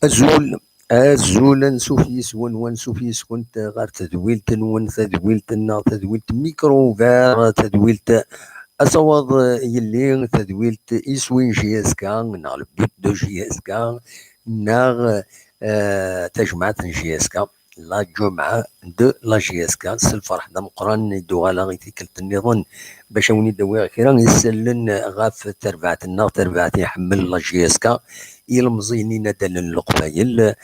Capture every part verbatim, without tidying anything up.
Azul, azul, ansuf yis-wen, wansuf yis-kent ɣer tedwilt-nwen, tadwilt-nneɣ, tadwilt Micro Ouvert, tadwilt Asawaḍ Yelli, tadwilt Iswi n J S K, neɣ le but de J S K, neɣ, eh, tajmaɛt n J S K, la Ǧumɛa de la J S K. S lferḥ d ameqqran i d-uɣaleɣ i tikkelt nniḍen bac a wen-id-awiɣ kra isallen ɣef terbaɛt-nneɣ, tarbaɛt iḥemmel la J S K, ilemẓiyen inaddalen n Leqbayel.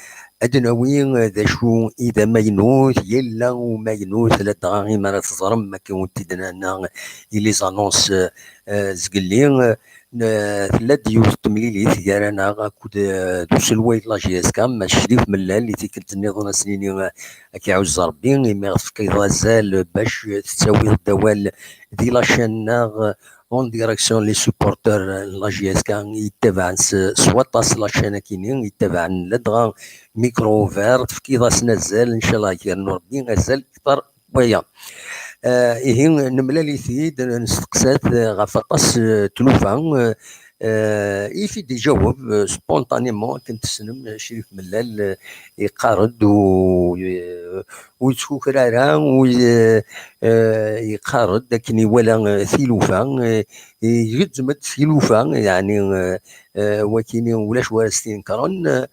Ad d-nawi d acu i d amaynut, yella umaynut, ladɣa imi ara teẓrem akken wen-t-id-nenna i les annonces, eh, zgelli. N-, tella-d yiwet n temlilit gar-aneɣ akked, eh, d uselway n la J S K, Mass Crif Mellal, i tikkelt nniḍen ad s-nini, eh, ad k-iɛuzz Rebbi, imi ɣ-tefkiḍ azal bac tettawiḍ-d awal di la chaîne-nneɣ, eh, en direction les supporters n la J S K yettabaɛen s, s waṭas la chaîne-akini, yettabaɛen ladɣa Micro Ouvert, tefkiḍ-asen azal, ncallah ad k-yernu Rebbi azal kter waya. Eh, ihi, nemlal-it-id, nesteqsa-t, eh, ɣef aṭas, eh, tlufa, eh, eh, i t-id-iǧaweb, eh, spontanément, akken tessnem, eh, Crif Mellal, eh, yeqqar-d u, eh, ur yettkuker ara, u, eh, eh, yeqqar-d akken iwala, eh, tilufa, eh, igezzem-d tilufa, yeɛni, eh, eh, wakini ulac wara s-t-inekren, eh,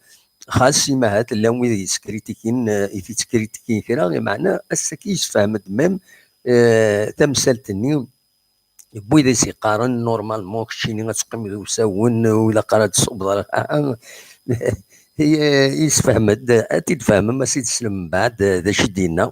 xas imahat llan wid yettkritikun, eh, i t-yettkritikun kra, meɛna ass-agi yessefhem-d même, eh, tamsalt-nni, yewwi-d i s-yeqqaren normalement keččini ad teqqimeḍ d usawen, ur ilaq ara ad d-tṣubbeḍ ara. Yessefhem-d, ad t-id-tfehmem, ad s-id-teslem mbeɛd, eh, d acu i d-yenna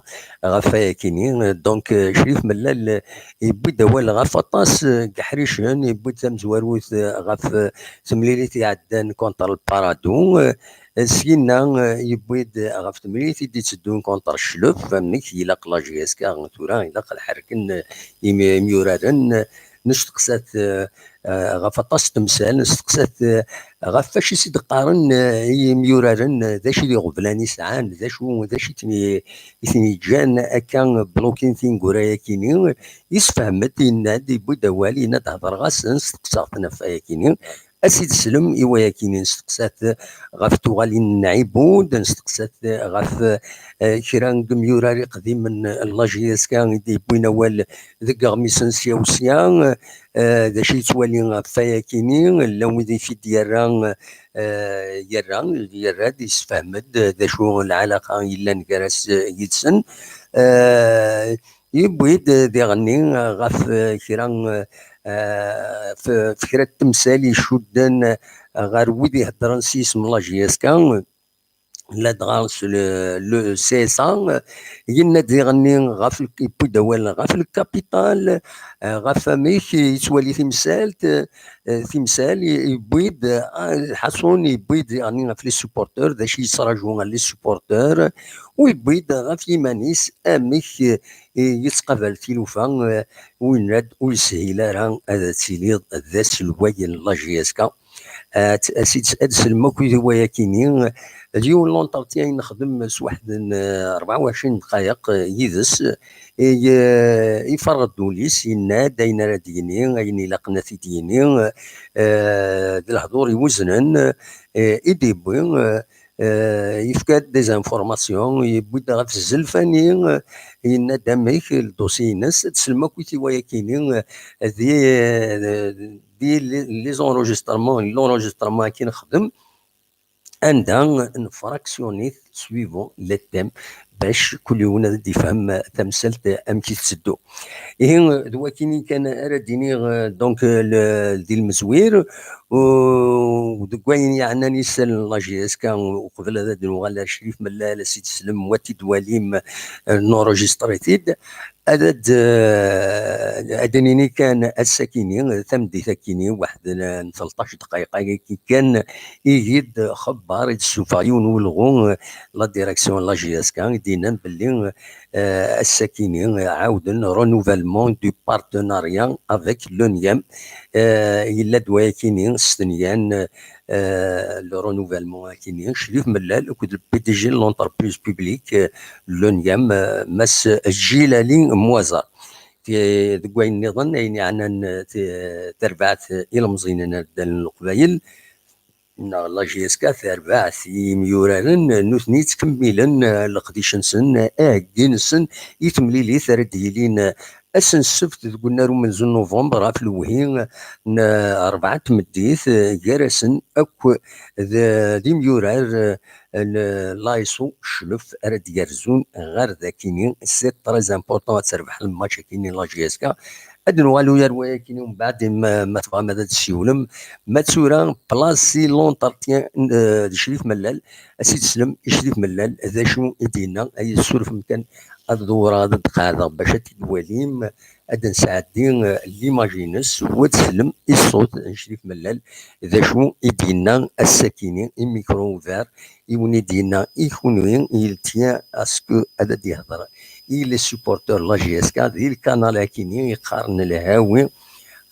ɣef wayakini. Donc, eh, Crif Mellal, eh, yewwi-d awal ɣef aṭas, eh, n yeḥricen, yewwi-d tamezwarut, eh, ɣef, eh, temlilit iɛeddan contre le Paradou, eh, Syenna, eh, yewwi-d ɣef temlilit i d-itteddun contre Cclef, amek ilaq la J S K tura, ilaq ad ḥerken, eh, imi-, imyuraren, eh, nesteqsa-t, eh, eh, ɣef aṭas n temsal, nesteqsa-t, eh, ɣef wacu i s-d-qqaren, eh, i yimyuraren, eh, d acu i d iɣeblan i sɛan, d acu, d acu i ten-, i ten-yeǧǧan akka blokin tineggura-yakini, yessefhem-d, yenna-d, yewwi-d awal, yenna-d hedreɣ-asen, steqsaɣ-ten ɣef wayakini. Ad s-id-teslem i wayakini, nesteqsa-t ɣef tuɣalin n Ɛibud, nesteqsa-t ɣef, eh, kra n yimyurar iqdimen n la J S K i d-yewwin awal deg iɣmisen sya u sya, eh, d acu yettwali ɣef wayakini, llan wid i t-id-yerra, eh, yerra, yerra-d, yessefhem-d d acu lɛalaqa yellan gar-as yid-sen. Eh, Yewwi-d diɣenni ɣef, eh, kra, eh, f-, f kra n temsal icudden ɣer wid iheddren s yisem n la J S K, ladɣa s le, le C S A, yenna-d diɣenni ɣef l-, yewwi-d awal ɣef le capital, eh, ɣef amek yettwali timsalt, eh, timsal, yewwi-d, ah, lḥaṣun, yewwi-d diɣenni ɣef les supporters, d acu yettṛaju ɣer les supporters, u yewwi-d ɣef yiman-is amek, eh, yettqabal tilufa, eh, u yenna-d ur yeshil ara ad tiliḍ d aselway n la J S K. Ad, ad, ad teslem akk i wayakini. D yiwen l'entretien i nexdem s waḥed n, eh, rebɛa u ɛecrin dqayeq, eh, yid-s. I, eh, iferreɣ-d ul-is, yenna-d ayen ara d-yini, ayen ilaqen ad t-id-yini, eh, d lehdur iweznen, eh, i d-yewwi, eh, eh, yefka-d des informations, yewwi-d ɣef zzlef-ani, eh, yenna-d amek, le dossier-ines, ad teslem akk i wayakini, eh, di, eh, di les, les enregistrements, l'enregistrement akken nexdem, anda nfractionner suivant les thèmes, bac kul yiwen ad d-ifhem tamsalt amek i tetteddu. Ihi, d wakini kan ara d-iniɣ, eh, donc, eh, le, di lmezwir, u deg wayen yeɛnan isal n la J S K, uqbel ad d-nuɣal ar Crif Mellal, ad s-id-teslem, wa t-id-walim, eh, nurejistri-t-id. Ad, ad, eh, ad d-nini kan ass-akini, tameddit-akini, waḥed n, n tleṭṭac dqayeq-agi kan, igi-d xebbar, i d-ssufeɣ yiwen n ulɣu, eh, la direction n la J S K, i d-yennan belli, eh, ass-akini, eh, ɛawden renouvellement du partenariat avec l'ONIAM. Eh, yella-d wayakini, stenyan, eh, le renouvellement akini, Crif Mellal akked le P D G n l'entreprise publique, eh, l'ONIAM, eh, Mass Jilali Mwazer. Ti-, deg wayen nniḍen, ayen yeɛnan, eh, ti-, tarbaɛt, eh, ilemẓiyen n addal n Leqbayel, neɣ la J S K, tarbaɛt i yimyuraren, eh, nutni ttkemmilen, eh, leqdic-nsen, eh, aheggi-nsen i temlilit ara d-yilin, eh, ass n ssebt deg unnar umenzu n Nuvember ɣef lewhi n, eh, rebɛa n tmeddit, eh, gar-asen akk d, d imyurar, eh, n l'ASSO Cclef ara d-yerzun ɣer dakini. C'est très important ad terbeḥ lmatch akini la J S K. Ad nuɣal ugar wayakini umbeɛd, ma, ma tebɣam ad d-tessiwlem. Ma d tura, place i l'entretien, eh, d Crif Mellal, ad s-id-teslem i Crif Mellal, d acu i d-yenna, ay surfem kan ad dewwreɣ ad d-qeɛdeɣ bac ad t-id-twalim, ad d-nesɛeddi, eh, l'image-ines, u ad teslem i ṣṣut n Crif Mellal, d acu i d-yenna ass-akini, i micro ouvert, i wen i d-yenna i kunwi, il tient à ce que ad d-yehder i les supporters la J S K, di lkanal akini, yeqqaren lhawi,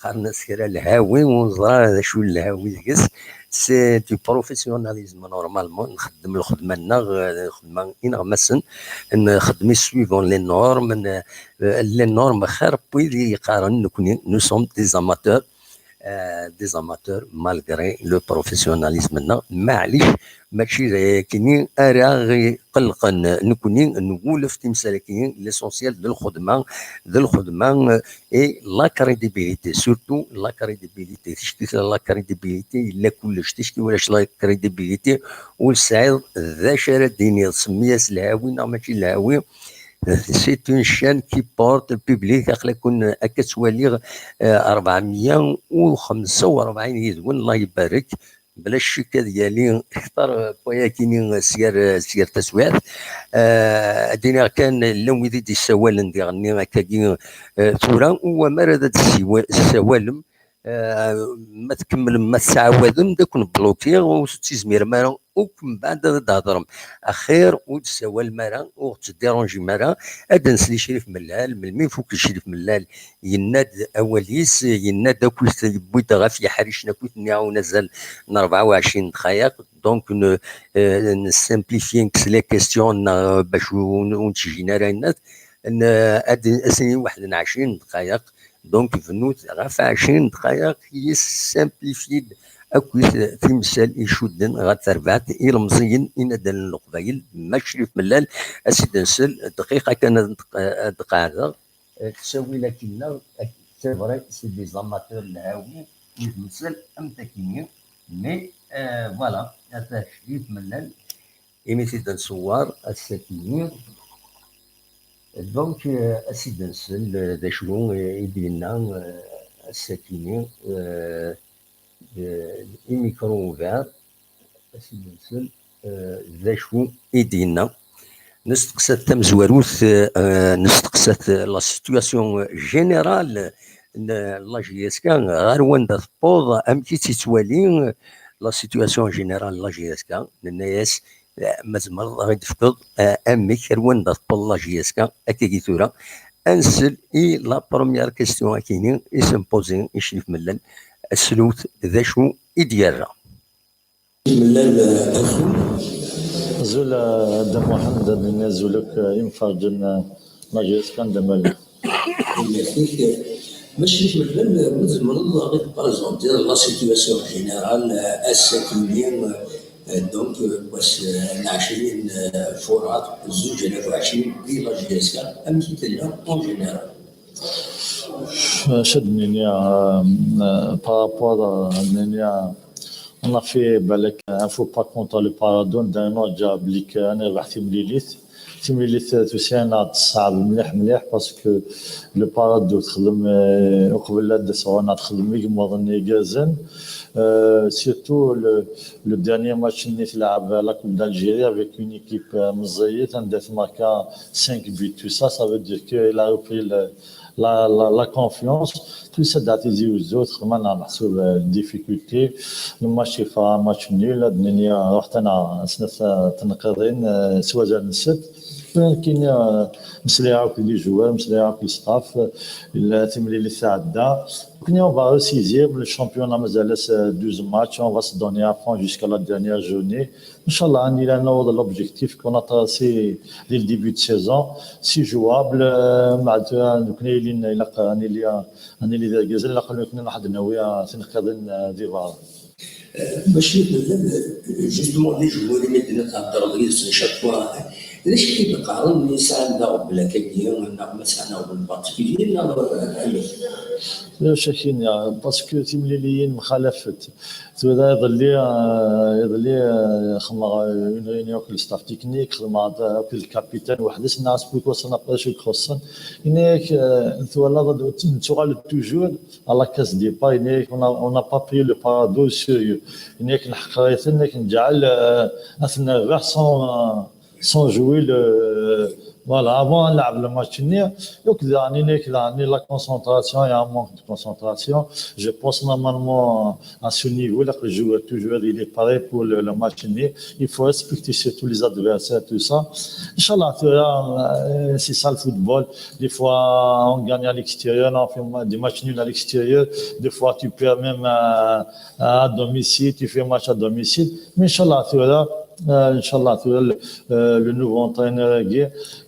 qqaren-as kra lhawi, ur neẓra d acu lhawi deg-s. C'est du professionnalisme, normalement, nxeddem lxedma-nneɣ, eh, lxedma ineɣmasen, nxeddem suivant les normes, n-, eh, les normes xir n wid i yeqqaren nekni, nous sommes des amateurs, eh, des amateurs, malgré le professionnalisme-nneɣ, maɛlic, mačči d ayakini ara ɣ-iqellqen nekni, nwulef timsal-agi, l'essentiel d lxedma, d lxedma, eh, et la crédibilité, surtout la crédibilité. Ticki la crédibilité, yella kullec. Ticki ulac la crédibilité, ur tesɛiḍ d acu ara d-tiniḍ, semmi-as lhawi neɣ mačči lhawi. C'est une chaîne qui porte le public, aql-aken akka ttwaliɣ, eh, rebɛemya u xemsa u rebɛin yid-wen, Allah ibarek. Bla ccek ad yali kter, eh, n wayakini, eh, s yir, eh, s yir taswiɛt. Eh, ad d-iniɣ kan, llan wid i d-issawalen diɣenni akkagi, eh, tura, u amar ad d-ssiwa-, ssawalem, eh, ma tkemmlem, ma tettɛawadem, d aken-blokiɣ, ur tettizmirem ara akk mbeɛd ad d-thedrem. Axir ur d-ssawalem ara, ur ɣ-ttdiranjim ara, ad d-nsel i Crif Mellal, melmi ifuk Crif Mellal, yenna-d awal-is, yenna-d akkit, yewwi-d ɣef yeḥricen akkit-nni n azal n rebɛa u ɛecrin dqayeq. Donc, ne, euh, ne simplifier les questions, neɣ, euh, bac ur, ur nettjin ara, yenna-d, n, ad, ad s-nini waḥed n ɛecrin dqayeq. Donc, bnut ɣef ɛecrin dqayeq, yessimplifier-d akkit timsal icudden ɣer terbaɛt ilemẓiyen inaddalen n Leqbayel, ma Crif Mellal, ad s-id-nsel dqiqa kan ad, ad d-qeɛdeɣ. Eh, ttawil akkin-nneɣ, c'est vrai, c'est des amateurs lhawi, i temsal am takini, mais, euh, voilà, ata Crif Mellal, imi t-id-nṣewwer ass-akini. Donc, euh, ad s-id-nsel, euh, d acu, euh, i d-yenna, euh, ass-akini, euh, euh, i micro ouvert, ad s-id-nsel, euh, d acu i d-yenna. Nesteqsa-t tamezwarut, euh, nesteqsa-t la situation générale n la J S K, ɣer wanda tewweḍ, amek i tt-yettwali, euh, la situation générale n la J S K. Nenna-yas, eh, ma tzemreḍ ad ɣ-d-tefkeḍ, eh, amek, ar wanda tewweḍ la J S K akkagi tura. Ad nsel i la première question akini i s-npozi i Crif Mellal, ad slut d acu i d-yerra. Azul, euh, Dda Muḥend, ad nini azul akk, euh, imferǧen, euh, n la J S K n Dda Malal. Mačči d kemmel, ma tzemreḍ ad ɣ-d-prezentiḍ la situation générale, euh, ass-agi-nni, euh, donc, euh, wass, euh, n ɛecrin, euh, furat, zuǧ alaf u ɛecrin, di la J S K, amek i tella en général? Acu ad d-nini, euh, euh, par rapport, euh, ad nini, euh, on a fait, balak, un faux pas contre le Paradou, d ayen ur ǧǧa belli ad nerbeḥ timlilit. Timlilit, euh, tusa-aneɣ-d teṣɛeb mliḥ, mliḥ, parce que le Paradou texdem, euh, uqbel ad d-sɣur-neɣ texdem igemmuḍen igerrzen. Euh, surtout le, le dernier match-nni tleɛb la Coupe d'Algérie avec une équipe, euh, meẓẓiyet, anda tmarka cinq buts, tout ça, ça veut dire qu'il a repris le, la, la, la confiance. Tusa-d ar Tizi Uzzu, texdem-aneɣ meḥsub, euh, difficulté. Le match yeffeɣ match nul, ad nini ruḥet-aneɣ snat, euh, tneqqiḍin, euh, s wazal n sett. Nekkini, euh, meslayeɣ akk d les joueurs, meslayeɣ akk d le staff, euh, la timlilit tɛedda. Nekkini, on va ressaisir, le championnat mazal-as, euh, douze matchs, on va se donner à fond jusqu'à la dernière journée. Inchallah, ad nili ad naweḍ l'objectif qu'on a tracé dès le début de saison. C'est jouable, euh, مع ذلك، nekkni ilin, ilaq ad nili, ad nili d irgazen, ilaq nekkni ad nawi, euh, tineqqiḍin, euh, di berra. Euh, mačči d nella, euh, justement, les joueurs i mi d-netheddreḍ yid-sen chaque fois, d acu i d-qqaren, mi sɛan d aɣbel akkagi, neɣ ma sɛan aɣbel particulier, neɣ, euh, amek? Ulac akkin, parce que timliliyin mxalafent. Tura iḍelli, euh, iḍelli, euh, xedmeɣ, euh, une réunion avec le staff technique, xedmeɣ, euh, avec le capitaine weḥd-s, nniɣ-as pourquoi ça n'a pas acu ixuṣṣen. Yenna-yak, euh, twalaḍ, nettuɣal toujours à la case départ, yenna-yak, on a, on n'a pas pris le Paradou au sérieux. Yenna-yak, neḥqer-iten, yenna-yak, nǧeɛl, euh, ad ten-nerbeḥ sans, euh, sans jouer le, voilà, avant ad nlɛeb le match-nni, donc, daɣen, yenna-yak, daɣen, la concentration, il y a un manque de concentration. Je pense, normalement, à ce niveau, le joueur, toujours, il est paré pour le, le match-nni. Il faut respecter surtout les adversaires, tout ça. Inchallah, tura, euh, c'est ça le football. Des fois, on gagne à l'extérieur, on fait ma-, des matchs nuls à l'extérieur. Des fois, tu perds même à, à domicile, tu fais match à domicile. Mais Inchallah, tura, euh, Inchallah, tura, le, euh, le nouveau entraîneur-agi,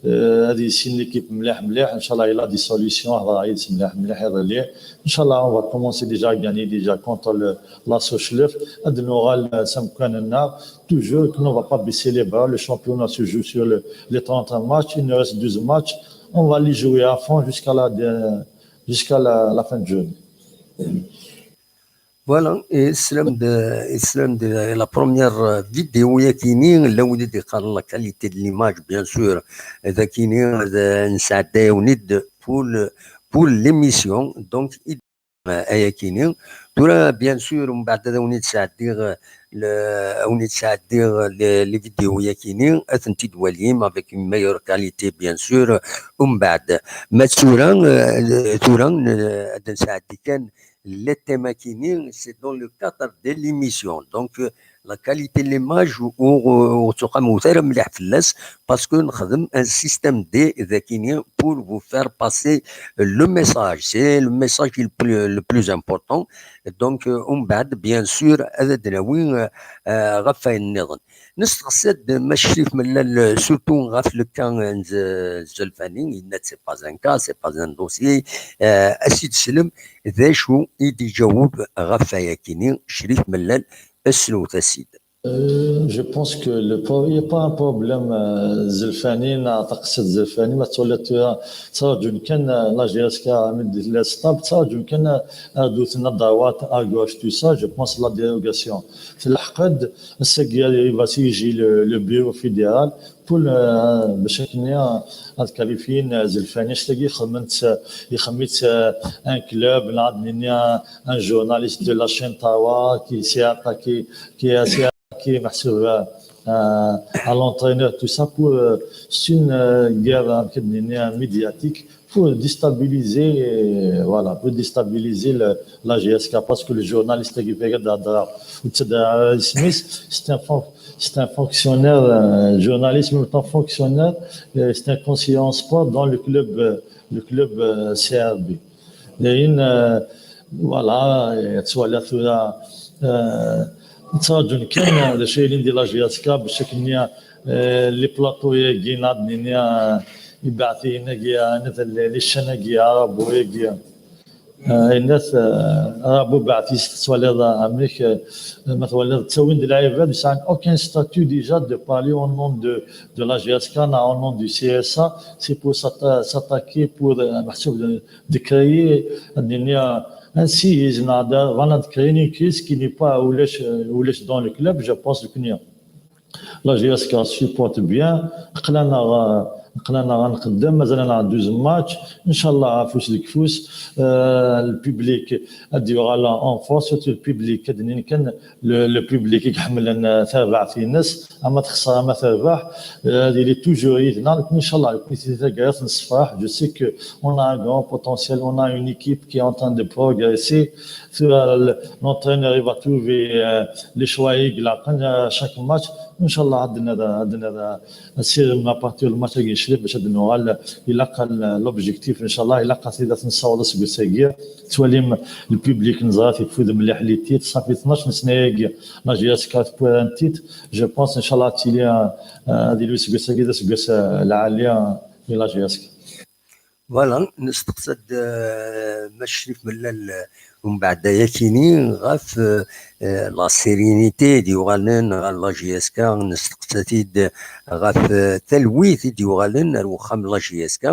euh, ad yissin l'équipe mliḥ, mliḥ. Inchallah, il a des solutions. Hḍeṛ yid-s mliḥ, mliḥ iḍelli. Inchallah, on va commencer déjà à gagner déjà contre le, la Sochlef. Ad nuɣal, euh, s amkan-nneɣ. Toujours, que l'on va pas baisser les bras. Le championnat se joue sur le, les trente matchs. Il nous reste douze matchs. On va les jouer à fond jusqu'à la, de-, jusqu'à la, la fin de journée. Voilà, et islam de, islam de la première vidéo yakini, là où il est la qualité de l'image, bien sûr, yakini, de, nsɛedda-yawen-id pour le, pour l'émission, donc, euh, ayakini. Tura, bien sûr, mbeɛd ad awen-id-sɛeddiɣ, le, ad awen-id-sɛeddiɣ le, les vidéos yakini, ad tent-id-twalim avec une meilleure qualité, bien sûr, mbeɛd. Ma tura, euh, tura, euh, ad nsɛeddi kan le thème-agi-nni, c'est dans le cadre de l'émission. Donc, euh, la qualité de l'image, ur, ur, ur tettqamumt ara mliḥ fell-as, parce que nexdem un système D, dakini, pour vous faire passer le message. C'est le message le plus, le plus important. Donc, euh, mbeɛd, bien sûr, ad d-nawi, euh, euh, ɣef wayen nniḍen. Nesteqsa-d Mass Crif Mellal, surtout ɣef le cas n Z-, Zelfani, yenna-d c'est pas un cas, c'est pas un dossier. Euh, a s-id-slem, d acu i d-iǧaweb ɣef wayakini, Crif Mellal, slewt-as-id. Euh, je pense que le pro-, il n'y a pas un problème, euh, Zelfani, neɣ taqsiṭ Zelfani, ma ttwaliḍ tura, ttraǧun kan, euh, la J S K, mi d-tella stable, ttraǧun kan, euh, ad d-wten à droite, à gauche, tout ça, je pense la dérogation. Tleḥq-d, ass-agi, il va siéger le, le bureau fédéral pour, euh, bac akken ad qualifyin, euh, Zelfani, acu-agi xedmen-tt, euh, ixdem-itt, euh, un club, neɣ ad nini un, un journaliste de la chaîne Tawa qui s'est attaqué, qui a, s'est attaqué, meḥsub, euh, euh, à l'entraîneur, tout ça, pour, euh, c'est une, euh, guerre, euh, médiatique, pour déstabiliser, euh, voilà, pour déstabiliser le, la J S K, parce que le journaliste qui fait de la, c'est un fon-, c'est un fonctionnaire, euh, journaliste, mais autant fonctionnaire, euh, c'est un conseiller en sport dans le club, euh, le club, euh, C R B. Et une, euh, voilà, euh, tu vois, là, tu as, euh, Ttṛaǧun kan d acu yellan di la J S K, bac akken, eh, les plateaux-agi, neɣ ad nini, eh, ibeɛtiyen-agi, eh, les chaînes-agi, arabo-agi. Eh, yenna-t, eh, arabo beɛt-is, tettwaliḍ, eh, amek, eh, ma twaliḍ, ttawin-d lɛibad, ur sɛan aucun statut déjà de parler au nom de, de la J S K, neɣ au nom du C S A, c'est pour s'atta-, s'attaquer, pour, eh, meḥsub de, de créer, ad nini, eh, un séisme, neɣ d, voilà, de créer une crise qui n'est pas, ulac, eh, ulac dans le club, je pense, de la J S K supporte bien. Aql-aneɣ, aql-aneɣ ad nqeddem, mazal-aneɣ douze matchs. Inchallah, afus deg ufus. Euh, le public ad d-yuɣal en force, surtout le public, ad d-nini kan le, le public i iḥemmlen, euh, tarbaɛt-ines, ama texṣer ama terbeḥ, euh, ad yili toujours yid-neɣ. Inchallah, nekkni si taggara ad t-nessefreḥ. Je sais que on a un grand potentiel, on a une équipe qui est en train de progresser. Tura, le, l'entraîneur, il va trouver, euh, les choix i ilaqen, euh, chaque match. Inchallah, ad nad-, ad nad-, asirem à partir du match-agi n Cclib bac ad nuɣal, ilaq al-, l'objectif, inchallah, ilaq ad t-id-, ad t-nessaweḍ aseggas-agi. Tettwalim le public, neẓra-t yeffud mliḥ les titres, ça fait tnac sna-agi, la J S K tewwi un titre. Je pense, inchallah, ad tili, euh, ad yili useggas-agi d aseggas, euh, lɛali, euh, i la J S K. Voilà, nesteqsa-d, eh, Mass Crif Mellal, eh, umbeɛd ayakini ɣef, eh, eh, la sérénité i d-yuɣalen ɣer la J S K, nesteqsa-t-id ɣef, eh, talwit i d-yuɣalen ar wexxam n la J S K,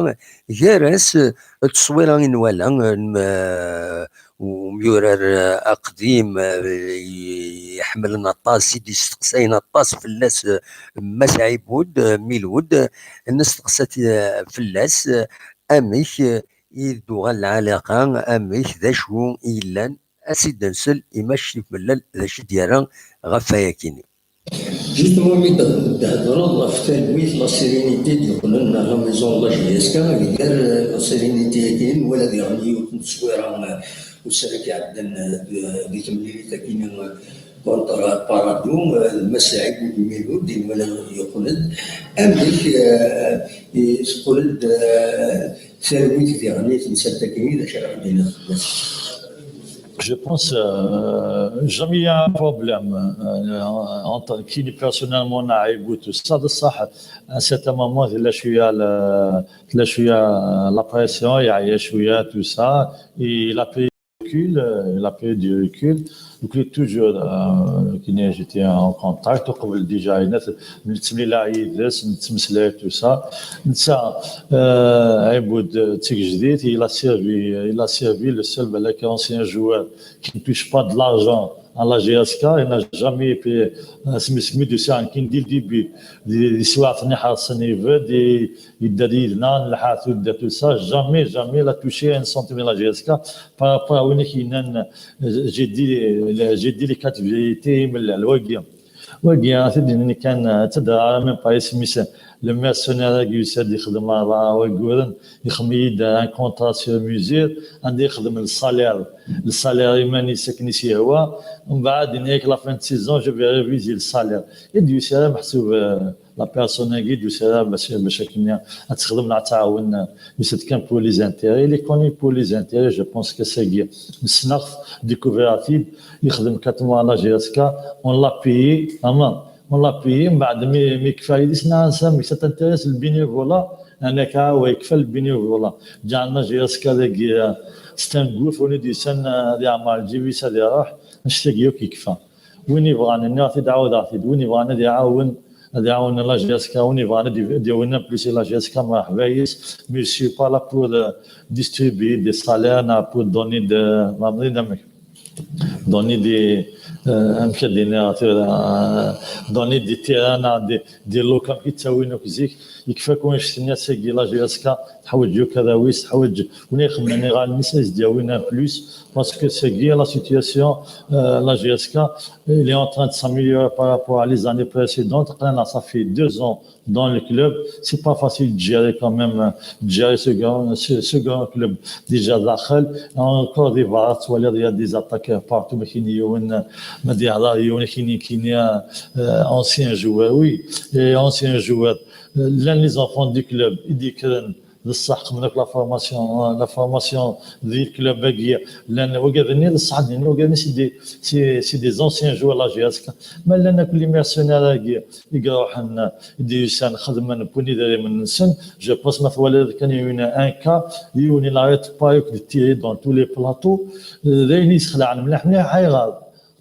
gar-as, eh, tteswira i nwala, eh, umyurar, eh, aqdim, eh, i-, iḥemmlen aṭas, i d-isteqsayen aṭas fell-as, eh, Mass Ɛibud, eh, Milud, eh, nesteqsa-t, eh, fell-as, eh, amek, eh, i d-tuɣal lɛalaqa, amek, d acu i yellan, ad s-id-nsel i Mass Crif Mellal, d acu i d-yerra ɣef wayakini. Justement, mi d-, d-thedreḍ ɣef talwit, la sérénité d-yeqqnen ar la maison n la J S K, gar, eh, la sérénité-agi, nwala diɣen yiwet n tteswira, eh, ussan-agi iɛeddan, eh, di, di temlilit-agi, eh, contre Paradou, eh, Mass Ɛibud Milud, nwala yeqqen-d. Amek, eh, i teqqel-d, eh, talwit diɣen i temsalt-agi, d acu ara ɣ-d-tiniḍ fell-as? Je pense, euh, jamais il y a un problème, euh, entre qui personnellement, Naïbou, tout ça, de ça, à un certain moment, il a eu la, il a eu la pression, il a eu tout ça, il a pris du recul, euh, il a pris du recul. Donc, il est toujours, euh, qui n'est, j'étais en contact, قبل déjà, il a, tout ça. Ça, euh, Aïboud, euh, Tsigjdit, il a servi, il a servi le seul, ben, ancien joueur qui ne touche pas de l'argent à la G S K, il n'a jamais été, euh, سميتو سميتو ساعة كي ندير ديبي دي سواعث نحاس نيفد يدير لنا نلحاث ودا tout ça, jamais, jamais il a touché un centime de la G S K. Par rapport à وين كاين، j'ai dit, j'ai dit les quatre vérités من الوقيا. Wagi, ad t-id-nini kan, ad t-id-, ara même pas isem-is, le mercenaire-agi yusa-d yexdem ṛebɛa wagguren, ixdem-iyi-d un contrat sur mesure, anda yexdem le salaire, le salaire iman-is akken i s-yehwa, mbeɛd, yenna-yak la fin de saison, je vais réviser le salaire. I d-yusi ara meḥsub, euh, la personne-agi, i d-yusi ara bac, bac akken ad texdem neɣ ad tɛawen, euh, yusa-d kan pour les intérêts, il est connu pour les intérêts, je pense que c'est, ssneɣ-t, découvert-it, yexdem quatre mois à la G S K, on l'a payé, ama on l'a payé, mbeɛd mi, mi kfa yid-s, nnan-as amek ça t'intéresse le bénévolat, yeɛni akka, wa yekfa le bénévolat. Ǧeɛlen la G S K dagi, euh, c'est un gouffre, win i d-yusan, euh, ad yeɛmer lǧib-is ad iruḥ, annect-agi akk yekfa. Win yebɣan, nniɣ-t-id, ɛawdeɣ-t-id, win yebɣan ad iɛawen, ad iɛawen la G S K, win yebɣan ad d-, ad d-yawi un plus i la G S K, mreḥba yes, mais je suis pas là pour, euh, distribuer des salaires, neɣ pour donner de, donner des, euh, amek ad d-iniɣ tura, euh, donner des terrains, neɣ des, des locaux, amek i ttawin akk zik. Yekfa-k wanect-nni, ass-agi la G S K teḥwaǧ akk arraw-is, teḥwaǧ win ixemmen iɣallen-is ad s-d-yawin un plus, parce que c'est la situation, euh, la G S K, il est en train de s'améliorer par rapport à les années précédentes. Aql-aneɣ, ça fait deux ans dans le club, c'est pas facile de gérer quand même, euh, de gérer ce grand, ce, ce grand club. Déjà daxel, encore des vagues, il y a des attaques partout, mais qui n'y a, ma des, il y a, qui n'y a, euh, ancien joueur, oui, et ancien joueur. Euh, l'un les enfants du club, il dit que d ṣṣeḥ, xedmen akk la formation, la formation di club-agi, llan wagaden-nni d ṣṣeḥ, din wagaden-nni c'est des, c'est, c'est des anciens joueurs la J S K. Ma llan akk les mercenaires-agi i iruḥen, i d-yusan, xedmen, wwin idrimen-nsen. Je pense ma twaliḍ kan, il y a eu un cas, yiwen il arrête pas akk de tirer dans tous les plateaux. D ayen yesxelɛen mliḥ mliḥ. Ayɣer?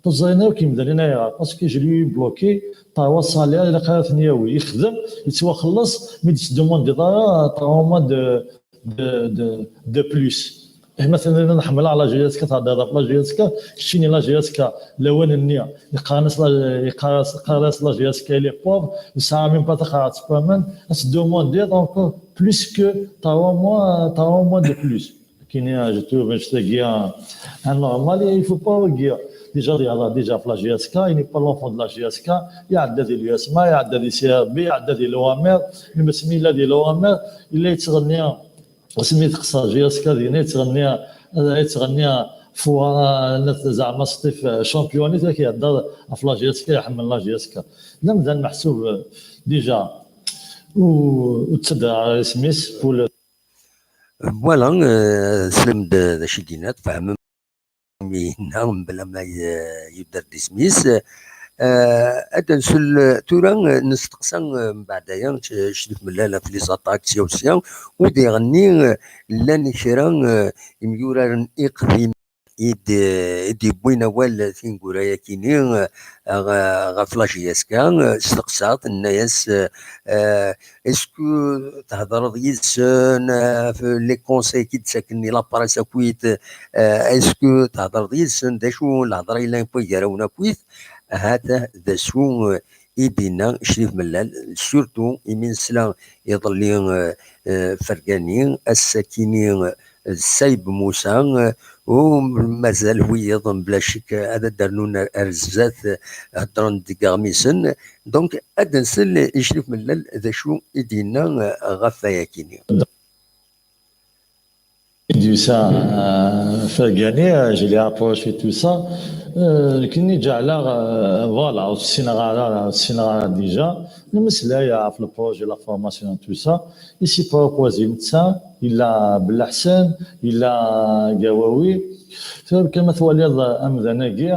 Teẓrin akk yimdanen ayɣer? Parce que je lui ai bloqué trois salaires, ilaq ara ten-yawi. Yexdem, yettwaxelleṣ, mi d-tettdemandid ara trois mois de, de, de, de plus. Eh, ma tenniḍ ḥemmleɣ la J S K, theddeḍ ɣef la J S K, keččini la J S K, lawan-nni, yeqqaren-as la, yeqqar-as, yeqqar-as la J S K, il est pauvre, yesɛa même pas taqerɛet n waman, ad tettdemandiḍ encore plus que trois mois, trois mois de plus. Kini, je trouve, je te dis, anormal, il faut pas dire. Déjà, déjà, déjà, la J S K, il n'est pas l'enfant de la J S K, il y a des U S M A, il y a des C R B, il y a des l'O M R, même si il a des l'O M R, il est tourné, c'est mis sa J S K, il est tourné, il est tourné, فوا زعما سطيف شامبيوني تاع كيهضر في لا جي اس كا، يحمل لا جي اس كا. لا، مازال محسوب ديجا. وتسدى على سميس بول. Voilà, euh, slem d acu d-yenna, tfehmem mi yenna, mebla ma y-, yudder d isem-is. Euh, ad nsel tura, euh, nesteqsa, euh, mbeɛd aya, c-, cdif mellal ɣef les attaques sya u sya, u diɣenni, euh, llan kra, euh, imyuraren iqdimen i d-, i d-yewwin awal tineggura-yakini, eh, ɣ-, ɣef la J S K, eh, steqsaɣ-t, tenna-yas, eh, eh, est-ce que thedreḍ yid-sen, eh, ɣef les conseils i d-ttaken i la presse akkit, eh, est-ce que thedreḍ yid-sen, d acu lehḍra yellan n wagarawen akkit? Ahat d acu, eh, i d-yenna Crif Mellal, surtout imi nesla iḍelli, eh, eh, Fergani, ass-akini, eh, d Sayb Musa, eh, u mazal wiyiḍ, mebla ccek, ad d-rnun ar, ar zdat, eh, heddren deg iɣmisen. Donc, ad nsel i Crif Mellal d acu i d-yenna, eh, ɣef wayakini. I d-yusa, euh, Fergani, euh, je l'ai approché, tout ça. Euh, nekkini ǧeɛleɣ, euh, voilà, ur ssineɣ ara, ur ssineɣ ara déjà. Nemmeslay ɣef le projet, la formation, tout ça. I s-ipropose netta, yella Belleḥsen, yella Gawawi. Tura kan ma twaliḍ, euh, amdan-agi,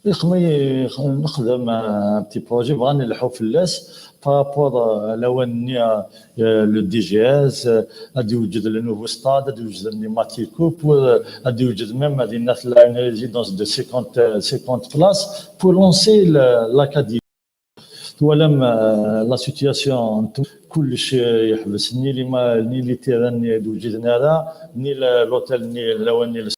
Ixem-, ix-, nexdem, euh, un petit projet, bɣan nleḥḥu fell-as par rapport, euh, à lawan-nni, euh, euh, le D G S, euh, ad yewjed le nouveau stade, ad yewjed les matchs et tout, pour, euh, ad yewjed même ad yenna tella une résidence de cinquante, euh, cinquante places pour lancer le, l'académie. Twalam, euh, la situation, kullec, euh, yeḥbes, ni les ma-, ni les terrains-nni ur d-wjiden ara, ni le, l'hôtel, ni lawan-nni.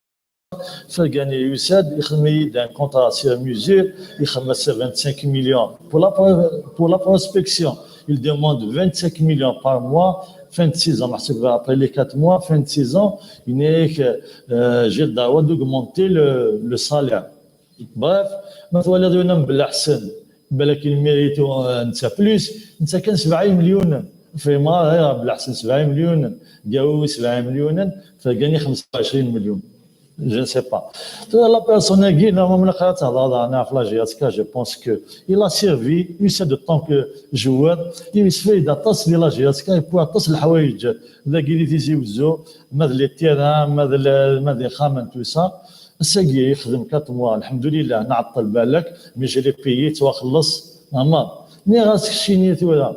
Fergani yusa-d, ixdem-iyi-d un contrat sur mesure, ixdem-as vingt-cinq millions pour la pro-, pour la prospection. Il demande vingt-cinq millions par mois, fin de saison, meḥsub après les quatre mois, fin de saison, il n'est que, euh, j'ai le droit d'augmenter le, le salaire. Bref, ma twaliḍ yiwen am Belleḥsen, balak il mérite, euh, netta plus, netta kan sebɛa imelyunen. Fehmeɣ ara, ayɣer Belleḥsen sebɛa imelyunen, Gawawi sebɛa imelyunen, Fergani xemsa u ɛecrin million. Je ne sais pas. Tura la personne-agi, normalement, la khayat hada, hada, hada, la J S K, je pense que il a servi, il sait de tant que joueur, il se fait d'atas de la J S K, et pour atas le hawaïj, dagi di Tizi Wezzu, ma d les terrains, ma d le, ma d ixxamen, tout ça. Ass-agi yexdem quatre mois, alḥemdulillah, nɛeṭṭel balak, mais je l'ai payé, ttwaxelleṣ, ama. Nniɣ-as keččini tura,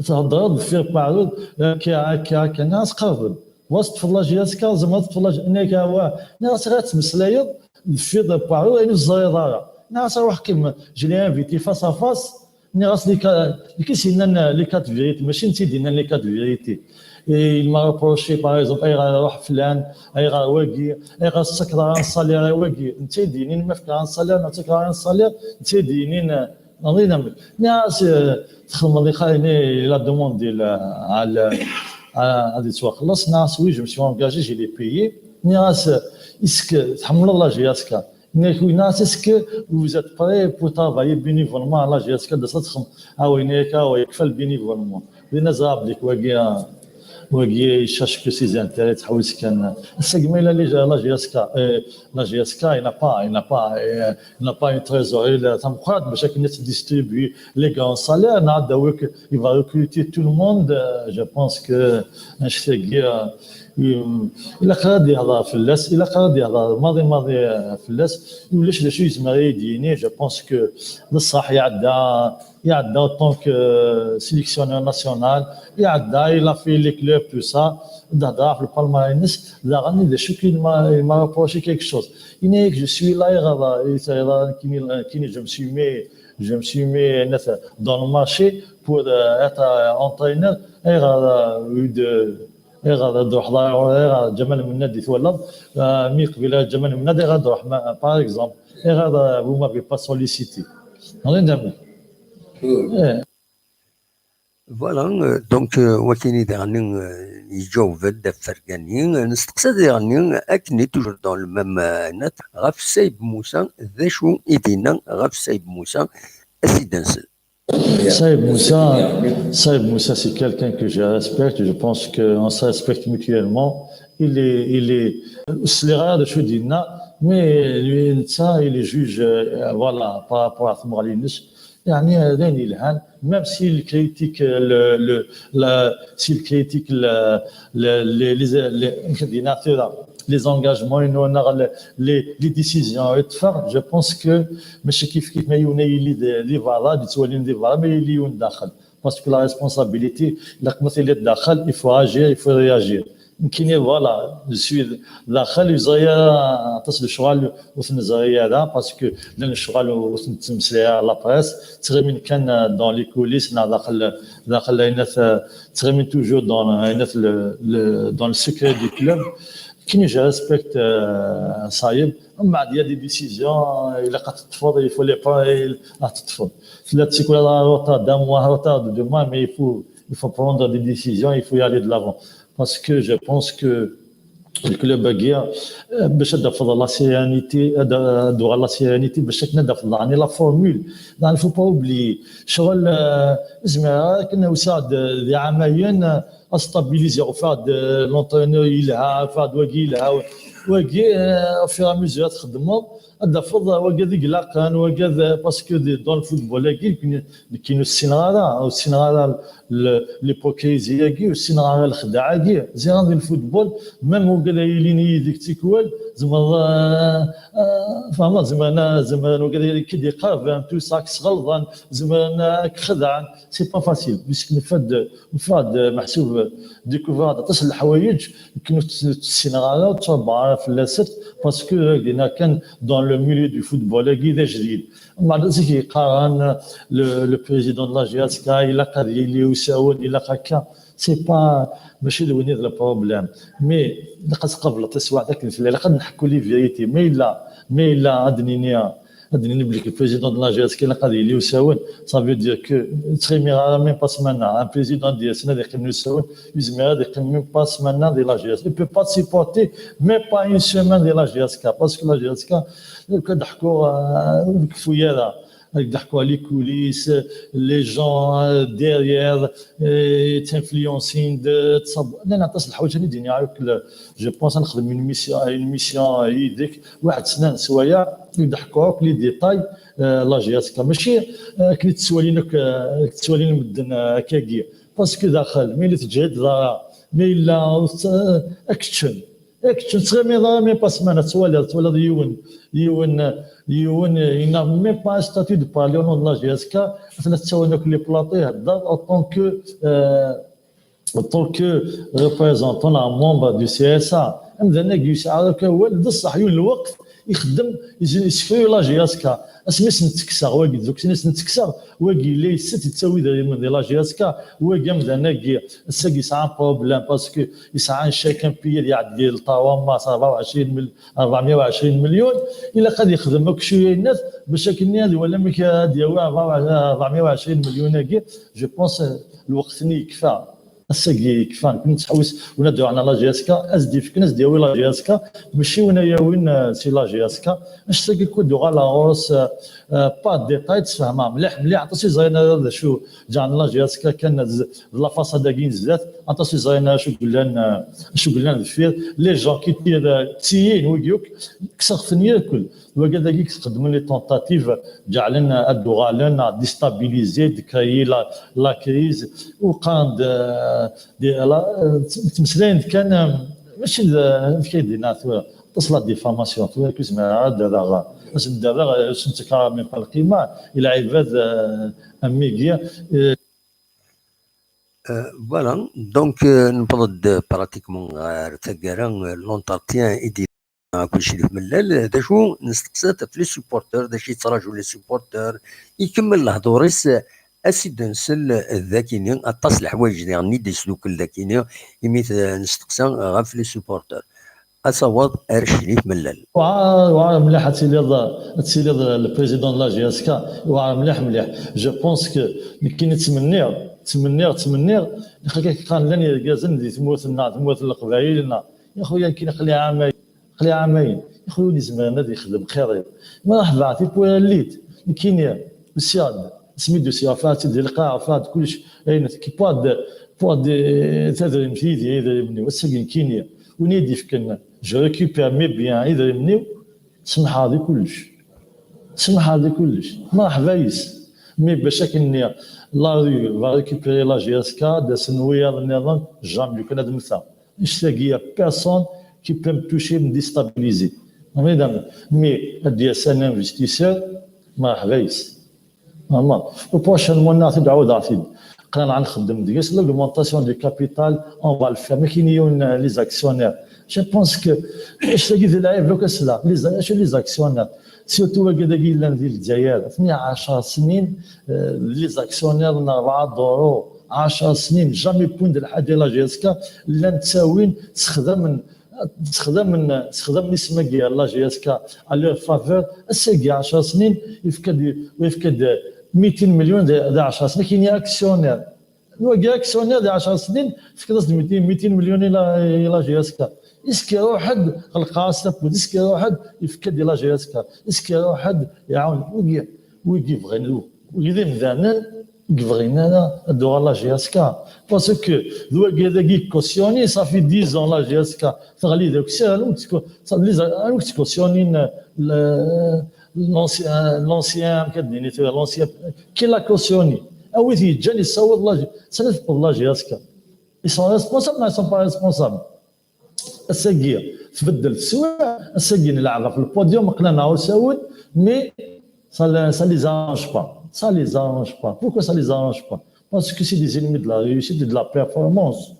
Theddreḍ deffir Paɛrud, akka, akka, akka, nniɣ-as qerreb. Wa teṭṭfeḍ la J S K, tzemreḍ teṭṭfeḍ la J-, nniɣ-ak awa, nniɣ-as ɣer ad ttmeslayeḍ deffir Paɛrud, ayen ur teẓriḍ ara. Nniɣ-as aruḥ kem, je l'ai invité face à face, nniɣ-as les ca-, nekk i s-yennan les quatre vérités, mačči netta i d-yennan les quatre vérités. Et il m'a reproché, par exemple, ayɣer iruḥ flan, ayɣer wagi, ayɣer tettakeḍ ara salaire i wagi, netta i d-yennin ma fkiɣ ara salaire, neɣ ttakeɣ ara salaire, netta i d-yennin, Nniɣ-as, eh, txedmeḍ i xali-nni, il a demandé le, à le, à, ad yettwaxelleṣ. Nniɣ-as, oui, je me suis engagé, je l'ai payé. Nniɣ-as, est-ce que tḥemmleḍ la J S K? Nniɣ-as, est-ce que vous êtes prêt pour travailler bénévolement à la J S K? D acu ad txedmeḍ? Ah oui, nniɣ-ak, ah oui, yekfa le bénévolement. Dinna ẓriɣ belli wagi, ah, Wagi, il cherche que ses intérêts, tḥawes kan. Ass-agi ma yella la J S K, euh, la J S K, il n'a pas, il n'a pas, euh, il n'a pas une trésorerie, la, tameqqrant, bac akken ad distribuer les grands salaires, neɣ ad awi-k, il va recruter tout le monde, euh, je pense que, euh, annect-agi, euh, il, ilaq ad yehḍer fell-as, ilaq ad yehḍer maḍi, maḍi, euh, fell-as, ulac d acu yezmer ad yi-d-yini, je pense que, d ṣṣeḥ, iɛedda, iɛedda en tant que, euh, sélectionneur national, iɛedda, il a fait les clubs, tout ça, d-hedreɣ ɣef le palmarès-ines, daɣen d acu k-, il m'a, il m'a reproché quelque chose. Yenna-yak, je suis là, ayɣer, ayɣer, nekkini, nekkini, je me suis mis, je me suis mis, net, dans le marché pour, euh, être, euh, entraîneur, ayɣer, euh, de, ayɣer ad ruḥeḍ, ayɣer Ǧamal Mennad i twalaḍ, euh, mi yeqbil Ǧamal Mennad, ayɣer ad ruḥ, ma-, par exemple, ayɣer, euh, vous m'avez pas sollicité. Ɣer idammen. Eh. Voilà, euh, donc, euh, wakini daɣen, euh, yeǧaweb-d ɣef terga-nni, euh, nesteqsa daɣen, akken, toujours dans le même, euh, net, ɣef Saeb Musa, d acu i d-yenna ɣef Saeb Musa, a s-id-nsel. Saeb Musa, Saeb Musa, c'est quelqu'un que je respecte. Je pense qu'on se respecte mutuellement. Il est, il est, sliɣ-as d acu d-yenna, mais lui, netta, il est juge, euh, voilà, par rapport à tmuɣli-ines. Yeɛni, d ayen yelhan, même s'il critique, euh, le, le, la, s'il critique le, le, les, les, les, les, les engagements, les, les, les décisions, et tout ça, je pense que, mačči kif kif ma yiwen ad yili di, di berra, ad yettwalin di berra, ma yili yiwen daxel. Parce que la responsabilité, ilaq ma tiliḍ daxel, il faut agir, il faut réagir. Nekkini, voilà, je suis daxel, ur ẓriɣ ara aṭas n lecɣal ur t-neẓri ara, parce que llan lecɣal ur ten-nettmeslay ara la presse, ttɣimin kan, euh, dans les coulisses, neɣ daxel, daxel, euh, ttɣimin toujours dans, euh, le, le, dans le secret du club. Nekkini, je respecte, euh, Saeb. Mbeɛd, il y a des décisions, euh, ilaq ad teṭṭfeḍ, il faut les prendre, ad teṭṭfeḍ. Tella tikwal retard d'un mois, retard de deux mois, mais il faut, il faut prendre des décisions, il faut y aller de l'avant. Parce que je pense que le club-agi, euh, bac ad tafeḍ la sérénité, ad, ad tuɣal la sérénité, bac akken ad tafeḍ, yeɛni, la formule. Yeɛni, faut pas oublier. Ccɣel, euh, zemreɣ akken usiɣ-d d iɛamayen, euh, ad stabiliser, ufiɣ-d, euh, l'entraîneur yelha, ufiɣ-d wagi yelha, wagi, euh, au fur et à mesure ad txeddmeḍ, ad tafeḍ wagi d ilaqen, wagi d, parce que de, dans le football-agi, nekkini ur ssineɣ ara, ur ssineɣ ara le, l'hypocrisie-agi, ur ssineɣ ara lexdeɛ-agi. Ziɣen di le football, même wagi ad yilin yid-k tikwal, tzemreḍ, euh, euh, fehmeḍ, zemren, zemren wagi ad k-id-iqerben, tout ça, ad k-sɣelḍen, zemren ad k-xedɛen. C'est pas facile, puisque neffeɣ-d, neffeɣ-d, meḥsub, découvrir-d aṭas n leḥwayeǧ, nekkini ur tt-, ur tt-ssineɣ ara, ur ttrebbaɣ ara fell-asent, parce que dinna kan dans le milieu du football-agi d ajdid. Mbeɛd zik yeqqaren le, le président de la J S K, ilaq ad yili usawen, ilaq akka. C'est pas, mačči d win i d le problème. Mais ilaq ad tqableḍ taswiɛt akken tella, ilaq ad neḥku les vérités. Ma yella, ma yella ad d-nini, ad d-nini belli le président de la J S K ilaq ad yili usawen, ça veut dire que ur ttɣimiɣ ara même pas ssmana. Un président d-yasen ad yeqqim usawen, yezmer ad yeqqim même pas ssmana di la J S K. Il peut pas supporter même pas une semaine di la J S K, parce que la J S K, ad ḥkuɣ, euh, ur nekfu ara. Ad ḥkuɣ les coulisses, les gens, euh, derrière, euh, influencing, de, de, llan aṭas n leḥwayeǧ ara d-iniɣ, je pense ad nexdem une mission, une mission yid-k, waḥed sna n sswayeɛ, ad ḥkuɣ akk les détails, euh, la J S K. Mačči, euh, akken i tt-ttwalin akk, euh, ttwalin medden, euh, akkagi. Parce que daxel, ma yella teǧhed dara, ma yella, euh, ad k-ččen. Kečč ur tettɣimiḍ ara même pas ssmana, twalaḍ, twalaḍ yiwen, yiwen, yiwen, il n'a même pas un statut de parler au nom de la J S K, atan ad ttawin akk les plateaux, ihedder en tant que, euh, en tant que représentant, un membre du C S A. Amdan-agi yesɛa akk awal, d ṣṣeḥ, yiwen lweqt ixeddem, yessekfay la J S K. Asmi sen-ttekkseɣ wagi, d akken i sen-ttekkseɣ, wagi yella yesset, yettawi idrimen di la J S K, wagi amdan-agi, ass-agi yesɛa un problème, parce que yesɛa un chèque impayé ad iɛeddi l trois mois, rebɛa u ɛecrin mil-, rebɛemya u ɛecrin melyun, ilaq ad yexdem akk cwiya-ines, bac akken ad iwali amek ad yawi rebɛemya u ɛecrin melyun-agi, je pense, lweqt-nni yekfa. Ass-agi yekfa, nekni nettḥewwis win ad d-yuɣalen la J S K, ad s-d-yefken, ad s-d-yawi la J S K, mačči win ad yawin, eh, si la J S K. Annect-agi akk ad d-uɣaleɣ ɣur-s, eh, eh, pas de détail, ad t-sfehmeɣ mliḥ, mliḥ. Aṭas ur yeẓrin ara d acu ǧeɛlen la J S K kan d, d la façade-agi n zdat, aṭas ur yeẓrin ara acu yellan, eh, acu yellan deffir. Les gens qui tirent, eh, d tiyin, wigi akk, kkseɣ-ten yakk. Wagi dagi i txeddmen les tentatives, ǧeɛlen ad d-uɣalen, à déstabiliser, de créer la, la crise, u qqaren-d, eh, di, la, eh, ttmeslayen-d kan, eh, mačči d, eh, amek ay d-yenna tura, aṭas la diffamation, tura ur zmireɣ ara ad d-rreɣ, ad d-rreɣ, eh, ad sen-ttekkareɣ même pas lqima, i lɛibad, eh, am wigi, eh. Euh, voilà, donc, euh, newweḍ-d pratiquement ɣer taggara, euh, l'entretien i d-yenna Akli Crif Mellal, d acu nesteqsa-t ɣef les supporters, d acu yettraǧu les supporters, ikemmel lehdur-is, ad s-id-nsel d akini, aṭas n leḥwayeǧ diɣen i d-isdukel d akini, imi t-, nesteqsa ɣef les supporters. Ad taweḍ ar Crif Mellal. Wɛer, wɛer mliḥ ad tiliḍ, ad tiliḍ le président de la J S K, wɛer mliḥ, mliḥ. Je pense que nekkini ttmenniɣ, ttmenniɣ, ttmenniɣ, ixak qqaren llan yergazen di tmurt-nneɣ, tmurt n Leqbayel-nneɣ. Ya xuya, nekkini aql-i ɛamayen, aql-i ɛamayen. Ya xuya, ur yezmiren ad yexdem xir-iw. Ma raḥ baɛt i pura lit, nekkini usiɣ-d, asmi d-usiɣ, rfiɣ-tt-id di lqaɛa, rfiɣ-d kullec, ayen, qui pas de, pas de, tadrimt yid-i, idrimen-iw, ass-agi nekkini, win i d-yefken, je récupère mes biens, idrimen-iw, semḥeɣ di kullec. Semḥeɣ di kullec. Merḥba yes. Mais bac akken-nni, la rue va récupérer la J S K, d asen wiyaḍ nniḍen, jamais, lukan ad mmteɣ. Annect-agi, y a personne qui peut me toucher, me déstabiliser. Mais ad d-yas un investisseur, merḥba yes. Vraiment. U prochainement, ad t-id-ɛawdeɣ-t-id. Aql-aneɣ nxeddem deg-s l'augmentation du capital, on va le faire. Ma kini yiwen, euh, les actionnaires. Je pense que, acu-agi d lɛib, lukan ad s-nini, les, acu les actionnaires. Surtout wagi dagi yellan di Lezzayer. Atni ɛecṛ snin, euh, les actionnaires n rebɛa duṛu, ɛecṛ snin, jamais wwin-d lḥaǧa i la J S K, llan ttawin, ssexdamen, ssexdamen, ssexdamen isem-agi n la J S K à leur faveur. Ass-agi ɛecṛ snin, yefka-d, yefka-d mitin milyon di, di ɛecṛ snin, kini actionnaire. Wagi actionnaire di ɛecṛ snin, tefkiḍ-as-d mitin, mitin milyon i la, i la J S K. Iski iruḥ-d, ɣelqeɣ-as tawwurt, iski iruḥ-d, yefka-d i la J S K. Iski iruḥ-d, iɛawen. Wigi, wigi bɣan, wigi d imdanen, ur bɣin ara ad d-tuɣal la J S K. Parce que d wagi dagi i cautionné, ça fait dix ans la J S K teɣli d akessar, anwa i tt-cautionné, l'ancien, l'ancien, l'ancien, qui l'a cautionné. Anwa i t-yeǧǧan yessaweḍ la J S K, sani tewweḍ la J S K. Ils sont responsables, mais ils sont pas responsables. Ass-agi tbeddel teswiɛt, ass-agi nleɛb ɣef le podium, aql-aneɣ usawen, mais ça, ça les arrange pas. Ça les arrange pas. Pourquoi ça les arrange pas? Parce que c'est des ennemis de la réussite et de la performance.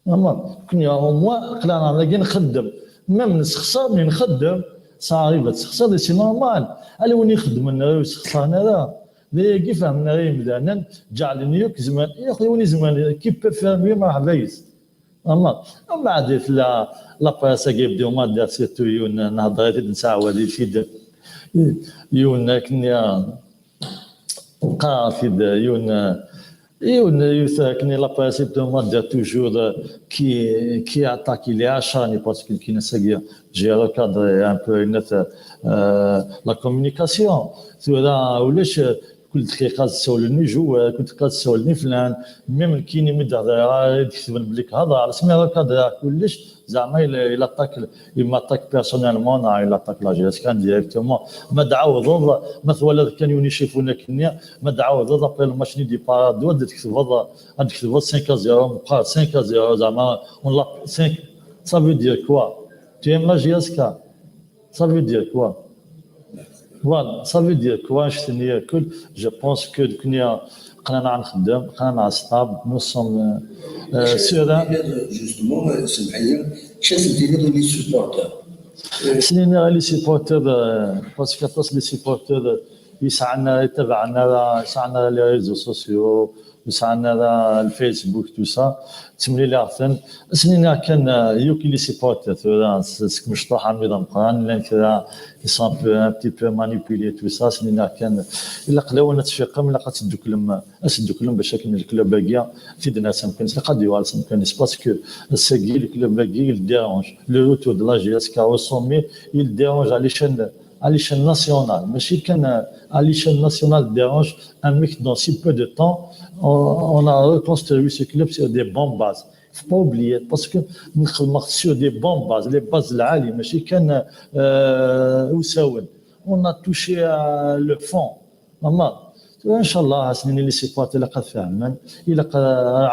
Vraiment. Nekkni au moins aql-aneɣ dagi nxeddem. Même nessexṣer, mais nxeddem. Ça arrive ad tessexṣer, c'est normal. Ala win ixeddmen ara ur yessexṣaren ara. D ayagi fehmen ara yimdanen, ǧeɛlen yakk, zemren, yakk win izemren, qui peut faire mieux, merḥba yes. Ama, mbeɛd tella la presse-agi, yebda umaḍal, surtout yiwen, nehder-it-id, nesɛawed-it-id. Yiwen akken, qqareɣ-t-id, yiwen, yiwen, yiwet akken la presse, yebda umaḍal toujours, qui, qui attaque les acharnés, parce que nekkini ass-agi, j'ai recadré un peu net, euh, la communication. Tura ulac, kul dqiqa ad ssawlen i joueur, kul dqiqa ad ssawlen i flan. Même nekkini mi d-hḍereɣ ara d-ketben belli khedreɣ, asmi recadreɣ kullec, zeɛma il, il attaque, il m'attaque personnellement, neɣ il attaque la J S K directement. Ma d-ɛawdeḍ, ma twalaḍ kan yiwen icifun akkenni, ma d-ɛawdeḍ après le match-nni départ, ad d-tketbeḍ, ad d-tketbeḍ cinq à zéro, meqqar cinq à zéro, zeɛma on l'a cinq, ça veut dire quoi? Tu aimes la J S K? Ça veut dire quoi? Voilà, ça veut dire quoi, je tenais à que, je pense que nekkni aql-aneɣ nxeddem, aql-aneɣ stable, nous sommes, euh, euh, sereins. Justement, euh, c'est bien, qu'est-ce que tu veux les supporters? Euh, c'est les supporters, euh, parce que les supporters, euh, Yesɛan ara, itabaɛen ara, yesɛan ara les réseaux sociaux, yesɛan ara le Facebook, tout ça. Ttemliliɣ-ten. Ad sen-iniɣ kan, euh, yakk i les supporters tura, s-, seg mecṭuḥ armi d ameqqran, llan kra, ils sont un peu, un petit peu manipulés, tout ça. Ad sen-iniɣ kan, ilaq lawan ad tfiqem, ilaq ad tedduklem, ad tedduklem bac akken le club-agi ad t-id-nerr s amkan-is, ilaq ad yuɣal s amkan-is, parce que ass-agi le club-agi, il dérange. Le retour de la J S K au sommet, il dérange à l'échelle, à l'échelle nationale. Mačči kan à l'échelle nationale, il dérange un mec dans si peu de temps. On, on a reconstruit ce club sur des bonnes bases. Faut pas oublier, parce que nous sommes sur des bonnes bases, les bases العالية, mačči kan, euh, usawen. On a touché, euh, le fond. Vraiment. Inchallah, ad sen-nini les supporters, ilaq ad fehmen, ilaq ad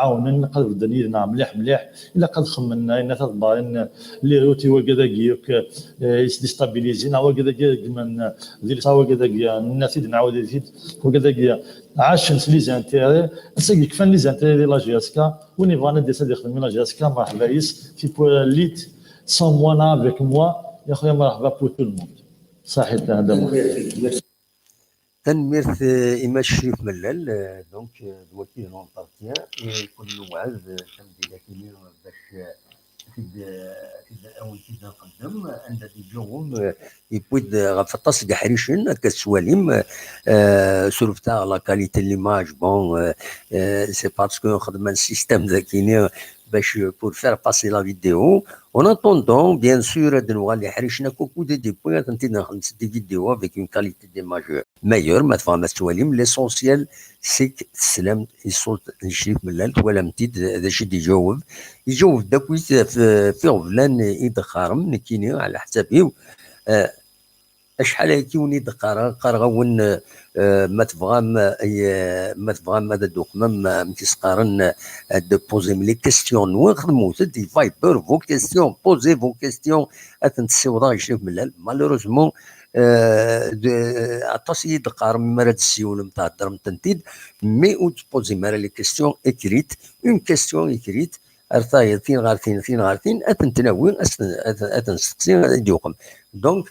ɛawnen, ilaq ad bedden yid-neɣ mliḥ mliḥ, ilaq ad xemmen ayen ad ḍebren, les routes i wagad-agi yakk, eh, yesdestabilizin, neɣ wagad-agi reggmen di leṣa, wagad-agi nna-t-id, nɛawed-it-id, wagad-agi ɛacen s les intérêts, ass-agi kfan les intérêts di la J S K, win yebɣan ad d-yas ad yexdem i la J S K, merḥba yes, tikwal lit, someone avec moi, ya xuya, merḥba pour tout le monde. Saḥit, hada. Tanemmirt, eh, i Mass Crif Mellal, eh, donc, eh, d wagi d l'entretien, i kul newɛed, eh, tamdint-agi, eh, bac, eh, tid, eh, tid, ad wen-t-id-nqeddem, anda d-iǧaweb, eh, yewwi-d, eh, ɣef aṭas n yeḥricen, akka tettwalim, eh, surtout la qualité de l'image, bon, eh, eh, c'est parce que xedmen système dagini, bac, eh, pour faire passer la vidéo. En attendant, bien sûr, ad nuɣal yeḥricen akk ukud i d-yewwi, ad tent-id-nxedmet des vidéos avec une qualité d'image meilleure, ma tebɣam ad tettwalim. L'essentiel, c'est que teslam i ṣṣut n Crif Mellal, twalam-t-id d acu i d-iǧaweb. Iǧaweb-d akkit ɣef, ɣef iɣeblan i d-qqarem, nekkini, ɛla ḥsab-iw. Eh, acḥal ayagi wen i d-qqareɣ, qqareɣ-awen, eh, ma tebɣam, eh, ma tebɣam ad d-tuqmem, eh, amek i s-qqaren, eh, ad d-posem les questions-nwen, xedmut-d i Viber vos questions, posez vos questions, ad tent-ssiwḍeɣ i Crif Mellal. Malheureusement, eh, d-, aṭas i yi-d-qqarem mi ara d-tessiwlem, theddrem-tent-id, mais ur d-tposem ara les questions écrites, une question écrite, ar tayeḍ, tin ɣer tin, tin ɣer tin, ad tent-nawi, ad ten-, ad, ad ten-nesteqsi, ad d-yuqem. Donc,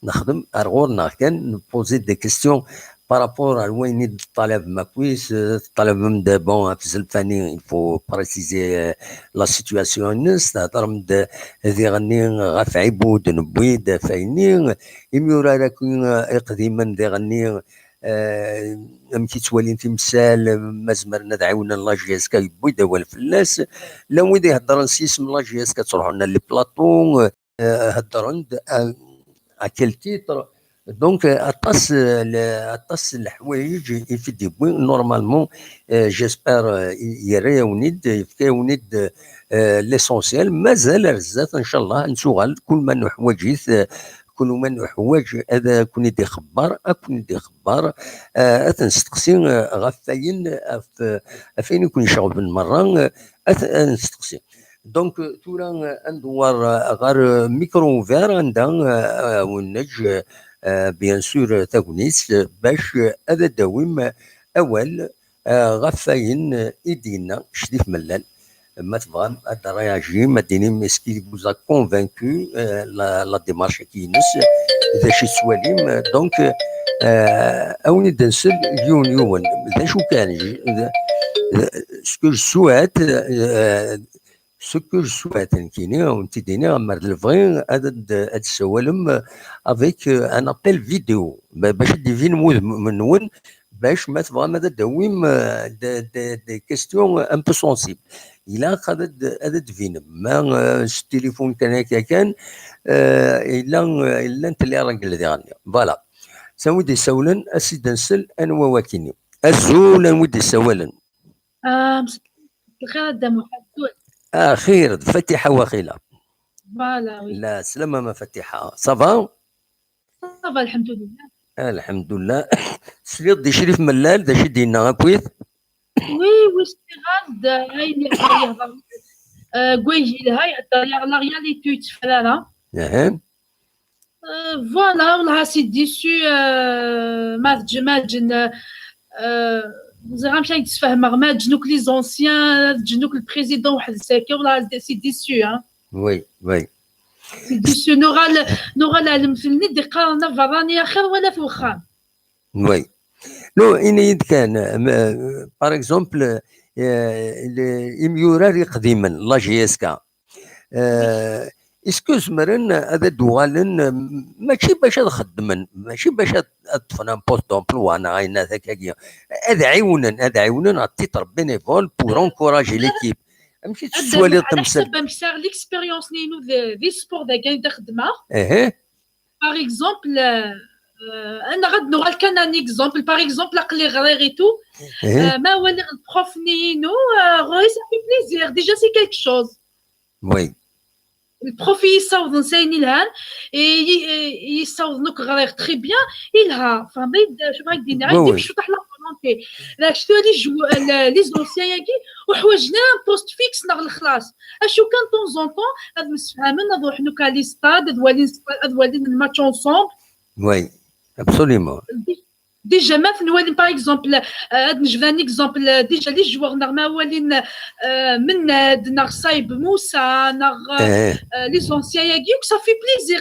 nexdem ar ɣur-neɣ kan, nposer des questions par rapport ar wayen i d-teṭṭalabem akk-is, eh, teṭṭalabem-d, bon, ɣef Zelfani, il faut préciser, eh, la situation-ines, theddrem-d diɣenni ɣef Ɛibud, newwi-d ɣef ayenni, imyurar akk, eh, iqdimen diɣenni, eh, amek i ttwalin timsal, ma zemren ad ɛiwnen la J S K, yewwi-d awal fell-as, llan wid iheddren s yisem la J S K, ttruḥun ar les plateaux, eh, heddren-d, eh, à quel titre. Donc, eh, aṭas, eh, le-, aṭas n leḥwayeǧ i t-id-yewwi. Normalement, eh, j'espère, eh, yerra-yawen-id, yefka-yawen-id, eh, l'essentiel. Mazal ar zdat, ncallah, ad nettuɣal, kul ma nuḥwaǧ-it, eh, kul ma nuḥwaǧ ad ken-id-ixebber, ad ken-id-ixebber, eh, ad t-nesteqsi, eh, ɣef wayen, ɣef, ɣef wayen i ken-iceɣben merra, eh, ad t-, ad nesteqsi. Donc, tura, eh, ad ndewwer, eh, ɣer, eh, micro ouvert, anda, eh, eh, wen-neǧǧ, eh, bien sûr, eh, tagnit, eh, bac, eh, ad d-tawim, eh, awal, eh, ɣef wayen, eh, i d-yenna Crif Mellal. Ma tebɣam ad d-réagim, ad d-tinim est-ce qu'il vous a convaincu, eh, la, la démarche-agi-ines, d acu i tettwalim, eh, donc, eh, a wen-id-nsel yiwen yiwen. D acu kan, je, de, de, ce que je souhaite, eh, ce que je souhaite, nekkini, a wen-t-id-iniɣ, mer d lebɣi, ad, ad, ad d-tessawalem, eh, avec, eh, un appel vidéo, ba-, bac ad d-ibin wudem-nwen, bac ma tebɣam ad d-tawim, eh, des, des, des questions un peu sensibles. Ilaq ad, ad, ad d-tbinem. Ma, eh, s tilifun kan akka kan, eh, yella, eh, llant les règles diɣenni. Voilà. S anwa i d-isawlen, a s-id-nsel, anwa wakini. Azul, anwa i d-isawalen? Ah, مساء الخير, a Dda Muḥ, azul. Ah, xir, d Fatiḥa waqila. Voilà, oui. La, slama ma Fatiḥa. Ça va? Ça va, lḥemdulillah. Lḥemdulillah. Tesliḍ-d i Crif Mellal, d acu i d-yenna akkit? Oui, oui, sliɣ-as-d, ayen yehder, yehder, euh, deg wayeg yelha, yehder la réalité, ur yetteffer ara. Aha. Euh, voilà, والله c'est déçu, euh, ma teǧ-, ma ǧen, euh, ẓriɣ amek ay d-sfehmeɣ, ma ǧen akk les anciens, ǧen akk le président weḥd-s akka, والله c'est déçu, hein. Oui, oui. C'est déçu, nuɣal, nuɣal ar lemtel-nni d-iqqaren aberrani axir wala f wexxam. Oui. Non, ini-yi-d kan, euh, par exemple, euh, le- imyurar iqdimen, la J S K. Euh, est-ce que zemren ad d-uɣalen, euh, mačči bac ad xeddmen, mačči bac ad, ad ṭṭfen un poste d'emploi neɣ ayen akkagi, ad ɛiwnen, ad ɛiwnen à titre bénévole pour encourager l'équipe. Amek i tettwaliḍ tamsalt? Amek saɣ l'expérience-inu di sport dagi i d-xeddmeɣ. Par exemple, euh, euh, ad nuɣal kan un exemple. Par exemple, aql-i ɣriɣ et tout. Euh, ma waliɣ le prof-nni-inu, euh, ça fait plaisir. Déjà, c'est quelque chose. Oui. Le prof i yi-ssawḍen s ayen ilhan, i yi-ssawḍen akk ɣriɣ très bien, ilha. Fehmeḍ-iyi-d acu ara k-d-iniɣ, oui, oui. Cwiṭ la volonté. Dak tura les jou-, les anciens-agi, ur ḥwaǧen ara un poste fixe neɣ lexlaṣ. Acu kan, de temps en temps, ad msefhamen, ad ruḥen akk à les stades, ad walin, ad walin le match ensemble. Oui, absolument. Déjà, ma ten-walin, par exemple, euh, ad nejbed un exemple, euh, déjà, les joueurs, neɣ ma walin, euh, Mennad, neɣ Saïb Moussa, neɣ, euh, les anciens-agi, ça fait plaisir.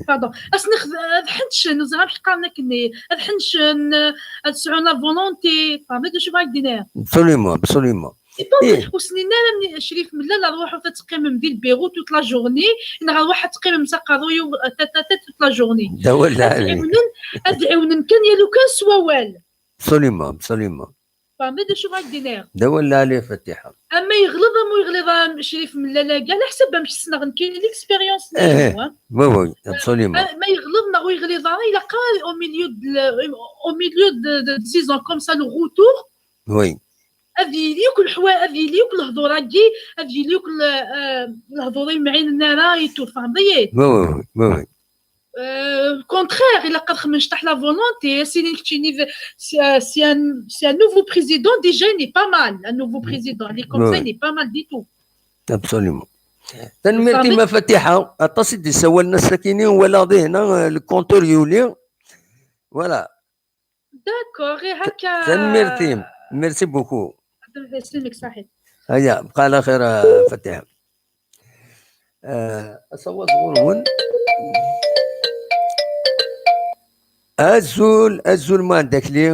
Pardon. Ad ḥennecen, ur ẓriɣ amek qqaren akken, ad ḥennecen, euh, ad sɛun la volonté. Fehmeḍ acu ara k-d-iniɣ? Absolument, absolument. C'est pas vrai, ur s-nnin ara Crif Mellal, rwaḥet ad teqqimem di lbiru toute la journée, neɣ rwaḥet ad teqqimem s aqerruy-iw, ta, ta, ta, toute la journée. D awal lɛali. Ad ɛiwnen, ad ɛiwnen kan yal ukan s wawal. Absolument, absolument. Fehmeḍ acu ara k-d-iniɣ? D awal lɛali a Fatiḥa. Ama yeɣleḍ, ama ur yeɣliḍ ara Crif Mellal-agi, ɛla ḥsab amek ssneɣ nekkini, l'expérience-nni. Oui, oui, absolument. Ma yeɣleḍ neɣ ur yeɣliḍ ara, ilaq au milieu de, au milieu de, de, de six ans comme ça, le retour. Oui. Ad yili akk leḥwa-, ad yili akk lehdur-agi, ad yili akk le-, euh, lehdur imɛinen ara i tufahmeḍ-iyi. Oui, oui, oui, oui, oui. Euh, contraire, ilaq ad xedmen cṭaḥ la volonté, sini keččini, c'est, c'est un, c'est un nouveau président, déjà, il n'est pas mal. Un nouveau président, il est comme ça, il n'est pas mal du tout. Absolument. Tanemmirt-im a Fatiḥa, aṭas i d-isawalen ass-akini, walaɣ dihna, euh, le compteur yuli. Voilà. D'accord, et هكا. Tanemmirt-im. Merci beaucoup. Aya, bqa ɛla xir a Fatiḥa. Euh, asawaḍ ɣur-wen. Azul, azul Muḥend Akli.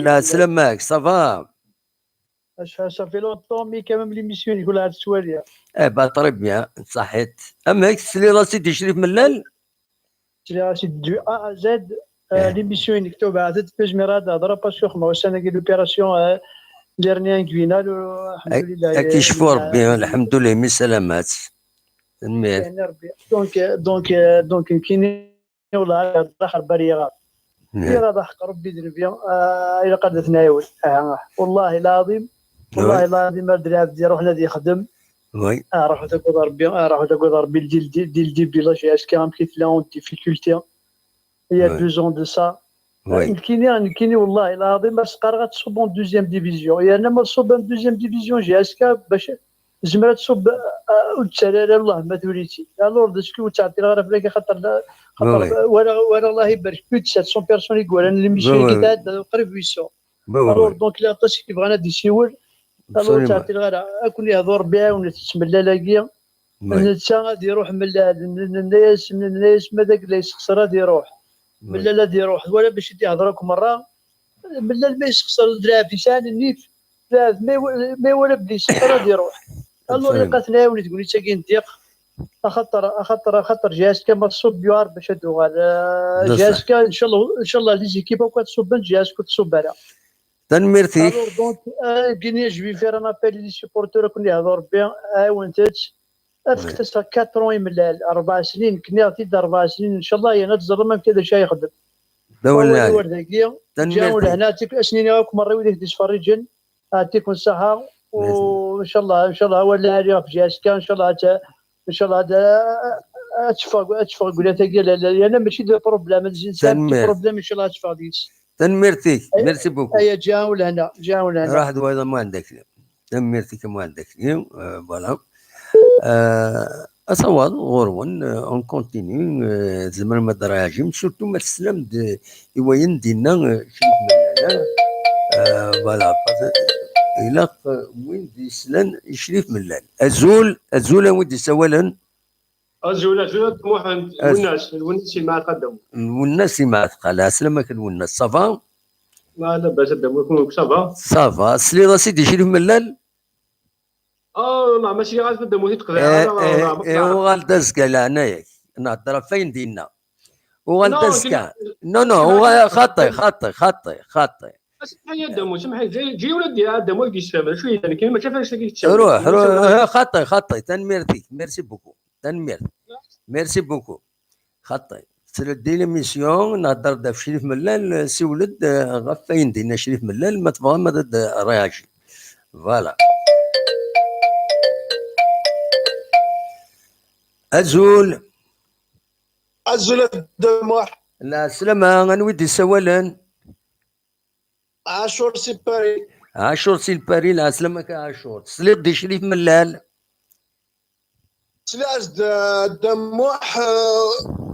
Lɛeslama-k, ça va? Acḥal, ça fait longtemps, mais quand même l'émission-inek ur la ttwaliɣ. Eh ben, très bien, ṣaḥit. Amek, tesliḍ-as i Sidi Crif Mellal? Sliɣ-as du A à Z, euh, l'émission-inek tubeɛt-d, ur zmireɣ ad hedreɣ parce que xedmeɣ ussan-agi l'opération, euh, l'hernie inguinale, euh, lḥemdulillah. Ad k-yecfu Rebbi, lḥemdulillah, mi salamat. Tanemmirt. Yeɛni Rebbi. Donc, euh, donc, euh, donc, nekkini, wallah, ad hedreɣ, Rebbi ara yi-ɣaḍen. Ara yi-ɣaḍen ḥeqq Rebbi d Nnbi, euh, ilaq ad t-nɛiwen. Ah, wallahi lɛaḍim, wallahi lɛaḍim, ar d lɛebd iruḥen ad yexdem. Ah, ruḥ ad tagad Rebbi, ah, ruḥ ad tagad Rebbi, dès le dé-, dès le début, la J S K, amek i tella en difficulté. Il y a deux ans de ça. Nekkini, nekkini, wallahi lɛaḍim, ma s-qqareɣ ad tṣubb en deuxième division. Yerna ma tṣubb en deuxième division, J S K, bac tezmer ad tṣubb, ah, ur d-ttarra ara, Allah ma turitt-id. Alors, d acu ur ttɛeṭṭileɣ ara fell-ak, axaṭer, axaṭer walaɣ, walaɣ, Allah ibarek, plus de sept cents personnes i yewalan l'émission-agi, tɛedda qrib huit cents. Alors, donc, la aṭas i yebɣan ad d-isiwel. Alors, ur ttɛeṭṭileɣ ara. Ad ken-yehdu Rebbi, ɛiwnet-tt Mellal-agi. Netta ad iruḥ Mellal, n-, n-, nenna-yas, nenna-yas ma d agla yessexṣer ad iruḥ. Mellal ad iruḥ, wala bac i d-ihder akk merra. Mellal ma yessexṣer d lɛebd yesɛan nnif, lɛebd ma iwa-, ma iwala belli yessexṣer ad iruḥ. Alors, ilaq ad t-nɛiwen i tegnit-agi n ddiq. Axaṭer, axaṭer, axaṭer J S K ma tṣubb yuɛer bac ad d-tuɣal. Euh, J S K, ncallah, ncallah, les équipes akk ad ṣubben, J S K ur tṣubb ara. Tanemmirt-ik. Alors, donc, euh, gini, je vais faire un appel i les supporters, ad ken-yehdu Rebbi, ɛiwnet-tt. Afket-as quatre ans i Mellal, rebɛa snin, nekni aɣ-t-id rebɛa snin, ncallah, yerna ad teẓrem amek d acu ara yexdem. D awal lɛali. Awal dagi, ǧǧan lehna, ad s-nini akk merra wid i k-d-ittferriǧen, ɛṭikum ṣṣeḥḥa, u ncallah, ncallah, awal lɛali ɣef J S K, ncallah, ad, ncallah, ad, ad teffeɣ, ad teffeɣ gula tagi, la, la, yerna mačči d problème, ad zin sɛan problème, ncallah, ad teffeɣ deg-s. Tanemmirt-ik. Merci beaucoup. Aya, ǧǧan lehna, ǧǧan lehna. Ruḥ d wayeḍ a Muḥend Akli. Tanemmirt-ik a Muḥend Akli. Euh, voilà. Euh, asawaḍ ɣur-wen, euh, on continue, euh, tzemrem ad d-reagim, surtout ma teslam-d i wayen d-yenna, euh, Crif Mellal. Euh, voilà. Ilaq, euh, win d-yeslan i Crif Mellal. Azul, azul a win d-yessawalen. Azul, azul a Muḥend. Lwennas, Lwennas i Lmeɛtqa Dda Muḥ. Lwennas i Lmeɛtqa, lɛeslama-k a Lwennas, ça va? Ma labas a Dda Muḥ, ça va? Ça va, tesliḍ-as i d-icrif Mellal? Ah, ma sliɣ-as a Dda Muḥ i d-qdiɛeɣ ara. Uɣal-d azekka leɛnaya-k, nhedder ɣef wayen d-yenna. Uɣal-d azekka. Non, non, uɣal, xaṭi, xaṭi, xaṭi, xaṭi. Semḥ-iyi a Dda Muḥ, semḥ-iyi, ǧi ula d a Dda Muḥ ad d-yessefhem d acu yellan, kini mačči ɣef wannect-agi tettawim. Ruḥ, ruḥ, xaṭi, xaṭi, tanemmirt-ik, merci beaucoup, tanemmirt, merci beaucoup. Xaṭi, tleddi l'émission, nhedder-d ɣef Crif Mellal, siwel-d ɣef wayen d-yenna Crif Mellal, ma tebɣam ad d-réagi. Voilà. Azul. Azul a Dda Muḥ. Lɛeslama, anwa i d-isawalen? Ɛacur si Paris. Ɛacur si Paris, lɛeslama-k a Ɛacur. Tesliḍ-d i Crif Mellal? Sliɣ-as-d a Dda Muḥ, eh,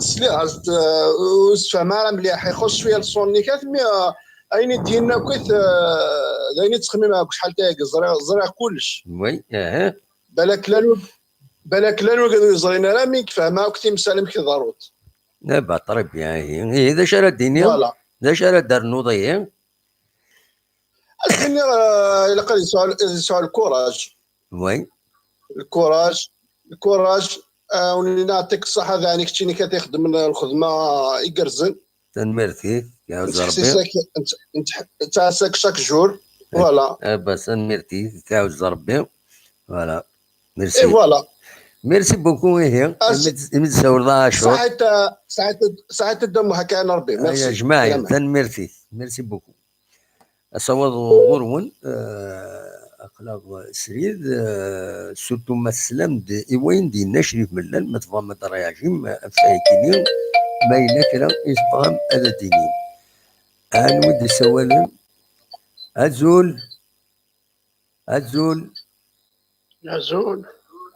sliɣ-as-d, eh, ur sefham ara mliḥ, ixuṣ cwiya le son-nni kan, mi, eh, ayen i d-yenna akkit, eh, d ayen i ttxemmimeɣ deg ucḥal tayagi, ẓriɣ, ẓriɣ kullec. Oui, aha. Balak llan wid, balak llan wid ur yeẓrin ara, mi yefhem akk timsal amek i ḍerrunt. Eh ben, très bien, ihi, ihi, d acu ara d-tiniḍ? Voilà. D acu ara d-ternuḍ ihi? Ad d-iniɣ, eh, ilaq ad yesɛu, ad yesɛu lkuraj. Oui. Lkuraj, lkuraj, eh, wen-, neɛṭik ṣṣeḥḥa, daɛni keččini kan ixeddmen lxedma igerrzen. Tanemmirt-ik, iɛuzz Rebbi. Nettḥessis-ak, nett-, nett-, nettɛassa-k chaque jour. Voilà. Eh ben, tanemmirt-ik, iɛuzz Rebbi. Voilà. Merci. Et voilà. Merci beaucoup, ihi. Imi d-, imi d-tsawleḍ a Ɛacur. Saɛit, saɛit, saɛit a Dda Muḥ, akka n Rebbi. Merci. Ajmaɛin, tanemmirt-ik. Merci beaucoup. Asawaḍ ɣur-wen, eh, aql-aɣ srid, eh, surtout ma teslam-d i wayen d-yenna Crif Mellal, ma tebɣam ad d-réagim, eh, ɣef wayagi-nni, ma yella kra i tebɣam ad d-tinim. Anwa i d-isawalen? Azul. Azul. Azul.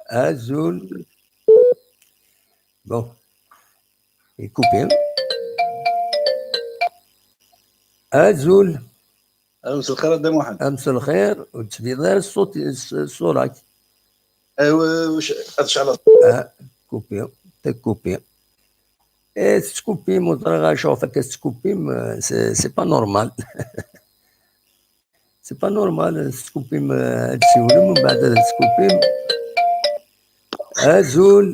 Azul. Bon. Ikupi. Azul. Mselxir a Dda Muḥend. Mselxir, ur d-tbiḍ ara ṣṣut-, ṣ-, ṣṣura-k. Aywa, ad ceɛleɣ. Ah, kupi, tekupi. Eh, tettkupim, ur ẓriɣ acu ɣef akka tettkupim, eh, c'est, c'est pas normal. C'est pas normal, tettkupim, eh, ad d-siwlem, mbeɛd ad tettkupim. Azul.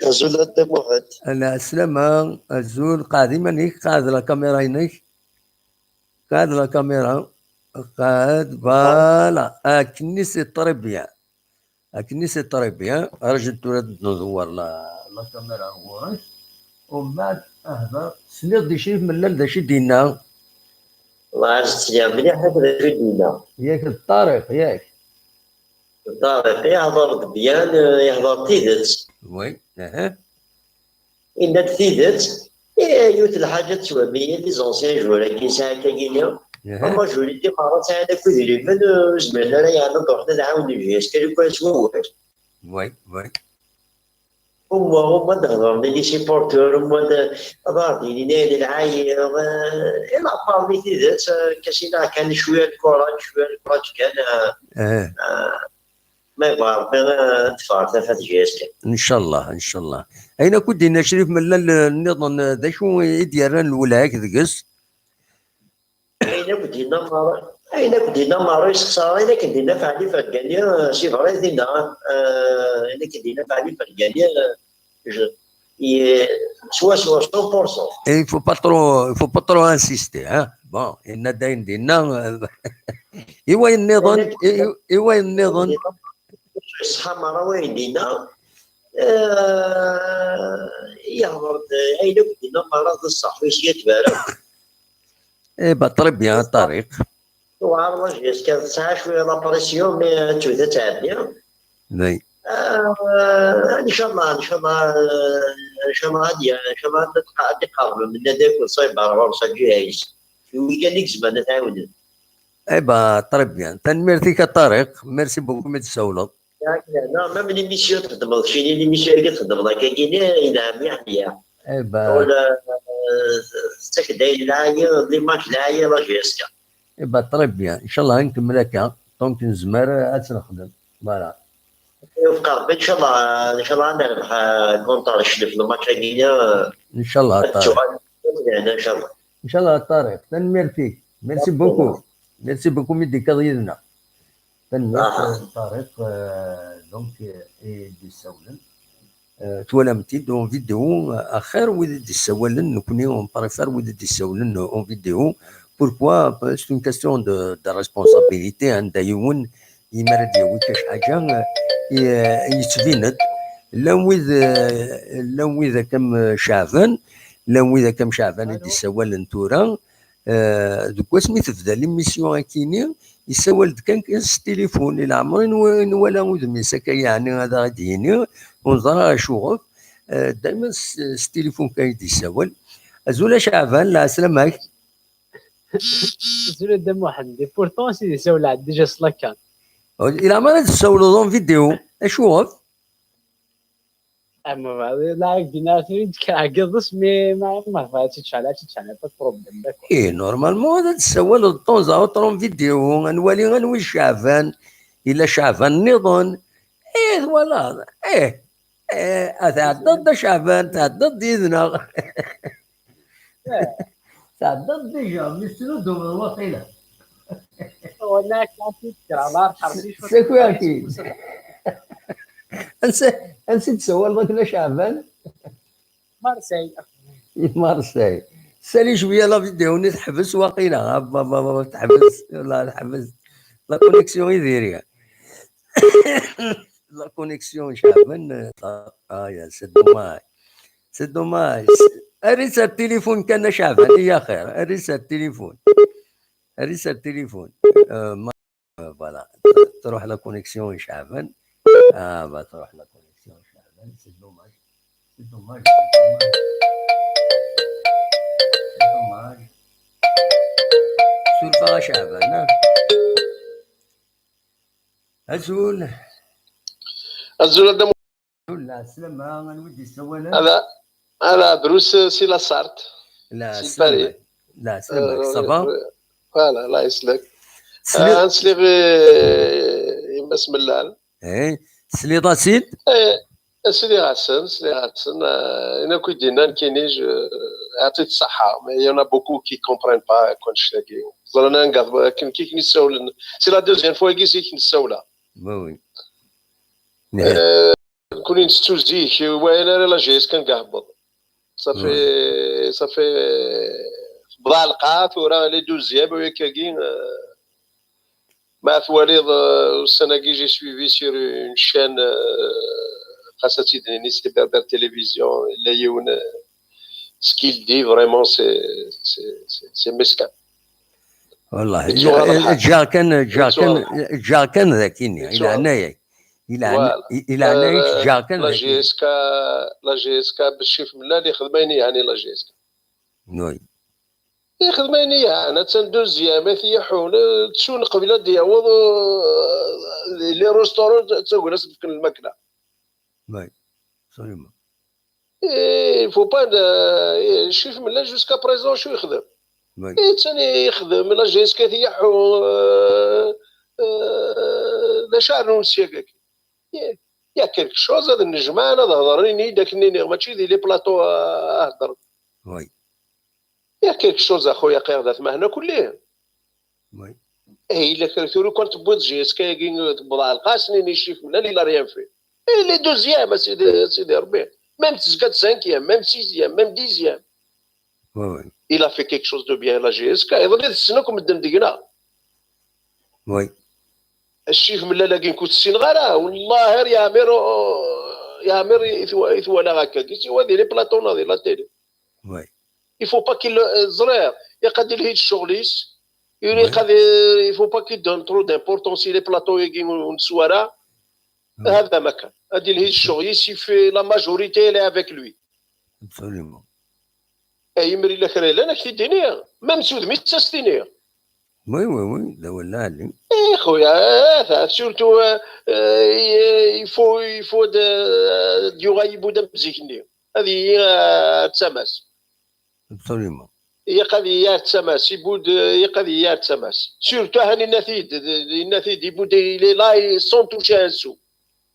Azul a Dda Muḥend. Lɛeslama, azul, qɛed iman-ik, qɛed la caméra-inek. Qɛed la caméra. Qɛed, voilà. Akkenni c'est très bien. Akkenni c'est très bien. Rju tura ad d-nḍewwer la, la caméra ɣur-k. Umbeɛd, ahder. Tesliḍ-d i Crif Mellal d acu i d-yenna? Ur ɛad sliɣ mliḥ akk d acu i d-yenna. Yak d Ṭariq, yak? D Ṭariq, ihḍer-d bien, ihḍer tidet. Oui, aha. Yenna-d tidet. Eh, yiwet lḥaǧa tettwami, les anciens joueurs-agi nesɛa akkagini. Aha. Ama joueurs-agi merra sɛan akk idrimen, ur zmiren ara yeɛni ad ruḥen ad ɛawnen J S K lukan s wawal. Oui, oui. Uma, uma d-hedren i les supporteurs, uma d-, ad aɣ-d-inin ay lɛayiḍ, eh, ila parmi tidet, eh, kasina kan cwiya n lkuraj, cwiya n lkuraj kan, eh, eh, ma yebɣa Rebbi, eh, ad teffeɣ ɣer tafat J S K. Ncallah, ncallah. Ayen akk i d-yenna Crif Mellal, eh, nniḍen, eh, d acu i d-yerran lwelha-k deg-s? Ayen akk d-yenna Maro, ayen akk d-yenna Maro yessexṣar, ayen akken d-yenna Faɛli Fergani, eh, si Brizil, neɣ, eh, ayen akken d-yenna Faɛli Fergani, eh, je, i, swaswa, cent pour cent. Et il faut pas trop, il faut pas trop insister, hein. Bon, yenna-d ayen d-yenna, eh, i wayen nniḍen, i, i, i wayen nniḍen. Ṣṣeḥḥa merra wayen d-yenna, eh, yehḍer-d ayen akk d-yenna merra d ṣṣeḥ, ur yesgatab ara. Eh ben, très bien, Ṭariq. Tuɣal la J S K tesɛa cwiya la pression, mais ad tewt ad tɛeddi. Oui. Eh, ncallah, ncallah, eh, ncallah ad y-, ncallah ad tqa-, ad iqerreb Mennad akked Ṣayber ɣur-s a Ǧihayes. Wigi kan i izemren ad t-ɛiwnen. Eh ben, très bien. Tanemmirt-ik a Ṭariq. Merci beaucoup mi d-tsawleḍ. Yak, non, même l'émission txedmeḍ, kini l'émission-agi txedmeḍ akkagini, yelha mliḥ, mliḥ. Eh ben. Wala, eh, tettak-d ayen lɛali, l'image lɛali, la J S K. Eh ben, très bien. Ncallah ad nkemmel akka. Donc nezmer ad tt-nexdem. Voilà. Yewfeq Rebbi, ncallah, ncallah ad nerbeḥ, eh, contre Cclef, le match-agi, eh, ncallah a Ṭariq. Ncallah a Ṭariq. Tanemmirt-ik. Merci beaucoup. Merci beaucoup mi d-tekkaḍ yid-neɣ. Tanemmirt a Ṭariq, eh, donc, eh, i d-yessawlen. Eh, twalam-t-id en vidéo, eh, axir wid i d-issawalen, nekkni on préfère wid i d-issawlen en vidéo. Pourquoi? C'est une question de, de responsabilité, anda yiwen yemmer ad yawi kan ḥaǧa, eh, yettbin-d. Llan wid, eh, llan wid akka am Caɛban, llan wid akka am Caɛban i d-issawalen tura, eh, deg wasmi tebda l'émission akini, yessawal-d kan, kan s tilifun, i leɛmer i nwa-, nwala udem-is akka, yeɛni ad aɣ-d-yini, ur neẓra acuɣef, eh, dayma s, s tilifun kan i d-yessawal. Azul a Caɛban, lɛeslama-k. Azul a Dda Muḥend, et pourtant si d-yessawel déjà s la carte. I leɛmer ad d-tessawleḍ en vidéo, acuɣef? Ama la gina trid tɛeggeḍ s mi ma ma fa ti tcala ti tcala pas problème, d'accord. Eh, normalement ad tessawaleḍ de temps à autre en vidéo, ad nwali anwa i Caɛban, yella Caɛban nniḍen. Eh, twalaḍ. Eh, eh, ad tɛeddaḍ d Caɛban, tɛeddaḍ yid-neɣ. Tɛeddaḍ déjà, mi tesnudumeḍ waqila. Wala kafit kra la tḥerci. Sakuya-k-id. Ansa, ansa i d-tessawaleḍ akken a Caɛban? Marseille. Marseille. Sali cwiya la vidéo-nni teḥbes waqila. Abba, abba, abba, teḥbes. Wala teḥbes. La connexion i diri. La connexion, Caɛban, euh, ah, ya, c'est dommage. C'est dommage. Err-itt ar tilifun kan a Caɛban, i axir. Err-itt ar tilifun. Err-itt ar tilifun. Euh, ma- euh, voilà. Tṛuḥ la connexion i Caɛban. Ah, bah, tṛuḥ la connexion i Caɛban. C'est dommage. C'est dommage. C'est dommage. C'est dommage. Surfa a Caɛban, ah. Azul. Azul a Dda Muḥend. Azul, lɛeslama, anwa i d-yessawalen? Ala, ala, drus, eh, si la Sarthe. La Si semaine. Paris. La semaine, Euh, ça va? Voilà, la Islam. Sliɣ- Ah, sliɣ, eh, i Mass Mellal. Eh, tesliḍ-as-id? Eh, sliɣ-asen, sliɣ-asen. Eh, ayen akk i d-yenna nekkini, je, eh, yeɛṭi-t ṣṣeḥḥa. Mais il y en a beaucoup qui comprennent pas, kan cctagi. Ẓran anga, akken kik nissawlen. C'est la deuxième fois i zik nissawla. Oui, oui. Eh, nekkni nettettu zik, wayen ara la J S K kan gahbeḍ. Ça fait, ça fait, bḍa lqaɛ, tura les douzième, u yakkagi, eh, ma twaliḍ, eh, ussan-agi, j'ai suivi sur une chaîne, eh, xas ad tt-id-nini, c'est Berbère Télévision, yella yiwen, eh, ce qu'il dit, vraiment, c'est, c'est, c'est, c'est mesquin. Wallah, Yettuɣal lḥal. ǧǧiɣ kan, ǧǧiɣ kan, Yettuɣal. Ǧǧiɣ kan d akini, i Yettuɣal. leɛnaya-k. I leɛna-, Voilà. i i leɛnaya-k, Euh, ǧǧiɣ kan d La akini. J S K, la J S K, Ccif Mellal ixdem ayen yeɛni la J S K. Oui. Ixdem ayen yeɛni, attan deuxième, ad t-yeḥun, tsun qbel ad d-yaweḍ, euh, les restaurants, d taggra s-d-fken lmakla. Oui. Absolument. Eh, il faut pas, eh, Ccif Mellal jusqu'à présent, acu yexdem? Oui. Eh, tani yexdem, la J S K tiyaḥu, eh, eh, d acu ara nunsi akka? Il y a quelque chose, ad nnejmaɛen, ad hedren, ini-d akken nniɣ, mačči di les plateaux, eh, hedren. Oui. Il y a quelque chose, a xuya, qiɣ d atmahen akk lli. Oui. Eh, illa kra tura kan tewwiḍ J S K-agi, tewweḍ ɛelqas-nni, Ccif Mellal, il a rien fait. Et les deuxièmes, a sidi, a sidi Rebbi. Même tezga-d cinquième, même sixième, même dixième. Oui, oui. Il a fait quelque chose de bien, la J S K. Iḍelli d ssna akk medden deg-neɣ. Oui. Ccif Mellal-agi nekk ur t-ssineɣ ara. Wellah ar yeɛmir, yeɛmir i t-wa-, i t-walaɣ akka. Siwa di les plateaux, di la télé. Oui. Il faut pas qu'il, euh, ẓriɣ, ilaq ad ilhi d ccɣel-is. Il Oui. ilaq ad, euh, il faut pas qu'il donne trop d'importance i les plateaux-agi ur neswa ara. Oui. Hada ma kan. Ad ilhi d ccɣel-is, il fait, la majorité, elle est avec lui. Absolument. Ay imri la kra yellan, ad k-t-id-iniɣ. Même s udem-is, ad s-t-iniɣ. Oui, oui, oui, d awal lɛali. Eh, xuya, eh, ta, surtout, euh, euh, il faut, il faut de, euh, d-yuɣal yiwwas am zik-nni. Ad iyi, euh, ar tsamas. Absolument. Ilaq ad iyi ar tsamas, ibudd, ilaq ad iyi ar tsamas. Surtout, ahan yenna-t-id, yenna-t-id, ibudd, il est là, il, sans toucher un sou.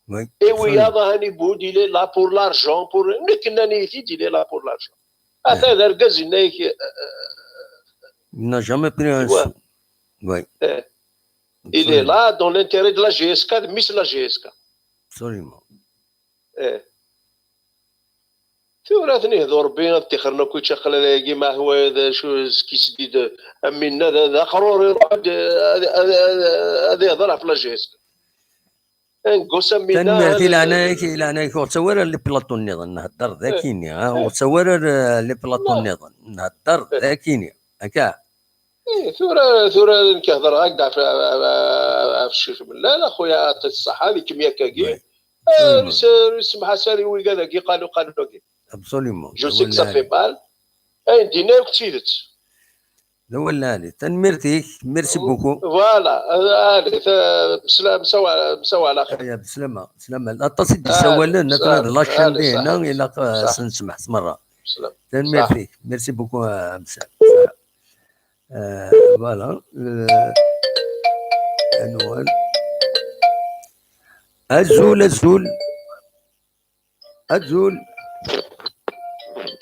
Oui. Et wiyaḍ ahan ibud, il est là pour l'argent, pour nekk nnan-iyi-t-id, il est là pour l'argent. Ata d argaz yenna-yak, Il n'a jamais pris un Ouais. sou. Oui. Eh, il est là dans l'intérêt de la G S K, de Miss la G S K. Absolument. Eh. Tura ad ten-ihdu Rebbi, ad ṭixren akk ičaqlal-agi, ma hwa d acu, ce qui se dit de, am winna d, d aqrur iruḥ ad, ad, ad, ad, ad ihder ɣef la G S K. Angus am winna, Tanemmirt i ad- leɛnaya-k, i leɛnaya-k. Ur ttawi ara les plateaux nniḍen, nhedder d akini, ha? Ur ttawi ara, eh, les plateaux nniḍen, nhedder d akini. Akka. Eh, tura, tura nekk hedreɣ-ak-d ɣef, ɣef, ɣef, ɣef Ccix Mellal, a xuya, yeɛṭi-k ṣṣeḥḥa, di kemya-agi. Oui. Eh, ur s-, ur semmeḥ-as ara i wigad-agi, qalu, qalu-agi. Absolument. Je sais que ça fait mal. Ayen d-yenna akk d tidet. D awal lɛali. Tanemmirt-ik. Merci beaucoup. Voilà. Allez, ta-, bsla-, msawa, msawa ɛla xir. Aya, beslama, beslama. Aṭas i d-yessawalen, Allez, atan ad صح. lacen Allez, dinna, صح. ilaq, eh, صح. sen-nsemḥ s merra. Bsla-. Tanemmirt-ik. Merci beaucoup, eh, Amsal. Eh, voilà. Eh, anwa? Azul, azul. Azul.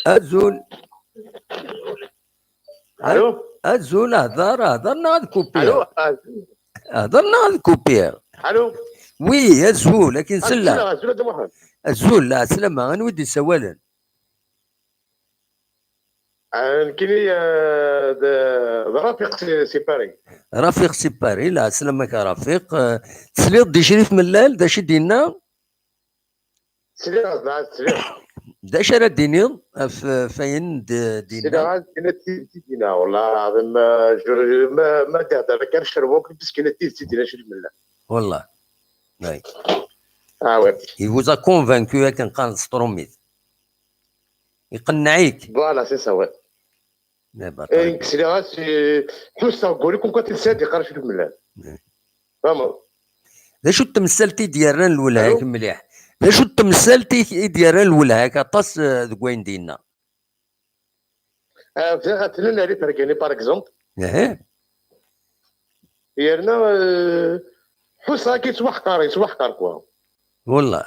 Azul. Allô? Azul, hder, hder neɣ ad kupiɣ? Allô? Hder neɣ ad kupiɣ? Allô? Oui, azul, akin sella. Azul, azul, a Dda Muḥend. Azul, lɛeslama, anwa i d-yessawalen? Ah, nekkini, eh, d, d Rafiq si, si Paris. Rafiq si Paris, lɛeslama-k a Rafiq. Eh, tesliḍ-d i Crif Mellal, d acu i d-yenna? Sliɣ, d, sliɣ. D acu ara d-tiniḍ ɣef, ɣef wayen d-, d-yenna? Sliɣ, ad d-tiniḍ tidet i d-yenna, wallah lɛaḍim, eh, je, je, ma, ma d-ihder akka, cerbo-k, parce que d tidet i d-yenna Crif Mellal. Wallah. Oui. Ah ouais. Il vous a convaincu akken qqaren s trumit. Iqenneɛ-ik. Voilà, c'est ça, ouais. Eh ben, Eh, nekk sliɣ-as, eh, ḥusseɣ deg wul-iw comme quoi telsa-d iqerrec deg umellal. Mm. Vraiment. D acu n temsalt i d-yerran lwelha-k mliḥ? D acu n temsalt i i d-yerran lwelha-k aṭas, eh, deg wayen d-yenna? Ah, bɣiɣ ad tnen ar ifergani, par exemple. Ehe. Yerna, eh, ḥusseɣ akka yettwaḥqar, yettwaḥqar, quoi. Wallah.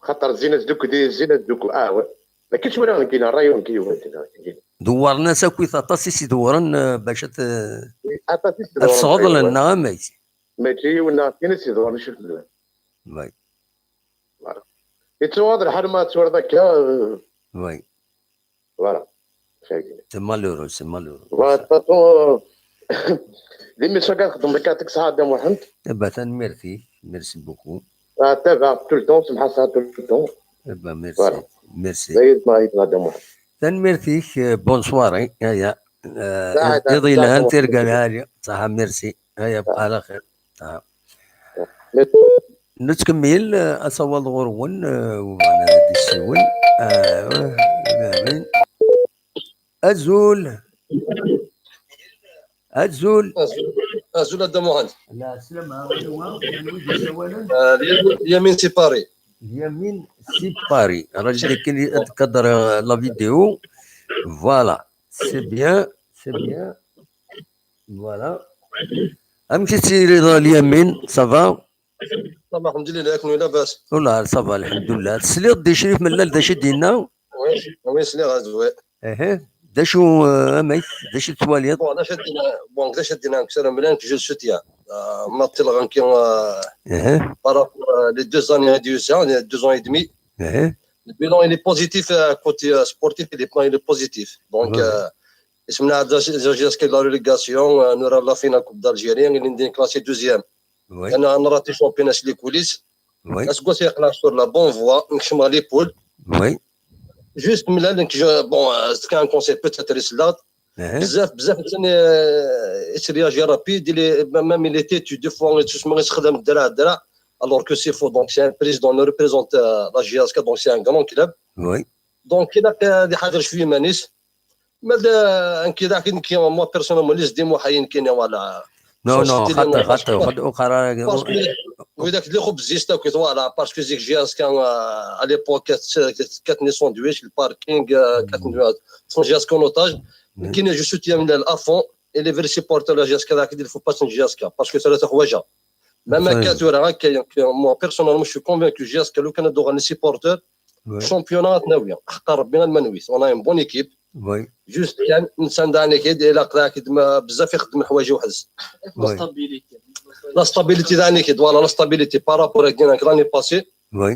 Xaṭer zzin-as dukli, zzin-as dukli. Ah, ouais. Mačči ttwaliɣ nekkini, ṛṛay-iw nekkini, wa ddin. Dewwren-as akkit aṭas i s-idewwren, eh, bac ad t-, Aṭas i ad sɣeḍlen, neɣ amek? Mačči yiwen neɣ tin i s-idewwren i Crif Mellal. Oui. Voilà. Yettwaɣaḍ lḥal ma ad twaliḍ akka, eh, Oui. Voilà. C'est malheureux, c'est malheureux. Voilà, de toute façon, euh, d imiss akka txeddmeḍ akka, yeɛṭik ṣṣeḥḥa a Dda Muḥend. Eh ben, tanemmirt-ik. Merci beaucoup. Ah, tabaɛ tout le temps, semḥa sɛa tout le temps. Eh ben, merci. Voilà. Merci. Dayet ma yebɣa Dda Muḥend. Tanemmirt-ik, eh, bonne soirée. Aya. Eh, Saɛid, iḍ yelhan, saɛid. Tirga lɛali. Ṣaḥa, merci. Aya, bqa ɛla xir. Ṣaḥa. Merci. Nettkemmil, eh, asawaḍ ɣur-wen, eh, webɣan ad d-issiwel. Eh, amin. Azul. Azul. Azul, azul a Dda Muḥend. Lɛeslama, anwa? Anwa i d-yessawalen? Ah, Yamin si Paris. Yamin si Paris. Rajdi kini ad cadrer la vidéo. Voilà. C'est bien. C'est bien. Voilà. Amek i tessirideḍ a Yamin? Ça va? Ça va, alḥemdulilah, kunwi labas? Wallah, ça va, alḥemdulilah. Tesliḍ-d i Crif Mellal d acu i d-yenna? Oui, oui, sliɣ ad, oui. Ehe. D acu, eh, amek? D acu tettwaliḍ? Bon, d acu ad d-iniɣ, bon, d acu ad d-iniɣ, nekk s ara mlan, je le soutiens. Euh, ma ṭṭileɣ anki, euh, Ehe. par rapport, euh, les deux années réduites, hein, les deux ans et demi, Ehe. le bilan, il est positif, euh, côté, euh, sportif, il est, il est positif. Donc, Ouais. euh, issemna la G S K la relégation, euh, nura la finale Coupe d'Algérie, il est classé deuxième. Oui. On a raté championnat sur les coulisses. Oui. Aseggas-a yeqleɛ sur la bonne voie, nekcem ɣer les poules. Oui. Juste, mlal, nekk, je, bon, euh, c'est un conseil peut-être, Islam. Ehe. Bzaf, bzaf, il, euh, il réagit rapide, il est, même il est têtu, des fois, il se met, il se met, alors que c'est faux. Donc, c'est un président, il représente, euh, la G S K, donc c'est un grand club. Oui. Donc, il a fait des حاجات في مانيس. Mais, euh, un كذا كي نكي، moi, personnellement, les دي محاين كيني ولا. Non, Ça, non, c'était خاطر، les خاطر، moyens. خاطر، أخرى، Parce que, oui, donc, les groupes زيستا كنت، voilà, parce que زيك جي اس كان، euh, à l'époque، كانت، كانت نيسون دويش، الباركينغ، euh, كانت، euh, تكون جي اس كان اوتاج. كاين جو سوتيان من الافون، et les vrais supporters de la G S K, il faut pas تكون جي اس كا، parce que ثلاثة خواجه. Même akka tura, akka, moi, personnellement, je suis convaincu, J S K, lukan ad uɣalen les supporters, championnat ad t-nawi. Xaṭer Rebbi alma nwi-t. On a une bonne équipe. Juste kan, netta d anikid, ilaq d anikid, ma, bezzaf ixeddem lḥwayeǧ weḥd-s. La stabilité. La stabilité d anikid, voilà, la stabilité par rapport à l'année passée.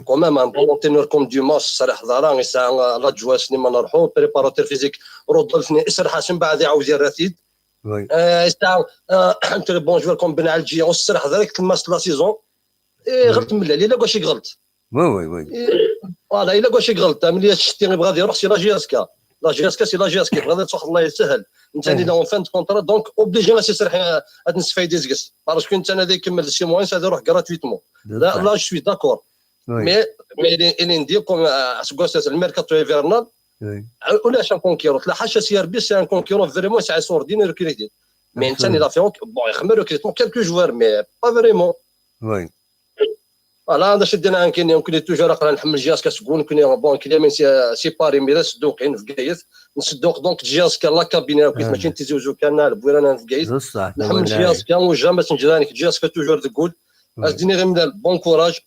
Quand même, un bon entraîneur comme Dumas, Serah Dara, yesɛa, euh, la joie, Slimane Arḥu, préparateur physique, Rodolphe, yesɛa Ḥasen, mbeɛd iɛawed yerra-t-id. Euh, yesɛa, euh, un très bon joueur comme Ben Alji, ur serreḥ direct le match de la saison. Et ɣelṭ mlal, yella gauche ɣelṭ. Oui, oui, oui. Voilà, yella gauche ɣelṭ. Mlal ccti yebɣa ad iruḥ, c'est la J S K. La J S K, c'est la J S K. Yebɣa ad tṛuḥ, Allah yessahel. Netta yella en fin de contrat, donc obligé ad iserreḥ, euh, ad nesfaydi seg-s. Parce que netta ad ikemmel six mois, ad iruḥ gratuitement. Là, là, je suis d'accord. Mais, mais il est, il est dit comme, euh, aseggas-a, le mercato hivernal, euh, ulac un concurrent. La H S R B, c'est un concurrent vraiment, c'est extraordinaire recruté. Mais netta, il a fait, bon, il a recruté quelques joueurs, mais pas vraiment. Voilà, هذا شدينا عن كيني، يمكن toujours أقرأ نحمل J S K سكون، يمكن، bon, كليمين سي، سي باري ميرا صدوقين في قايث. نصدق donc J S K la cabinet، كنت ماشي نتيزي وزو كان نعرف وين أنا في قايث. نحمل J S K وجامس نجرانك J S K toujours تقول. أزديني غير من bon courage.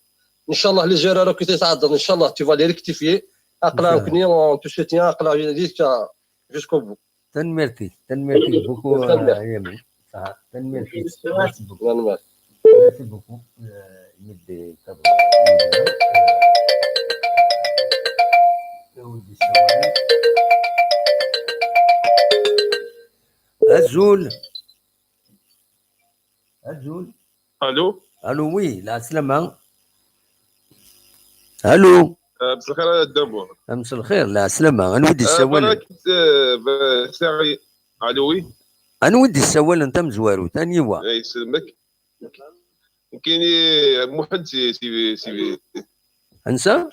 إن شاء الله les erreurs راك تتعدل، إن شاء الله tu vas les rectifier. أقلع كني، on te soutient، أقلع ليك jusqu'au bout. Tanemmirt-ik, tanemmirt-ik beaucoup, euh, Yamine. Merci beaucoup. Merci beaucoup. Euh, Azul. Azul. Allô. Allô, oui, lɛeslama. Allô. Euh, مساء الخير يا الدمور. مساء الخير، lɛeslama. Anwa i d-yessawalen? Allô, oui. Anwa i d-yessawalen tamezwarut? Aniwa? Yesselmek. Nekkini Muḥend si, si, si. Ansa?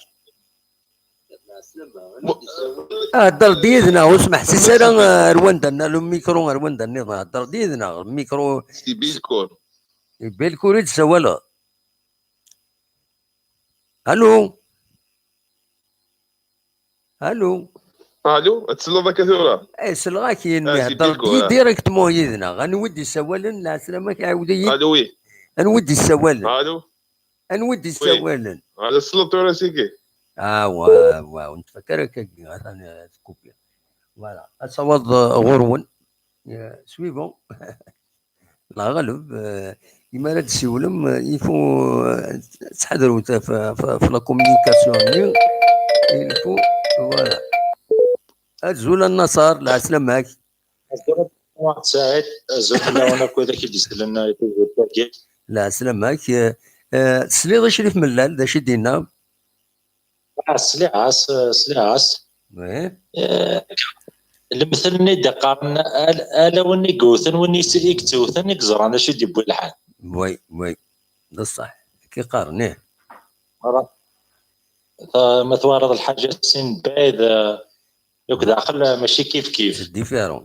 Ah, hedder-d yid-neɣ, ur smeḥsis ara, ah, ar wanda nna, le micro, ar wanda nniḍen, hedder-d yid-neɣ, le micro. Si Belkur. Si Belkur i d-tessawaleḍ? Allô? Allô? Allô? Ad tesleḍ akka tura? Eh, selleɣ-ak, ah, si Belkur, ah. Directement yid-neɣ. Anwa i d-yessawalen, lɛeslama-k, ɛawed-iyi. Allô, oui. Anwa i d-yessawalen? Allô? Anwa i d-yessawalen? Ɣer tesleḍ tura siki. Ah, wa, wa, ur nettfakka ara akkagi, atan, eh, tkupi. Voilà, asawaḍ, eh, ɣur-wen. Eh, suivant. Leɣleb, eh, imi ara d-tessiwlem, eh, il faut, eh, ttḥadrewt f, f, f la communication-nni. Il faut, voilà. Azul a Nnaṣer, lɛeslama-k. Azul a Muḥend Saɛid, azul fell-awen akk wid i k-id-isellen i tewwurt-agi. Lɛeslama-k. Eh, eh, tesliḍ i Crif Mellal, d acu i d-yenna? Ah, sliɣ-as, eh, sliɣ-as. Eh, lemtel-nni i d-iqqaren, al-, ala win i yewten, win i s-, i yettewten i yeẓran acu i d-yewwi lḥal. Oui, oui. D ṣṣeḥ. Akka i qqaren, ih. Ara, ta-, ma twalaḍ lḥaǧa sin bɛid, eh, yakk daxel, eh, mačči kif kif. C'est différent.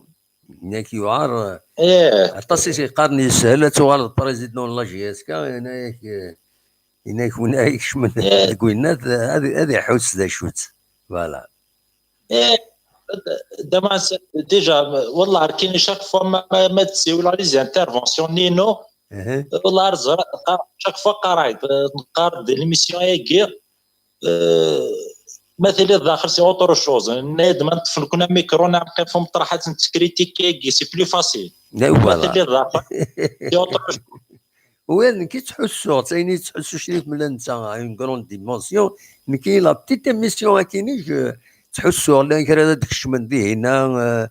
Yak yuɛer, eh, aṭas i s-yeqqaren yeshel ad tuɣaleḍ président n la J S K, yenna-yak, eh, yenna-yak win ara ikecmen deg winnat, eh, ad, ad iḥuss d acu-tt. Voilà. Eh, d-, d-, déjà, wallah, ar kini chaque fois ma, ma, ma d-ssiwleɣ les interventions-nni-inu, wallah, ar ẓra-, qa-, chaque fois qqareɣ-d, eh, neqqar-d di l'émission-agi, eh, ma tiliḍ daxel, c'est autre chose. Yenna-yad ma neṭṭef nekkni amikru, neɛreq ɣef umeṭreḥ, ad nettkritiki-agi, c'est plus facile. Ma tiliḍ daxel, c'est autre chose. Oui, nekk i ttḥussuɣ, d ayen i yettḥussu Crif Mellal netta, à une grande dimension. Nekk, la petite émission akkin-ik, eh, ttḥussuɣ, llan kra ad d-kecmen dihin-a, eh,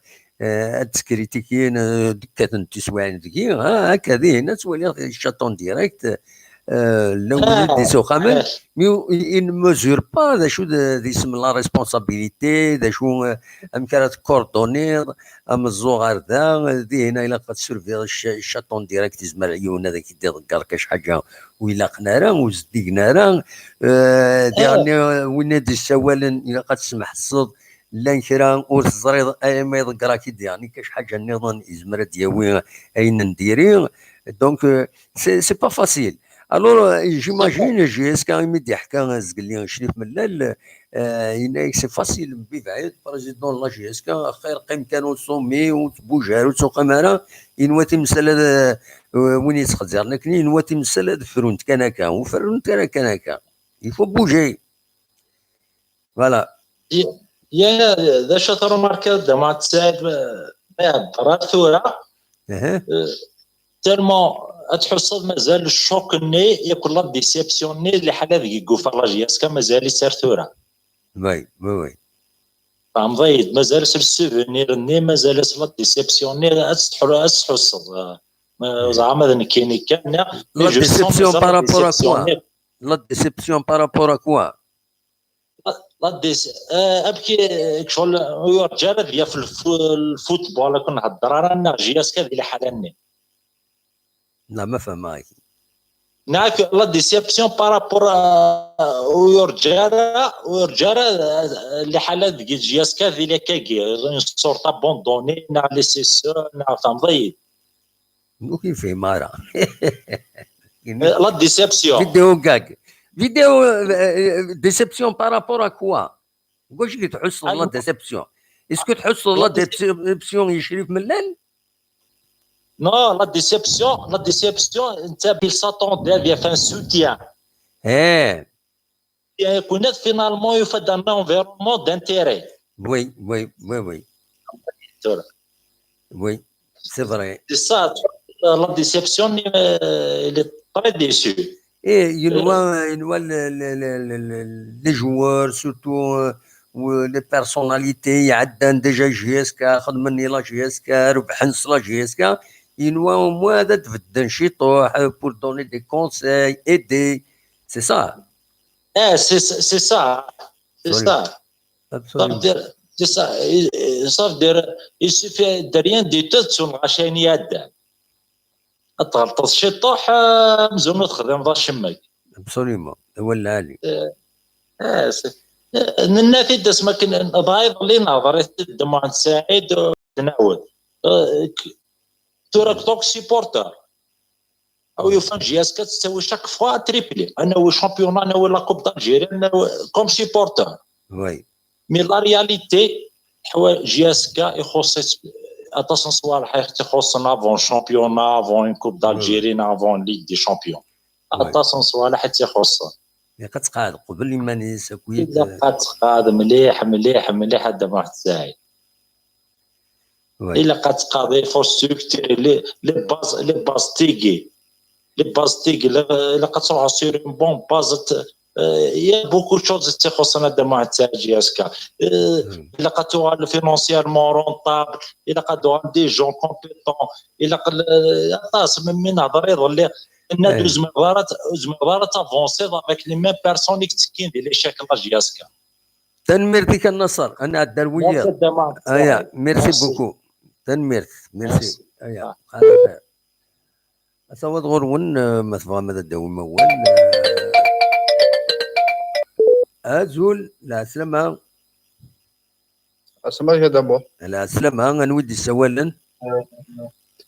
eh, ad ttkritikyen, eh, ad d-kkaten tiswiɛin deg-i, ah, akka dihin ad twaliḍ chat en direct, eh, llan wid i d-isuxxamen, mais il ne mesure pas d acu d, d isem la responsabilité, d acu, eh, amek ara tcoordonniḍ, ameẓẓuɣ ɣer da, eh, dihin ilaq ad tsurveiller chat en direct, izmer yiwen ad ak-d-iḍegger kac ḥaǧa ur ilaqen ara, ur zeddigen ara, eh, diɣen, eh, win i d-issawalen ilaq ad tesmeḥseḍ, llan kra ur teẓriḍ, ay ma iḍegger-ak-id, yeɛni kac ḥaǧa nniḍen, yezmer ad d-yawi ayen n diri. Donc, euh, c'est, c'est pas facile. Alors, euh, j'imagine, J S K, imi d-yeḥka zgelli Crif Mellal, euh, yenna-yak c'est facile, mbibaɛid, président n la J S K, axir qqim kan au sommet, ur tbuj ara, ur tuqam ara, yenwa timsal ad, euh, win yettxezzaren akken, yenwa timsal ad frunt kan akka, ur ferrunt ara kan akka. Il faut bouger. Voilà. Ya, d acu ad trumarkeḍ, Dda Muḥend Saɛid, ma, ma ihedder ar tura, Aha. Tellement ad tḥusseḍ mazal ccoc-nni, yakk la déception-nni, liḥala deg i yufa la J S K, mazal-itt ar tura. Oui, oui, oui. Tfehmeḍ-iyi-d, mazal-as le souvenir-nni, mazal-as la déception-nni, ad tt-tḥu-, ad tt-tḥusseḍ. Ma, zeɛma d nekkini kan, neɣ, La je sens déception mazal par la rapport à déception-nni. quoi? La déception par rapport à quoi? La dé-, euh, amek i, ccɣel, ur yurǧa ara ad yaf lfu-, lfutbol, ad ken-hedder ara, neɣ J S K di liḥala-nni. لا، ما فهمك. Neɣ la déception par rapport à, ur yurǧa ara, ur yurǧa ara, euh, liḥala deg J S K di l'époque-agi, une sorte abandonné, neɣ laissé seul, neɣ, tfehmeḍ-iyi-d. Ur k-yefhim ara. Euh, la déception. Vidéo gag. Vidéo, euh, euh, déception par rapport à quoi? Pourquoi je te la déception? Est-ce que tu la déception i Crif Mellal? Non, la déception, la déception, netta il s'attendait à avoir un soutien. Eh, Et finalement, il faut un environnement d'intérêt. Oui, oui, oui, oui. Tura. Oui, c'est vrai. C'est ça, la déception, euh, il est très déçu. Et il voit, il voit le- le- le- le- le- les joueurs, surtout euh, ou les personnalités, يعدان déjà J S K, خدمني la J S K, ربحن la J S K, il voit au moins هذا تبدل شي طوح, euh, pour donner des conseils, aider. C'est ça. Eh, c'est c'est ça. C'est Sorry. Ça. Ça veut Absolument. dire, c'est ça. Et- et ça veut dire, il suffit de rien du tout sur la chaîne يعدان. Ad tɣelṭeḍ ciṭuḥ, ah, amzun ur txedmeḍ acemma. Absolument. ولا علي. Ah, c'est- eh, nenna-t-id asmi akken, dɣa iḍelli nehḍer-it-id d Muḥend Saɛid, ur d-nɛawed. Eh, k- tura, tant que supporter. Aw yufan J S K tettawi chaque fois triplé. Ad nawi championnat, ad nawi la Coupe d'Algérie, ad nawi comme supporter. Oui. Mais la réalité, ḥwa-, J S K ixuṣṣ-itt aṭas n ṣṣwalḥ i tt-ixuṣṣen avant championnat, avant une Coupe d'Algérie, avant une Ligue des Champions. Oui. Aṭas n ṣṣwalḥ i tt-ixuṣṣen. Ilaq ad tqeɛɛed qbel iman-is akkit. Ilaq ad tqeɛɛed mliḥ, mliḥ, mliḥ, a Dda Muḥend Saɛid. Oui. Ilaq ad tqeɛɛed infrastructure, les, les bases, les bases tigi. Les bases tigi, ilaq ad tṛuḥeḍ sur une bonne base. Euh, il y a beaucoup de choses i tt-ixuṣṣen a Dda Muḥend Saɛid, J S K. Euh, Hmm. Ilaq ad tuɣal financièrement rentable, ilaq ad tuɣal des gens compétents, ilaq l-, aṭas, mi, mi nehḍer iḍelli, nenna-d Eh. ur tezmireḍ ara, ur tezmireḍ ara ad tavanceḍ avec les mêmes personnes i yettekkin di l'échec la J S K. Tanemmirt-ik a Naṣer, ad nɛeddi ar wiyaḍ. Merci, Dda Muḥend Aya, Saɛid. Merci beaucoup. Tanemmirt, merci. Merci. Aya, Ah. ala xir. Ad tawiḍ ɣur-wen, eh, ma tebɣam ad d-tawim awal. Eh, azul, lɛeslama. Asma ya Dda Muḥ. Lɛeslama, anwa i d-yessawalen?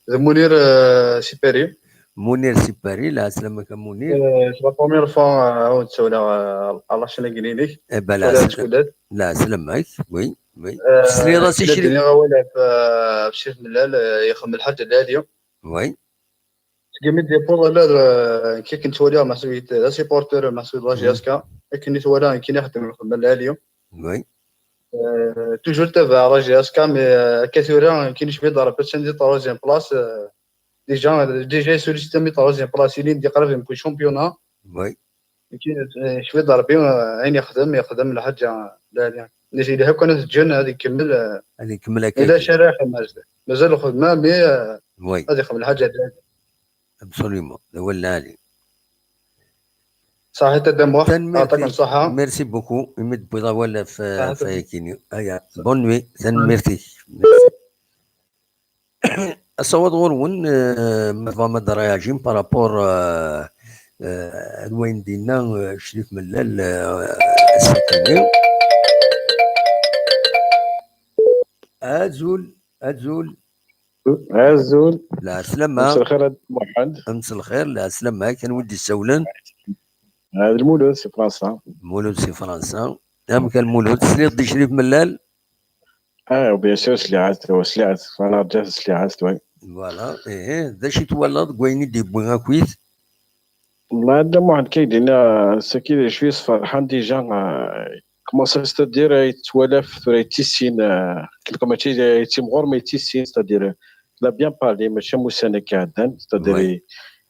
D Munir, euh, Sipari. Munir Sipari, lɛeslama-k a Munir. Euh, c'est la première fois, euh, ad ssawleɣ, euh, à la chaîne-agi-inek. Eh ben, Ssawleɣ lɛesl-, Scudat. Lɛeslama-k, oui, oui. Euh, Tesliḍ-as i la Crif? Diniɣ awal ɣef, euh, ɣef Crif Mellal, euh, ixdem lḥaǧa lɛali. Oui. Segmi d-yewweḍ ula d, euh, akken ttwaliɣ meḥsub d asupporter meḥsub d la J S K, akken i t-walaɣ nekkini ixeddem lxedma lɛali. Oui. Euh, toujours tabaɛ la J S K, mais, euh, akka tura nekkini cfiɣ-d Rebbi attan di troisième place, euh, déjà, déjà sollicité mi troisième place, il est qrib yemkun championnat. Oui. Nekkini, euh, cfiɣ-d Rebbi, euh, ayen yexdem, yexdem lḥaǧa lɛali. Nec yelha kan ad teǧǧen ad ikemmel, euh, Ad ikemmel ila akka. carax mazal. Mazal lxedma, mais, euh, Oui, ad ixdem lḥaǧa lɛali. absolument. D awal lɛali. Saḥit a Dda Muḥ, Tanemmirt. Yeɛṭik ṣṣeḥḥa. Merci beaucoup. Imi d-tewwiḍ awal ɣef, Saḥit. ɣef ayakini. Aya, bonne nuit. Tanemmirt-ik. Merci. Asawaḍ ɣur-wen, eh, ma tebɣam ad d-réagim par rapport, eh, eh, ad wayen d-yenna, eh, Crif Mellal, eh, ass-agi. Azul, azul. Azul. Lɛeslama. Mselxir a Muḥend. Mselxir, lɛeslama, kan wi d-issawlen. Hada Lmulud si Fransa. Lmulud si Fransa. Amek a Lmulud, tesliḍ-d i Crif Mellal? Ah, bien sûr, sliɣ-as, sliɣ-as, anaɣ ǧǧat sliɣ-as, oui. Voilà, ihi, d acu i twalaḍ deg wayen i d-yewwi akkit? Wallah, a Muḥend, kay d-yenna, saki d acu yesferḥen déjà, euh, commencer, c'est-à-dire, euh, yettwalaf tura yettissin, euh, comme tu dis, yettimɣur, mais yettissin, c'est-à-dire, euh, il a bien parlé, mačči am ussan-agi iɛeddan, c'est-à-dire, Oui.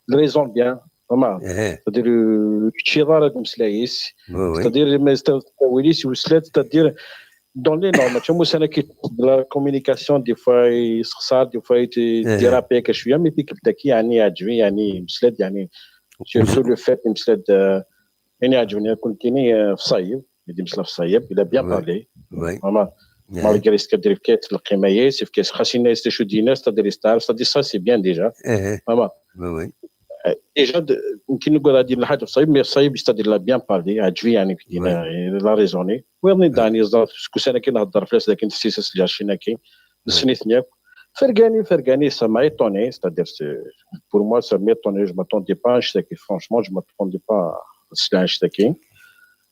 il raisonne bien, vraiment. Ihi, C'est-à-dire, euh, ur yeččiḍ ara deg umeslay-is. oui, oui. C'est-à-dire, mais c'est-à-dire, win-is yesla-d, c'est-à-dire, dans les normes, mačči am ussan-agi, la communication, des fois, yessexṣar, des fois, Eh. يديرابي هكا شوية, mais tikkelt-agi, يعني, yeɛǧeb-iyi, يعني, yemsla-d, يعني, surtout le fait, yemsla-d, euh, يعني, yeɛǧeb-iyi, كنت كيني، euh, في صايب, يدي يمسلا في صايب, il a bien Oui. parlé. Oui. Vraiment. Eh, Malgré ce qu'il a dit, كيت القيمة ياس، كيس خاص يناس شو ديناس، c'est-à-dire يستعرف, c'est-à-dire ça, c'est bien déjà. eh, Vraiment. oui, oui. Déjà, يمكن نقول هذه الحاجة في صايب, mais صايب, c'est-à-dire, il a bien parlé, عجبي, يعني, كي دينا, il a raisonné. ويظني داني زار، سكو سنة كي نهضر فلاس، لكن تسيسس جا شينا كي. السنة ثنيا. فرقاني، فرقاني, ça m'a étonné, c'est-à-dire, c'est, pour moi, ça m'a étonné, je m'attendais pas, je sais que, franchement, je m'attendais pas, c'est un, je sais que.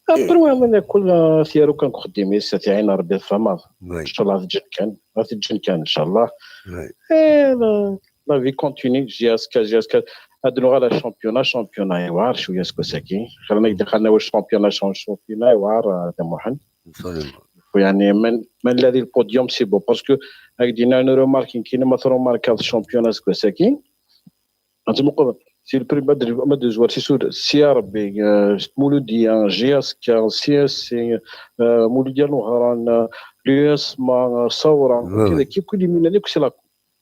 Après, ouais, من كل ثيارو كان خديمي، c'est-à-dire, عين ربي فما. Oui, إن شاء الله غتجن كان، غتجن كان إن شاء الله. oui, Et la, la vie continue, jusqu'à, jusqu'à, هاد نوغا لا شامبيونا، شامبيونا يوار شوية سكو ساكي. خلينا دخلنا واش شامبيونا، شام-، شامبيونا يوار، آه، هذا محمد. absolument. يعني من، من الذي البوديوم c'est bon, parce que هاك دينا انا روماركين كاين ما ترومارك هذا الشامبيونا سكو ساكي. انت مقبل سي البريم ما دري، ما دوز وار سي سود، سي يا ربي، آه، مولوديا، جي اس كا، سي اس سي، آه، مولوديا نهران، آه، ليو اس ما، آه، ثوره، Oui, كذا oui. كيف كل من هذيك سي لا.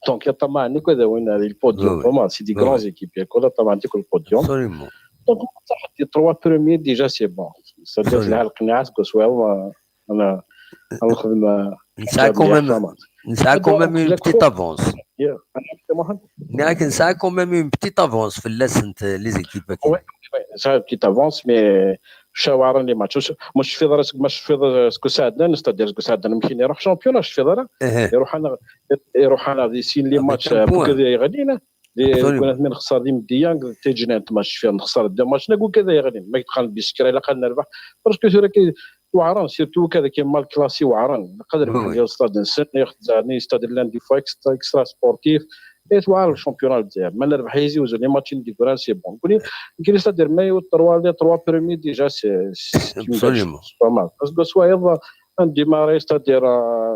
دونك يا طمع عندك هذا وين هذه البوديوم، Oui, oui. طمع سي دي Oui, كرون oui. زيكيب ياك ولا طمع عندك البوديوم. Absolument. دونك صح دي تروا بروميي ديجا سي بون. صافي Absolument. القناع سكو سوا انا نخدم. نسعى quand même, نسعى quand même une petite avance. نعم، نسعى quand même une petite avance في اللسنت لي زيكيب. Oui, ça petite avance, mais شاوارن لي ماتش مش في ضرس، مش في ضرس كو ساعدنا نستدير كو ساعدنا ممكن يروح شامبيون اش في ضرا. يروح انا، يروح انا دي سين لي ماتش كذا يغنينا. كنا من خسر دي مديان تجنان ماتش فيها نخسر دو ماتش نقول كذا يغني ما يدخل بيسكرا الا قال نربح. باسكو ثورا كي وعران سيرتو كذا كي مال كلاسي وعران نقدر نروح ندير ستاد نسن ياخذ زاني ستاد لاندي فوا اكسترا سبورتيف. اي توعر الشامبيون الجزائر ما نربح يزي وزو لي ماتش دي كوران سي بون كوني. كي ستادير ما يو تروا لي تروا برومي ديجا سي سي Absolument. با مال باسكو سوا يلا نديماري ستادير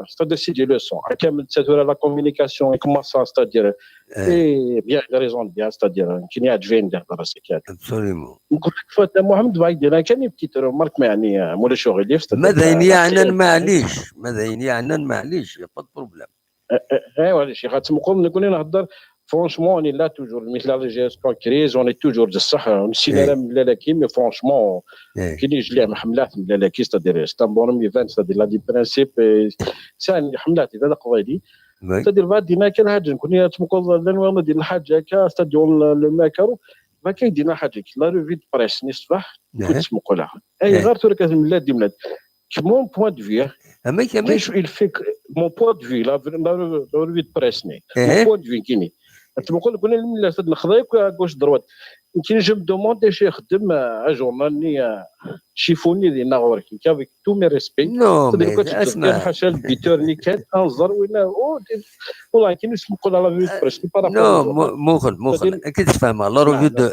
ستادير سي دي لوسون كامل تاتورا لا كومونيكاسيون كومونسا ستادير اي بيان دي ريزون بيان ستادير كاين يعجبين دير راسك. Absolument. نقول لك فات محمد بعيد انا كان بتيت رومارك ما يعني مولا شغل يفت ما ذاين يعنن معليش، ما ذاين يعنن معليش، يا با بروبليم. ايوا هذا الشيء خاطر نقول نقول نهضر. فرونشمون انا لا توجور مثل لا جيستيون كريز اون توجور بصح نسينا لا ملالا كي مي فرونشمون كي نيجي ليه محملات ملالا كي ستادير ستامبور ميفان ستادير لا دي برانسيب سان حملات اذا قضيلي ستادير بعد دينا كان هاد نكون يا تمكوض لان وين دير الحاجه كا ستاديون لو ماكارو ما كاين دينا حاجه لا روفي دو بريس ني الصباح كنت تمقولها اي غير تورك ملات دي ملات مون بوان دو في اما كما كيش il fait que mon point de vue la la روفي دو بريس ني مون بوان دو في كيني انت بقول لك انا من لا نخضيك غوش دروات يمكن جو دوموندي شي يخدم جورنال ني شيفوني دينا غورك افيك تو مي ريسبي نو مي اسمع حاشا البيتور ني كان انزر ولا والله كاين اسمه كل لا روفي دو بريس نو مخل مخل كي تفهم لا روفي دو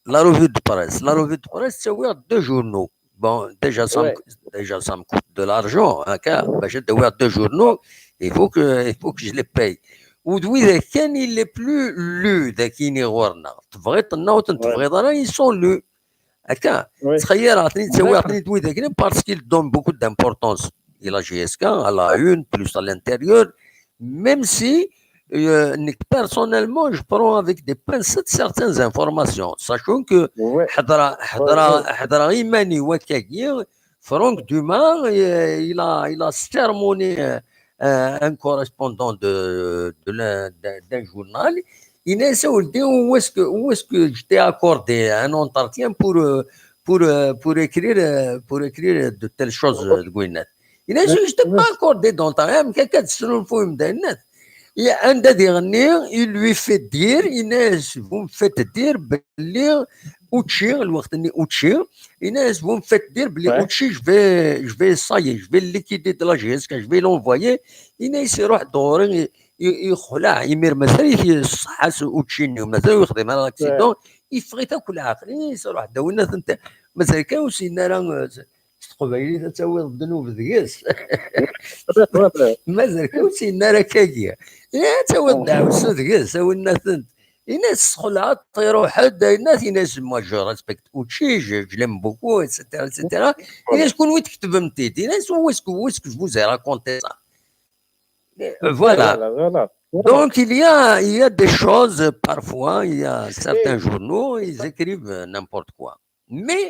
لا روفي دو بريس لا روفي دو بريس تساوي دو جورنو. Bon, déjà, ça, me, déjà, ça me coûte de l'argent. Hein, car, bah, je dois deux journaux, il faut que, il faut que je les paye. Ou oui, quand il est plus lu, d'accord, ils sont lus. Parce qu'ils donnent beaucoup d'importance à la J S K, à la une, plus à l'intérieur. Même si euh, personnellement, je prends avec des pincettes certaines informations, sachant que حضر حضر حضر إيماني وكاكي Franck Dumas, il a, il a sermonné un correspondant de, de, d'un journal. Il a dit où est-ce que, où est-ce que je t'ai accordé un entretien pour, pour, pour, écrire, pour écrire de telles choses. Il a dit je t'ai pas accordé d'entretien. Anda ad iɣenni, il lui fait dire, yenna-as, vous me faites dire belli učči, lweqt-nni učči, yenna-as, vous me faites dire belli učči, je vais, je vais, ça y est, je vais le liquider de la J S K, je vais l'envoyer. Yenna-as, iruḥ-d ɣur-i, ixleɛ, imir mazal-it iṣeḥḥa učči-nni, mazal ur yexdim ara l'accident, yeffeɣ-it akk leɛqel, yenna-as, iruḥ-d, a winna tent-, mazal kan ur s-yenna ara, eh, s teqbaylit ad tawiḍ ddnub deg-s. Mazal kan ur s-yenna ara akkagi. Ad tawiḍ ddeɛwessu deg-s, a winna tent. Yenna-as, sexleɛeḍ, iruḥ-d, yenna-as, yenna-as, moi, je respecte učči, je, je l'aime beaucoup, et cetera, et cetera. Yenna-as, kunwi tketbem-t-id. Yenna-as, où est-ce que, où est-ce que je vous ai raconté ça? Voilà. Donc, il y a, il y a des choses, parfois, il y a certains journaux, ils écrivent, euh, n'importe quoi. Mais,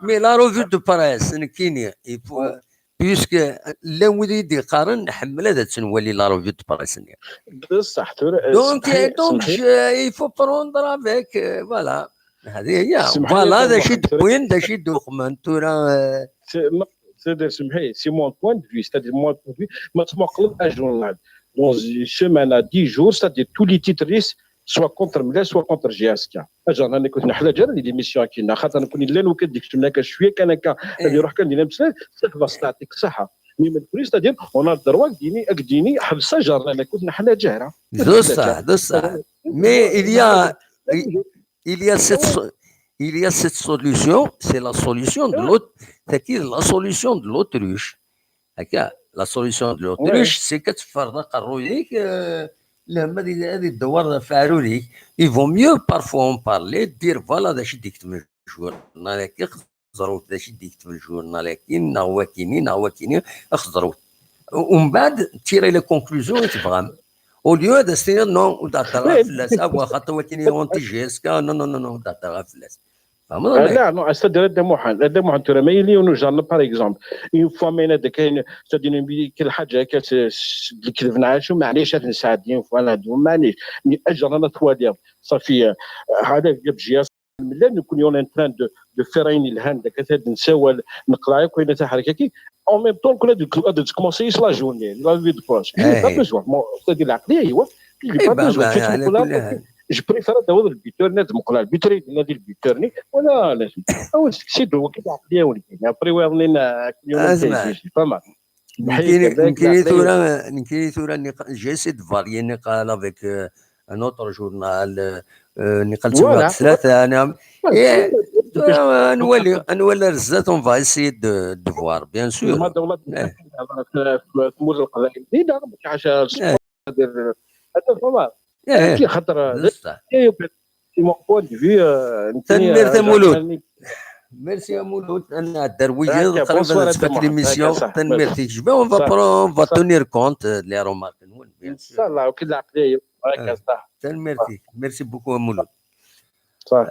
mais la revue de presse, nekkini, il faut, puisque llan wid i d-iqqaren, nḥemmel ad tt-nwali la revue de presse-nni. Donc, euh, donc, je- il faut prendre avec, euh, voilà. هذه هي. Voilà, d acu i d-wwin, d acu i d-uqmen tura, euh, C'est-à-dire, c'est mon point de vue, c'est-à-dire, mon point de vue, ma tmuqleḍ ajournal, dans une semaine à dix jours, c'est-à-dire, tous les titres, soit contre Mlal, soit contre J S K. Ajournal, نكون نحلى جرى l'émission كينا خاطر نكون لين وكان ديك السنه كان شويه كان هكا اللي يروح كان دينا مسلم. صح، بس تعطيك الصحه. Mais من plus, c'est-à-dire, on a le droit كديني كديني حبس اجرنا كنت نحلى جهره. C'est ça, c'est ça. Mais il y a, il y a cette, so- il y a cette solution, c'est la solution de l'aut-, c'est qui la solution de l'autruche. هكا, la solution de l'autruche, c'est كتفرض aqerruy-ik, euh, لهم هذه هذه الدوار في عروريك. Il vaut mieux parfois en parler, dire voilà, d acu i d-yektab الجورنال-agi, xeẓrut d acu i d-yektab الجورنال-agi, neɣ wakini, neɣ wakini, xeẓrut. ومن بعد, tirer les conclusions i tebɣam. Au lieu ad as-tiniḍ, non, ur d-heddreɣ ara fell-as, ah, wa, xaṭer wakini anti J S K, non, non, non, non, ur d-heddreɣ ara fell-as. Tfehmeḍ? Ah, non, c'est-à-dire, Dda Muḥend, Dda Muḥend, tura, ma yili unu genre, par exemple, une fois, ma yenna-d kayen, c'est-à-dire, كل حاجة, كاين s-, s-, lekdeb نعيشو, معليش, ad nesɛeddi, une fois, نهدو, معليش. Mais ajournal, ma twaliḍ, صافي, euh, هذا يبجي ملي نكون en train de, de faire ayen yelhan, ذاك ad nsawal, neqleɛ akk ayen taḥerkaki, en même temps, نكون ad, ad تكمونسي la journée, la revue de presse. J'ai pas besoin. Bon, c'est-à-dire, العقلية, ايوا, j'ai pas besoin. Je préfère ad tawiḍ le buteur, ad meqleɣ le buteur, ad nadi le buteur-nni, ولا لازم. أو c'est tout, كي العقلية ولكن. Après, ويضنين, euh, c'est pas mal. Nekkini tura, nekkini tura, j'essaie de varier, niqal avec, euh, un autre journal, euh, niqal ثلاثة, أنا, et, euh, نولي, نولي الزات, on va essayer de, de voir, bien sûr. خاطر c'est mon point de vue. تنميرت يا مولود. Merci يا مولود. أنا درويز قريب أنا تفك l'émission. تنميرتك. Je vais, on va prendre, on va tenir compte, euh, les remarques. إن شاء الله. وكل عقلية. تنميرتك. Merci beaucoup يا مولود. صح.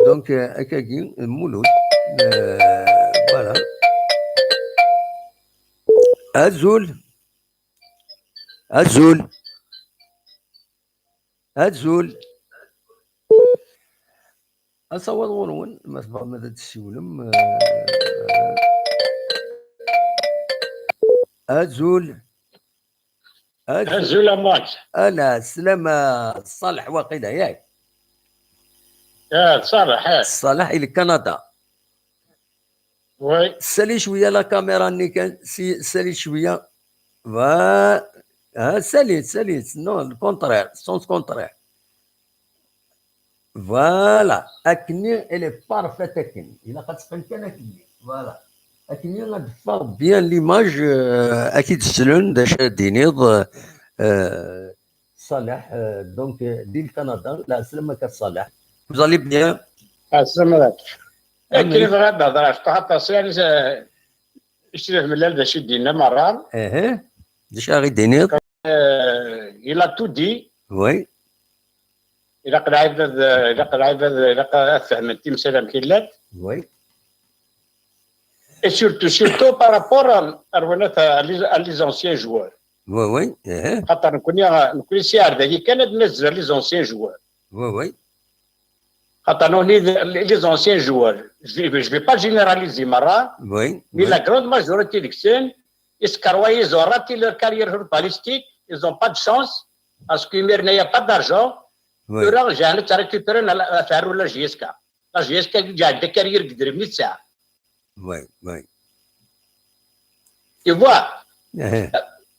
Donc, euh, أكاكي مولود. Euh, voilà. أزول. أزول. أزول. Asawaḍ ɣur-wen, ma tebɣam ad d-tessiwlem, euh, azul. Azul. Azul a Max. Ala, sslama, Ṣaleḥ waqila, yak? Ah, Ṣaleḥ, ah. Ṣaleḥ, il Canada. Oui. Sali cwiya la caméra-nni kan, si, sali cwiya. Va, ah, sali, sali, non, le contraire, sens contraire. Voilà, akkenni, elle est parfaite akkenni. Ilaq ad teqqim kan akkenni. Voilà. Akkenni ad d-teffeɣ bien l'image, euh, ad k-id-slen d acu ara d-tiniḍ, euh, Ṣaleḥ, euh, donc, euh, di Lkanada, la slamaka Ṣaleḥ. Vous allez bien? Aslama. Akken i bɣiɣ ad d-hedreɣ cṭuḥ aṭas, yani, euh, icrif Mlal d acu i d-yenna merra. Ehe. D acu ara ɣ-d-tiniḍ? Euh, il a tout dit. Oui. Ilaq lɛibad, ilaq lɛibad, ilaq ad fehmen timsal amek i llant. Oui. Et surtout, surtout par rapport à, à, à les, à les anciens joueurs. Oui, oui. Xaṭer nekni, nekni si ar dagi kan ad nazzel les anciens joueurs. Oui, oui. Xaṭer nekni, les anciens joueurs, je vais, je vais pas généraliser merra, oui, mais la grande majorité deg-sen, ils ont raté leur carrière footballistique, ils ont pas de chance, parce que imir-nni, il n'y a pas d'argent. Tura jeɛlen ad récupérer la, la, la J S K. La J S K jeɛlen-d carrière deg idrimen i tesɛa. Tu vois?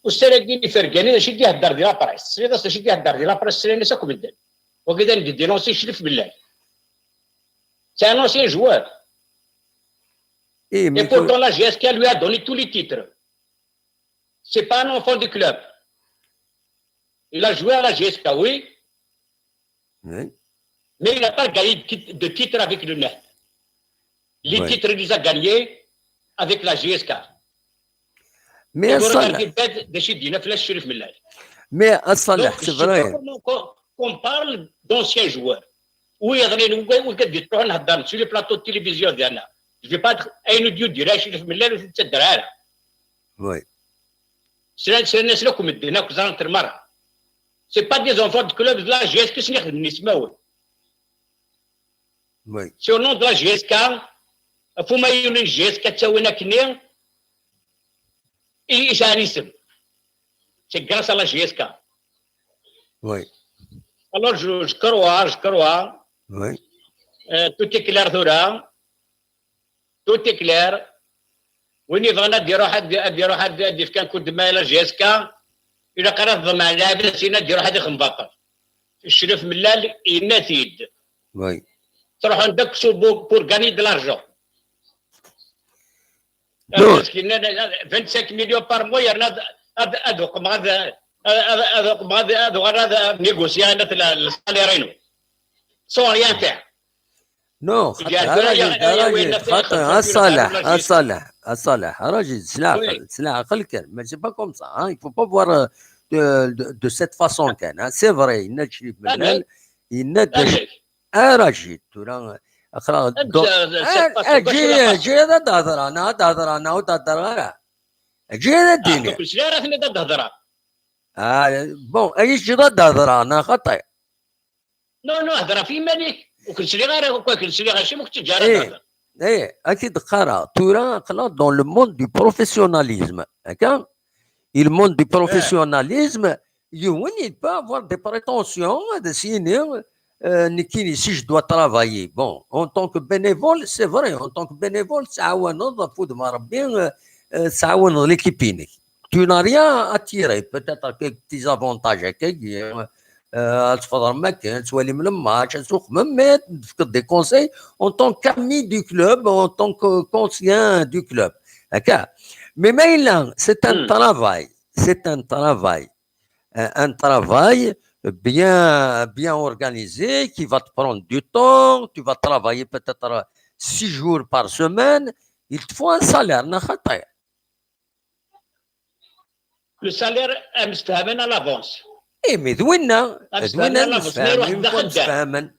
Ussan-agi n ifergan, d acu i d-ihedder di la presse? Tesliḍ-as d acu i d-ihedder di la presse, slan-as akk medden. Wagi d aneddi-, dénoncer Crif Mellal. C'est un ancien joueur. Et pourtant, la J S K lui a donné tous les titres. C'est pas un enfant du club. Il a joué à la J S K, oui. Mais il n'a pas gagné de tit-, de titre avec le Nahed. Les titres, il les a gagnés avec la J S K. Mais vous regardez bien de chez Dina Flash Sherif Mellal. Mais à Saleh, c'est vrai. Donc, je sais pas comment qu'on, qu'on parle d'anciens joueurs. Oui, il y a des gens qui disent, sur les plateaux de télévision, je vais pas être un audio direct, Sherif Mellal, c'est derrière. Oui. C'est, c'est, c'est le comité, c'est pas des enfants de club de la J S K, c'est une Oui. Sur le nom de la J S K, fu ma yuli J S K ttawin akken-nni, i, i sɛan isem. C'est grâce à la J S K. Oui. Alors, je, je crois, je crois, oui. Euh, tout est clair tura. Tout est clair. Win yebɣan ad iruḥ, ad, ad iruḥ, ad, ad yefk un coup de main à la J S K, ilaq ara tḍemɛen lɛibad, syin ad iruḥ ad ixdem baṭel. Ccrif Mellal yenna-t-id. Oui. Ttruḥun-d akk s ubu-, pour gagner de l'argent. Non. Parce que yenna vingt-cinq millions par mois, yerna ad, ad, ad uqmeɣ ad, ad, ad, ad uqmeɣ ad, ad uɣaleɣ ad négocier la, le salaire-inu. Sans rien faire. Non, خاطر راجل، راجل، خاطر، آه، صالح، آه، صالح، آه، صالح، راجل، سلاح، oui. سلاح عقل كان، mais c'est pas comme ça, hein. Il faut pas voir, euh, de, de, de cette façon كان، hein. C'est vrai, yenna-d Crif Mellal، yenna-d، آه، راجل، ترى، أخرى، أنت، آه، أجي، أجي، هذا تهضر، أنا تهضر، أنا تهضر، أنا. أجي، هذا الدنيا. كل شيء راه هنا تهضر. آه، bon، أي شيء تهضر، أنا خطأ. Non, non, هضر في مالك. وكنت لي غير، وكنت لي غير شي، ما كنتش جاري إيه، تهضر. إيه، أكيد قرا. ترى، قرا dans le monde du professionnalisme. هكا؟ Et le monde du professionnalisme, il peut avoir des prétentions, de signer, euh, nekkini, si je dois travailler. Bon, en tant que bénévole, c'est vrai, en tant que bénévole, تعاونض، fu d ma Rebbi, euh, euh, تعاونض l'équipe-inek. Tu n'as rien à tirer, peut-être quelques petits avantages, euh, euh, ad tfeḍrem akken, ad twalim le match, ad txedmem, mais tefkeḍ des conseils en tant qu'ami du club, en tant que conseiller du club. D'accord. Mais, mais là, c'est un travail, c'est un travail, un, un travail bien, bien organisé, qui va te prendre du temps, tu vas travailler peut-être six jours par semaine, il te faut un salaire, neɣ xaṭi. Le salaire, ad msefhamen à l'avance. Eh, mais d winna, d winna ad msefhamen, une fois msefhamen,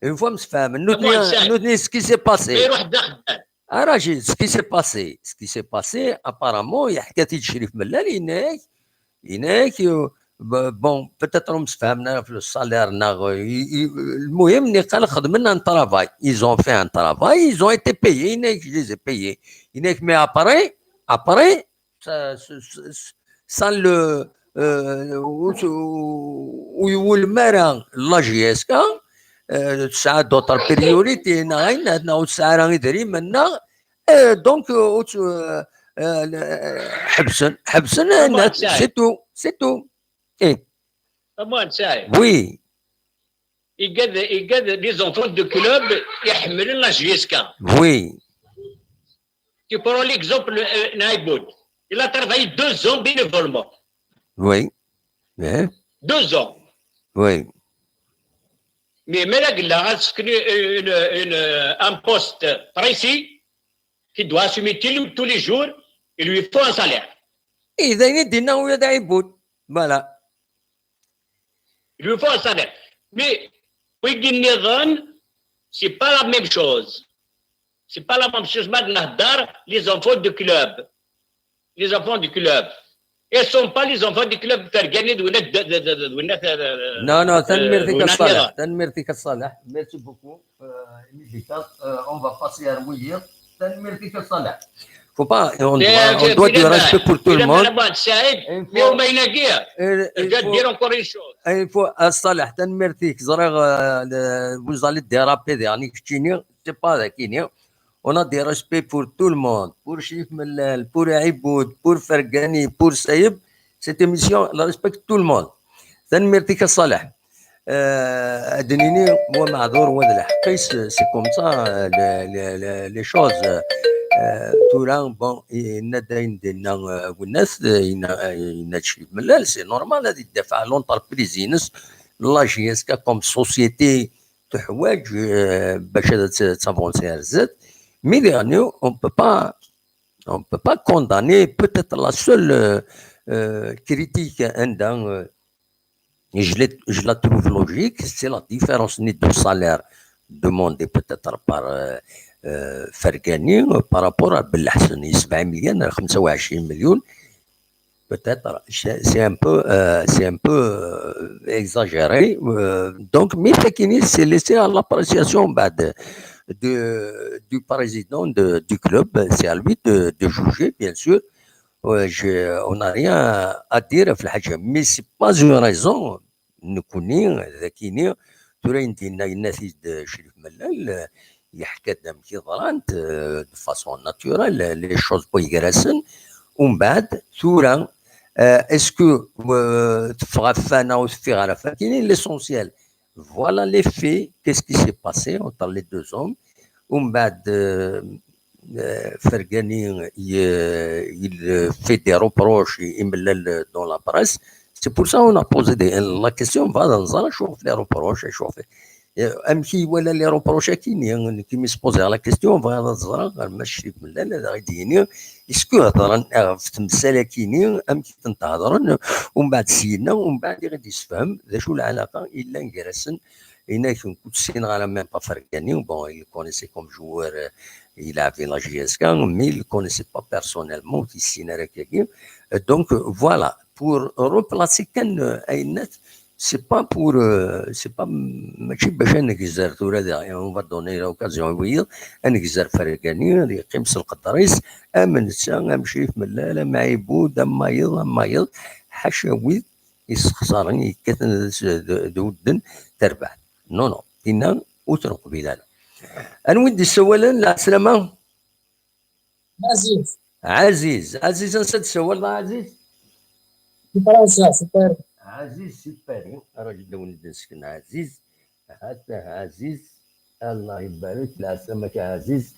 une fois msefhamen, nutni, nutni, ce qui s'est passé. Ah, Rachid, ce qui s'est passé, ce qui s'est passé, apparemment, yeḥka-t-id Crif Mellal, yenna-k, yenna-k, euh, bon, peut-être ur msefhamen ara ɣef le salaire, neɣ, euh, i, i, المهم, nniɣ-ak xedmen un travail. Ils ont fait un travail, ils ont été payés, yenna-k, je les ai payés. Yenna-k, mais après, après, ça, ça, ça, ça le, euh, ur, ur yewwulem ara la J S K, euh, tesɛa d'autres priorités, neɣ ayen, neɣ ur tesɛi ara idrimen, neɣ, euh, donc, euh, ur, euh, euh, ḥebsen, ḥebsen, c'est tout, c'est tout. Eh. Oui. Igad, igad, les enfants de club iḥemmlen la J S K. Oui. Tu prends l'exemple, euh, Naïboud. Il a travaillé deux ans bénévolement. Oui. Hein? Deux ans. Oui. Mais, mais là, il a inscrit une, une, un poste précis qu'il doit assumer tous les, tous les jours. Il lui faut un salaire. Et il a dit, non, il a dit, voilà. Il lui faut un salaire. Mais, wigi nniḍen, c'est pas la même chose. C'est pas la même chose. Ma d-nehder, les enfants du club. Les enfants du club. Ils sont pas les enfants du club, Fergani, de, de, de, de, de, de, Non, non, tanemmirt-ik a Saleh. Tanemmirt-ik a Saleh. Merci beaucoup. Euh, Emilika, euh, on va passer à Rouillet. Tanemmirt-ik a Saleh. Faut pas, on doit, on doit du respect pour tout le monde. Il faut, il faut, ah, Saleh, tanemmirt-ik, ẓriɣ, euh, le, vous allez déraper, يعني, keččini, c'est pas d akini. On a des respects pour tout le monde, pour Chérif Mellal, pour Iboud, pour Fergani, pour Sayeb. Cette émission, elle respecte tout le monde. Tanemmirt-ik a Saleh. Euh, ad d-nini, wa meɛdur, wa d lḥeqq-is, c'est comme ça, euh, les, les, les, les choses. Euh, tura, bon, yenna-d ayen d-yenna, euh, Wennat, euh, yenna, euh, yenna-d Chérif Mellal, c'est normal, ad idafeɛ l'entreprise-ines, la J S K comme société teḥwaǧ, euh, bac ad t-, tavancer ar zdat. Mais daɣen, on peut pas, on peut pas condamner, peut-être la seule, euh, euh, critique anda, euh, je l'ai, je la trouve logique, c'est la différence nette de salaire demandé peut-être par, euh, euh, Fergani, euh, par rapport à Belhassan, sebɛa imelyan, xemsa u ɛecrin melyon, peut-être, c'est, c'est un peu, euh, c'est un peu, euh, exagéré. Euh, donc, mais Fekini s'est laissé à l'appréciation, bah, de, de, du président de, du club. C'est à lui de, de juger, bien sûr. Ouais, je, on n'a rien à dire, mais c'est pas une raison. Nekkni, d akini, tura ayen d-yenna, yenna-t-id Crif Mellal, yeḥka-d amek i ḍrant, euh, de façon naturelle, les choses wway gar-asen. Umbeɛd, tura, euh, est-ce que, euh, teffeɣ ɣef wa neɣ ur teffiɣ ara ɣef wakini, l'essentiel, voilà les faits, qu'est-ce qui s'est passé entre les deux hommes. Umbeɛd, euh, euh, Fergani, il, il fait des reproches i Mellal dans la presse. C'est pour ça on a posé des, la question, bɣiɣ ad nẓer acu ɣef les reproches, acu ɣef, euh, amek i iwala les reproches akini, nekk mi s-poser la question, bɣiɣ ad ẓreɣ, ɣer ma Crif Mellal, ad aɣ-d-yini, est-ce que hedren ɣef temsal akini, amek i tent-hedren, umbeɛd syenna, umbeɛd i ɣ-d-yessefhem, d acu lɛalaqa yellan gar-asen, yenna-k, nekk ur ssineɣ ara même pas Fergani, bon, il le connaissait comme joueur, euh, il a la J S K, mais il le connaissait pas personnellement, ur t-yessin ara akkagi. Euh, donc, euh, voilà, pour replacer kan, euh, ayennat, c'est pas pour, euh, c'est pas, mačči bac ad negzer tura da, on va donner l'occasion i wiyiḍ, ad negzer Fergani, ad yeqqim s lqedr-is, am netta, am Crif Mellal, am Ɛibud, am wayeḍ, am wayeḍ, ḥaca wid yessexṣaren, yekkaten d, d, d udden terbaɛt. Non, non, tinna ur tt-neqbil ara. Anwa i d-yessawalen, lɛeslama? Ɛziz. Ɛziz. Ɛziz, ansa d-tessawaleḍ a Ɛziz? Si Fransa, si Paris. Ɛziz si Paris. Ara jidda wen d-nesken Ɛziz. Hata Ɛziz. Allah ibarek, lɛeslama-k a Ɛziz.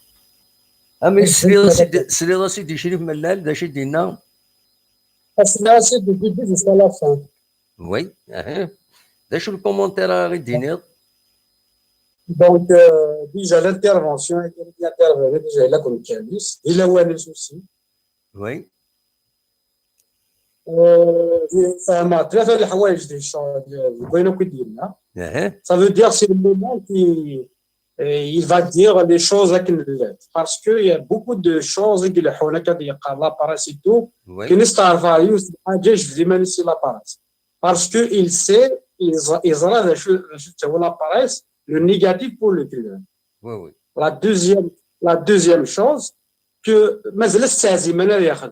Amek tesliḍ-as i d-, tesliḍ-as i d-, Crif Mellal, d acu i d-yenna? Tesliḍ-as i d-, du début jusqu'à la fin. Oui, aha. D acu le commentaire ara ɣ-d-tiniḍ? Donc, euh, déjà l'intervention, il vient d'intervenir, déjà, il a comme Kalis, il a un souci. Oui. Euh, فهمت ثلاثة الحوايج دي الشغل، دي، دي، وين كنت هنا. Aha. Ça veut dire c'est le moment qui, euh, il va dire les choses avec une lettre. Parce qu'il y a beaucoup de choses qui le حونا كان يقال la presse et tout. Oui. كي نستعرف عليه حاجة، je dis même c'est la presse. Parce que il sait, il, il, la presse, le négatif pour le club. Oui, oui. La deuxième, la deuxième chose, que مازال السازي ما ياخذ.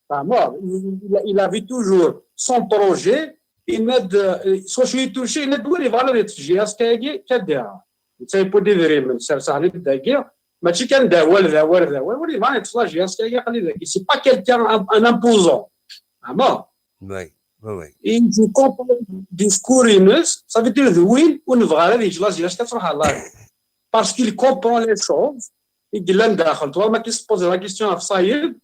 Vraiment, il, il, il avait toujours son projet, il n'a de, soit je suis touché, il n'a de, il va aller de J S K, كديها. C'est pour des vrais, mais ça, ça arrive d'ailleurs. ماشي كان دا ولا دا ولا دا ولا، ولي ما يتصلاش J S K، قال لي ذاك، c'est pas quelqu'un, un, un imposant. Vraiment. Oui, oui, oui. Et je comprends le discours, Inès, ça veut dire oui, on va aller, je la J S K تروح على. Parce qu'il comprend les choses, il dit là داخل. Toi, ma qui se pose la question à Saïd,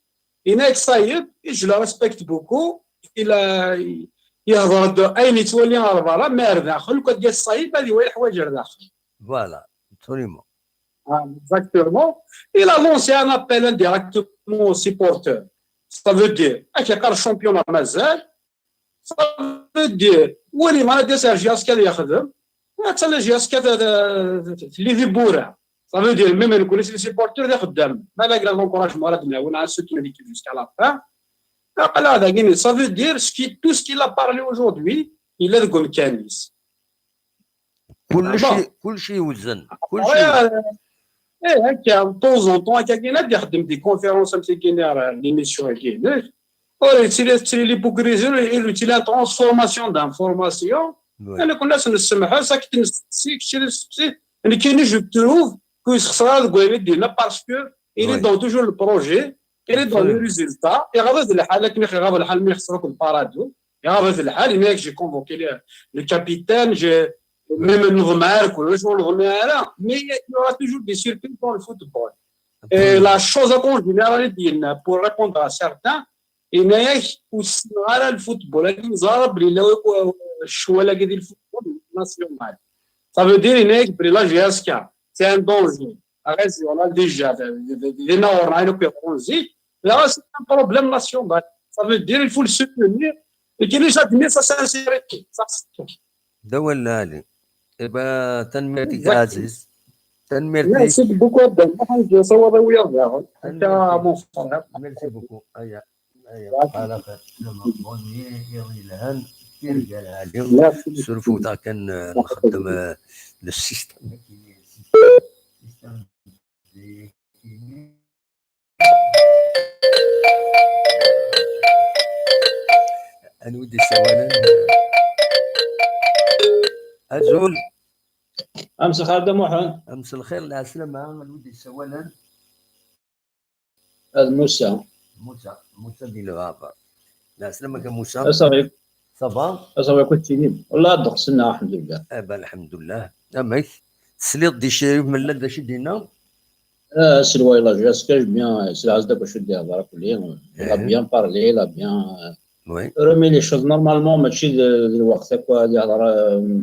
il est Saïd, et je le respecte beaucoup. Il a, il, il a de, il est, mais داخل, quoi, il dit Saïd, il dit, oui, il est داخل. Voilà, absolument. Ah, exactement. Il a lancé un appel indirectement aux supporters. Ça veut dire, avec le championnat مازال, ça veut dire, ولي ما ندير سيرجي اسكال يخدم, حتى لا جي اسكال اللي في بورا. Ça veut dire, même نكون les supporters اللي خدام, ما لا قال l'encouragement راه دنا, on a soutenu l'équipe jusqu'à la fin. قال هذا كيني, ça veut dire, ce qui, tout ce qu'il a parlé aujourd'hui, il est de Gonkani's. كلشي, كلشي يوزن, كلشي يوزن. Eh, de temps en temps, akka kan ad d-ixeddem des conférences am tigi ar l'émission-agi-inek. Ur yettili, tettili l'hypocrisie, ur yettili la transformation d'information. Ana kunna nessemḥes, akken nesteqsi, kečč nesteqsi. Nekkini, je trouve que yessexṣer ara deg wayen i d-yenna, parce que il est dans toujours le projet, il est dans les résultats. Iɣab lḥal akken iɣab lḥal mi yexṣer akk le Paradou. Iɣab lḥal, mais j'ai convoqué le, le capitaine, j'ai même neḍmeɛ ara, mais il y aura toujours des surprises dans le football. Et la chose en général, pour répondre à certains, yenna-yak ur ssineɣ ara le football. Akken ẓriɣ belli yella ccwal-agi di le football national. Ça veut dire, yenna-yak belli la J S K, c'est un danger. Arrêtez, on a déjà, dinna ɣur-neɣ ayen akk yeḍrun zik, là, c'est un problème national. Ça veut dire, il faut le soutenir. Et qu'il est admis sa sincérité. Ça, c'est tout. D awal lɛali. Eh ben, tanemmirt-ik a Ɛziz. Tanemmirt-ik. Merci beaucoup, Adam. Ḥaǧa sawaḍ a wiyaḍ daɣen. Akka, mon frère. Merci beaucoup. Aya, aya. Ala xir. Bon, iḍ yelhan. Tirga lɛali. Surfut akken, eh, nxeddem, eh, le système. Anwa i d-yessawalen? Azul. Amselxir a Dda Muḥend. Amselxir, lɛeslama, anwa i d-yessawalen? Ad Musa. Musa, Musa di Lɣaba. Lɛeslama-k a Musa. Asaɣ-ik. Ça va? Asaɣ-ik, ad tinim. Wallah, ddeqs-nneɣ, alḥemdulillah. Eh ben, alḥemdulillah. Amek? Tesliḍ di Crif Mellal d acu i d-yenna? Ah, aselway la J S K, bien, c'est la J S K, je suis d'accord, il a bien parlé, il a bien, euh, Oui. remis les choses normalement, mačči d, d lweqt akk ad yehder, euh,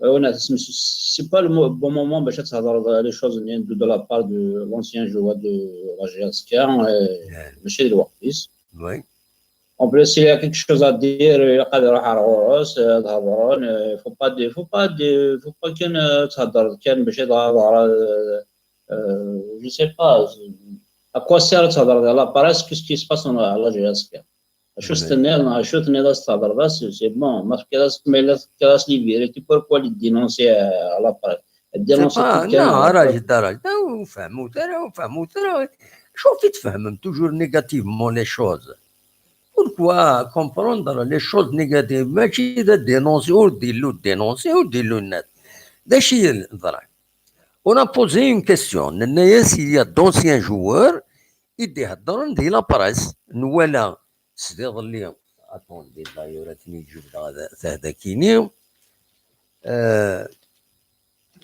euh, c'est pas le mo-, bon moment باش ad tehder les choses de, de la part de l'ancien joueur de la J S K, euh, mačči d lweqt-is. Oui. En plus, il y a quelque chose à dire, ilaq ad iruḥ ar ɣur-s, ad hedren, euh, faut pas de, faut pas de, faut pas kan, euh, ad tehder kan باش ad hedren, euh, euh, je sais pas, à quoi sert ad tehder à la presse, qu'est-ce qui se passe à la J S K? Acu s-tenniḍ, acu tenniḍ-as, tehder-as, c'est bon, ma tefkiḍ-as, ma yella tefkiḍ-as les vérités, pourquoi les dénoncer à la presse? C'est pas, non, راجل، راجل، ur fehhmut ara, ur fehhmut ara. Acu i tfehmem toujours négativement les choses? Pourquoi comprendre les choses négatives? Mačči d dénoncer, ur d-illu dénoncer, ur d-illu net. D acu i yeḍran? On a posé une question. Nenna-yas, il y a d'anciens joueurs i d-iheddren di la presse. Nwala s iḍelli. Attendez, d'ailleurs, ad ten-id-jebdeɣ tahdakini. Euh,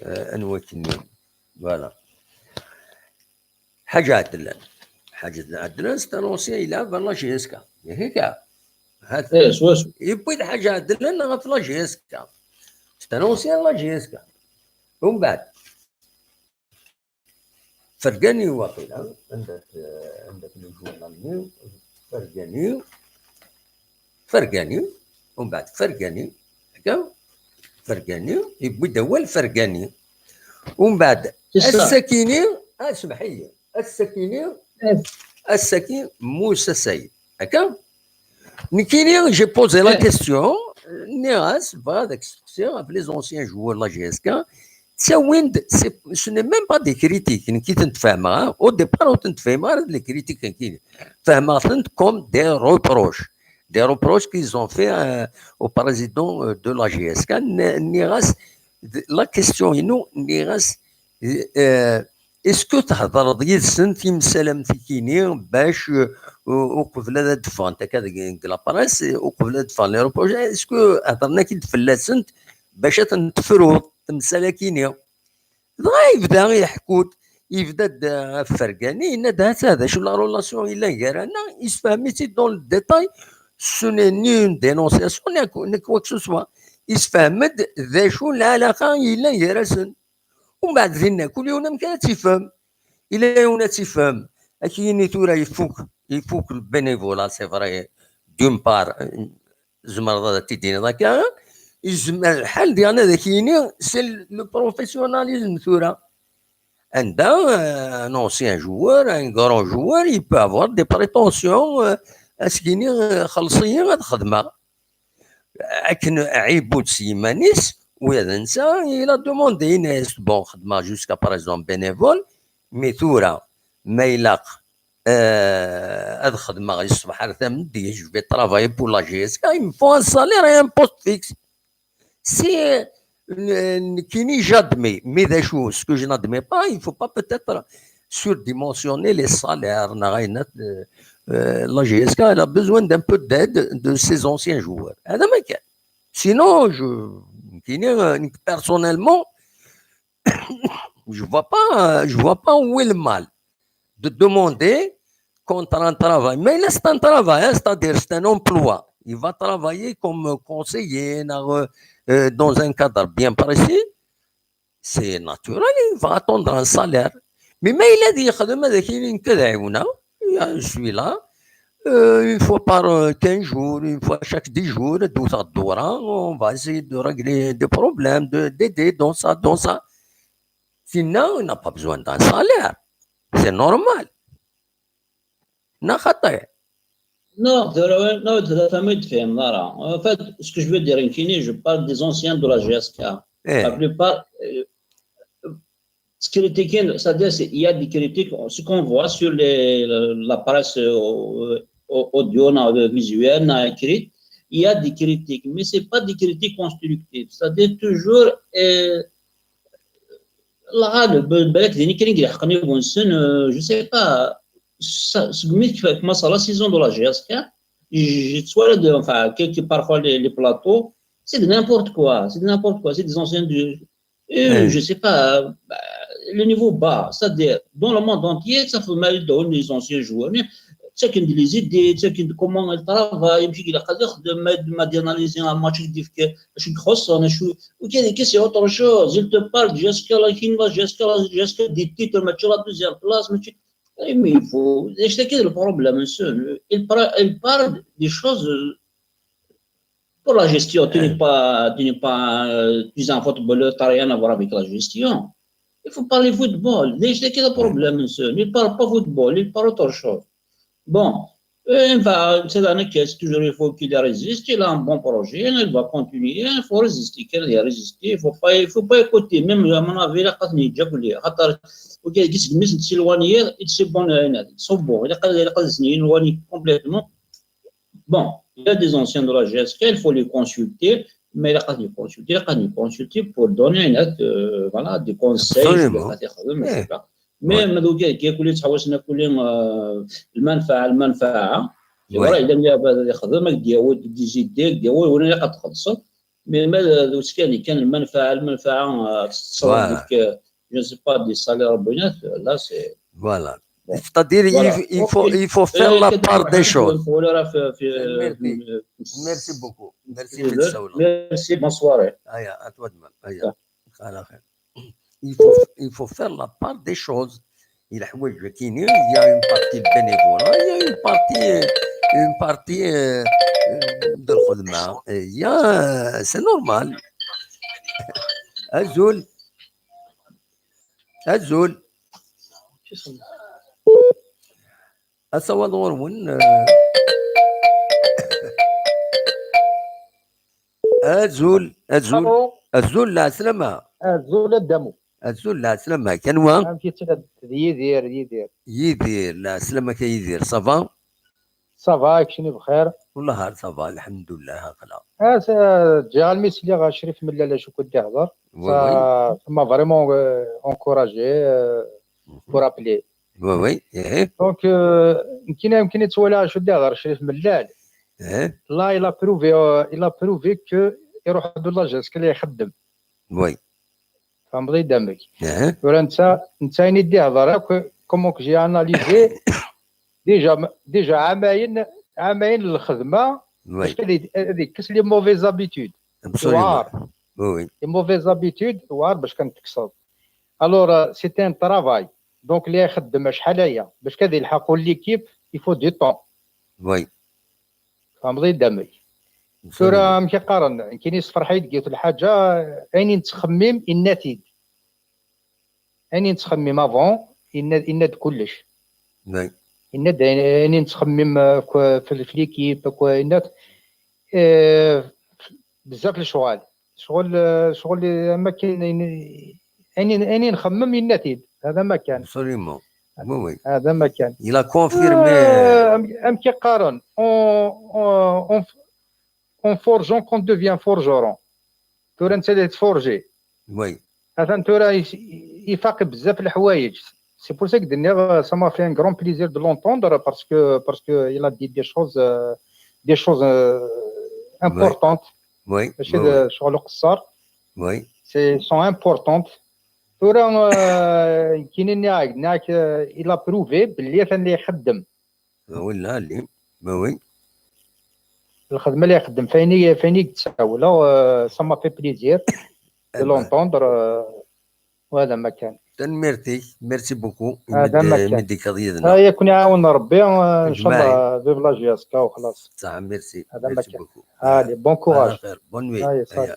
euh, anwa-kini? Voilà. Ḥaǧa Ɛedlan. Ḥaǧa Ɛedlan, c'est un ancien, il a la J S K. Yahi ka? Hat. Eh, swaswa. Yewwi-d Ḥaǧa Ɛedlan ɣef la J S K. C'est un ancien la J S K. Umbeɛd, Fergani waqila, anda-t, anda-t le joueur-nni? Fergani, Fergani, umbeɛd Fergani, akka, Fergani, yewwi-d awal Fergani. Umbeɛd, C'est ça. Ass-akini, ah, semḥ-iyi, ass-akini, ass-aki Musa Sayed, akka? Nekkini, j'ai posé la question, nniɣ-as, bɣiɣ ad ak-steqsiɣ ɣef les anciens joueurs de la J S K, ttawin-d, c'est, ce n'est même pas des critiques, nekk i tent-fehmeɣ, hein. Au départ, ur tent-fehmeɣ ara d les critiques, nekkini. Fehmeɣ-tent comme des reproches. Des reproches qu'ils ont fait, euh, au président, euh, de la J S K. N-, nniɣ-as, d-, la question-inu, nniɣ-as, euh, est-ce que thedreḍ yid-sent timsal am tikini bac, euh, u-, uqbel ad d-ffɣent akka deg, deg la presse, uqbel ad d-ffɣen les reproches, est-ce que hedren-ak-id fell-asent bac ad tent-tefruḍ temsal-akini? Dɣa yebda iḥekku-d, yebda-d, euh, ɣef Fergani, yenna-d, ha-tt-a d acu la relation yellan gar-aneɣ, yessefhem-itt-id dans le détail, ce n'est ni une dénonciation, ni, ni quoi que ce soit. Yessefhem-d d acu lɛalaqa yellan gar-asen. Umbeɛd dinna, kul yiwen amek ara tt-ifhem. Ila yiwen ad tt-ifhem, ad k-yini tura ifuk, ifuk le bénévolat, c'est vrai, d'une part, euh, tzemreḍ ad t-id-tiniḍ akka, yezmer lḥal diɣen ad ak-yini c'est le professionnalisme tura. Anda, euh, un ancien joueur, un grand joueur, il peut avoir des prétentions, euh, ad s-yini, euh, xelṣ-iyi ad xedmeɣ. Akken ɛibud s yiman-is, Oui, d netta, il a demandé, yenna-as, bon, xedmeɣ jusqu'à présent bénévole, mais tura, ma ilaq, euh, ad xedmeɣ i ṣṣbeḥ ar tameddit, je vais travailler pour la G S K, il me faut un salaire et un poste fixe. Si, euh, nekkini, j'admets, mais d acu, ce que je n'admets pas, il faut pas peut-être surdimensionner les salaires, neɣ ayen, euh, euh, la G S K, elle a besoin d'un peu d'aide de ses anciens joueurs. Hada ma kan. Sinon, je, nekkini, euh, personnellement, je vois pas, je vois pas où est le mal de demander contre un travail. Mais là, c'est un travail, hein, c'est-à-dire c'est un emploi. Il va travailler comme conseiller dans, euh, euh, dans un cadre bien précis. C'est naturel, il va attendre un salaire. Mais, mais il a dit, je suis là, euh, une fois par, euh, quinze jours, une fois chaque dix jours, on va essayer de régler des problèmes, de, d'aider dans ça, dans ça. Sinon, il n'a pas besoin d'un salaire. C'est normal. Neɣ xaṭi? Non, tura, non, tura, ma ur d-tefhimeḍ ara. En fait, ce que je veux dire, nekkini, je parle des anciens de la G S K. Eh. La plupart, euh, se critiquent, c'est-à-dire, c'est- il y a des critiques, ce qu'on voit sur les, la, la presse, euh, au- audio, non, visuelle, non, écrite, il y a des critiques, mais c'est pas des critiques constructives. C'est-à-dire, toujours, euh, la, le, le, le, euh, je sais pas, ça, c'est comme ça, la saison de la G S K, je, je vois de, enfin, quelques, parfois les, les plateaux, c'est de n'importe quoi, c'est de n'importe quoi, c'est des anciens du, et, eh, je sais pas, bah, le niveau bas, c'est-à-dire, dans le monde entier, ça fait mal de les anciens joueurs. Mais c'est qu'une des idées, c'est qu'une, comment elle travaille, puis il a qu'à dire de, de, d'analyser un match, de dire que je suis grosse, je suis, ok, c'est autre chose. Il te parle jusqu'à la fin, jusqu'à la, jusqu'à des titres, match la deuxième place, mais tu, eh, mais il faut, c'est ça qui est le problème, monsieur. Il parle, il parle des choses, euh, pour la gestion, tu n'es, eh, pas, tu n'es pas, euh, tu es un footballeur, tu n'as rien à voir avec la gestion. Il faut parler football. C'est ça qui est le, eh, problème, monsieur. Il ne parle pas football, il parle autre chose. Bon, euh, enfin, c'est un, toujours, il faut qu'il résiste, il a un bon projet, il va continuer, il faut résister, qu'il a résisté, il faut pas, il faut pas écouter, même à mon avis, la casse n'est déjà coulée. Attends, ok, qu'est-ce que c'est loin hier, il s'est bon, euh, c'est bon, il a, il a, il a éloigné complètement. Bon, il y a des anciens de la G S K, il faut les consulter, mais il a pas les consulter, il a pas les consulter pour donner une aide, euh, voilà, des conseils, absolument, je sais pas. Mais, ouais, ma دوكا كي يقول لي تحوسنا كل يوم، آه، المنفعة، المنفعة. Oui. Voilà, il a mis à des idées, des idées, وين اللي قد خلصت. Mais ما كان المنفعة، المنفعة، آه، تصور، voilà، ديك، آه، je ne sais pas, des salaires, là, c'est, voilà. Bon. C'est-à-dire, voilà, il, il faut, ok, il faut faire, euh, la part des choses. Merci. Merci beaucoup. Merci, merci, bonne soirée. Aya, à toi de même. Aya. Voilà. Il faut, il faut faire la part des choses. Il y a une partie bénévolat, il y a une partie, une partie, euh, euh, de l'khidma. Il y a, c'est normal. Azul. Azul. Asawal ɣur-wen, euh. Azul, azul. Alo. Azul, lɛeslama. Azul, a Dda Mu. Azul, lɛeslama. Anwa? Amek i tt-, d Yidir, Yidir. Yidir, lɛeslama-k a Yidir. Ça va? Ça va, keččini bxir? Wellah, ça va, lḥemdullah, aql-aɣ. Ah, ça, ǧǧiɣ almi sliɣ Crif Mellal acu i d-ihḍer. Oui, ça, oui, ça m'a vraiment, euh, encouragé, euh, pour appeler. Oui, oui, eh. Donc, euh, nekkini yemken ad twaliɣ acu i d-ihḍer Crif Mellal. Eh. Là, il a prouvé, euh, il a prouvé que iruḥ-d ula jusqu'à la ixeddem. Oui. Tfehmeḍ-iyi-d amek? Eh. Tura netta, netta ayen i d-ihḍer akk, comment que j'ai analysé, déjà, déjà ɛamayen, ɛamayen n lxedma, oui, bac ad, ad yekkes les mauvaises habitudes. Absolument. Yewɛer. Oui, oui. Les mauvaises habitudes, yewɛer bac kan tekkseḍ. Alors, euh, c'est un travail. Donc, li ixeddem acḥal aya, bac ad yelḥeq l'équipe, il faut du temps. Oui. Tfehmeḍ-iyi-d amek? Tura, absolument, amek i qqaren, nekkini yessefreḥ-iyi-d deg yiwet lḥaǧa, ayen i nettxemmim, yenna-t-id. Ayen i nettxemmim avant, yenna, yenna-d kullec. Oui. Yenna-d ayen, ayen i nettxemmim, euh, akk, fi, fi l'équipe, akk, yenna-d, euh, bezzaf lecɣal. Ccɣel, ccɣel am akken ayen, ayen, ayen i nxemmem yenna-t-id. Hada ma kan. Absolument. Oui, oui. Hada ma kan. Il a confirmé. Ah, am- amek i qqaren, en, en, en, en forgeant qu'on devient forgeron. Tura netta la yettforji. Oui. Atan tura is- ifaq bzaf leḥwayeǧ. C'est pour ça que d-nniɣ, ça m'a fait un grand plaisir de l'entendre parce que, parce que il a dit des choses, euh, des choses euh, importantes. Oui. Mačči Oui, d oui. Ccɣel uqeṣṣer. Oui. C'est, sont importantes. Tura, euh, kini nniɣ-ak, nniɣ-ak, euh, il a prouvé belli atan la ixeddem. Oui, là, lui. Ben oui. Lxedma la ixeddem, fayen i, fayen i yettawleɣ, euh, ça m'a fait plaisir de l'entendre, euh, voilà ma kan. Tanemmirt-ik, merci beaucoup. Hada ma kan. Imi d-tekkaḍ yid-neɣ. Aya kun iɛawen Rebbi, euh, inchallah, vive la J S K وخلاص. Saha, merci. Hada ma Merci kan. beaucoup. Allez, bon courage. Bonne nuit. Allez, salut.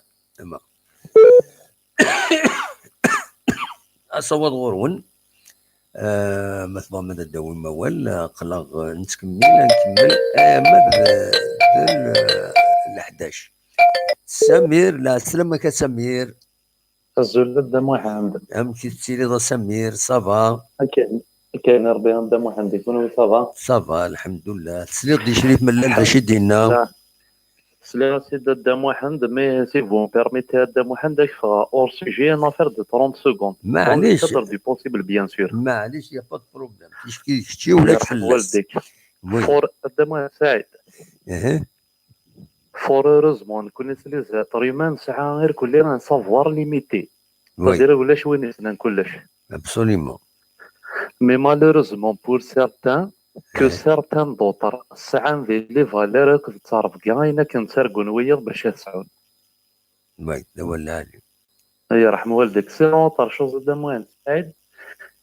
Asawaḍ ɣur-wen. Ah, ma tebɣam ad d-tawim awal, aql-aɣ nettkemmil, ad nkemmel arma d, d l-, leḥdac. Samir, lɛeslama-k a Samir. Azul a Dda Muḥend. Amek i tettiliḍ a Samir, ça va? Akken, akken Rebbi a Dda Muḥend, i kunwi ça va? Ça va, lḥemdullah. Tesliḍ-d i Crif Mellal d acu i d-yenna? Sliɣ-as-id a Dda Muḥend, mais si vous me permettez a Dda Muḥend, ad k-ffɣeɣ hors sujet, une affaire de trente secondes. Dans le Maɛlic. Cadre du possible, bien sûr. Maɛlic, y a pas de problème. Ticki d kečči ula d Yerḥem fell-as. Waldik. Oui. Fur a Dda Muḥend Saɛid. Ehe. Fort heureusement, nekkni s les êtres humains nesɛa irkelli un savoir limité. Oui. C'est-à-dire ulac win yessnen kullec. Absolument. Mais malheureusement pour certains, que Eh. certains d'autres sɛan di les valeurs akked ttrebga ayen akken ttargun wiyaḍ bac ad sɛun. Oui, d awal lɛali. Yerḥem waldik. Sinon, tercuḍ a Dda Muḥend Saɛid.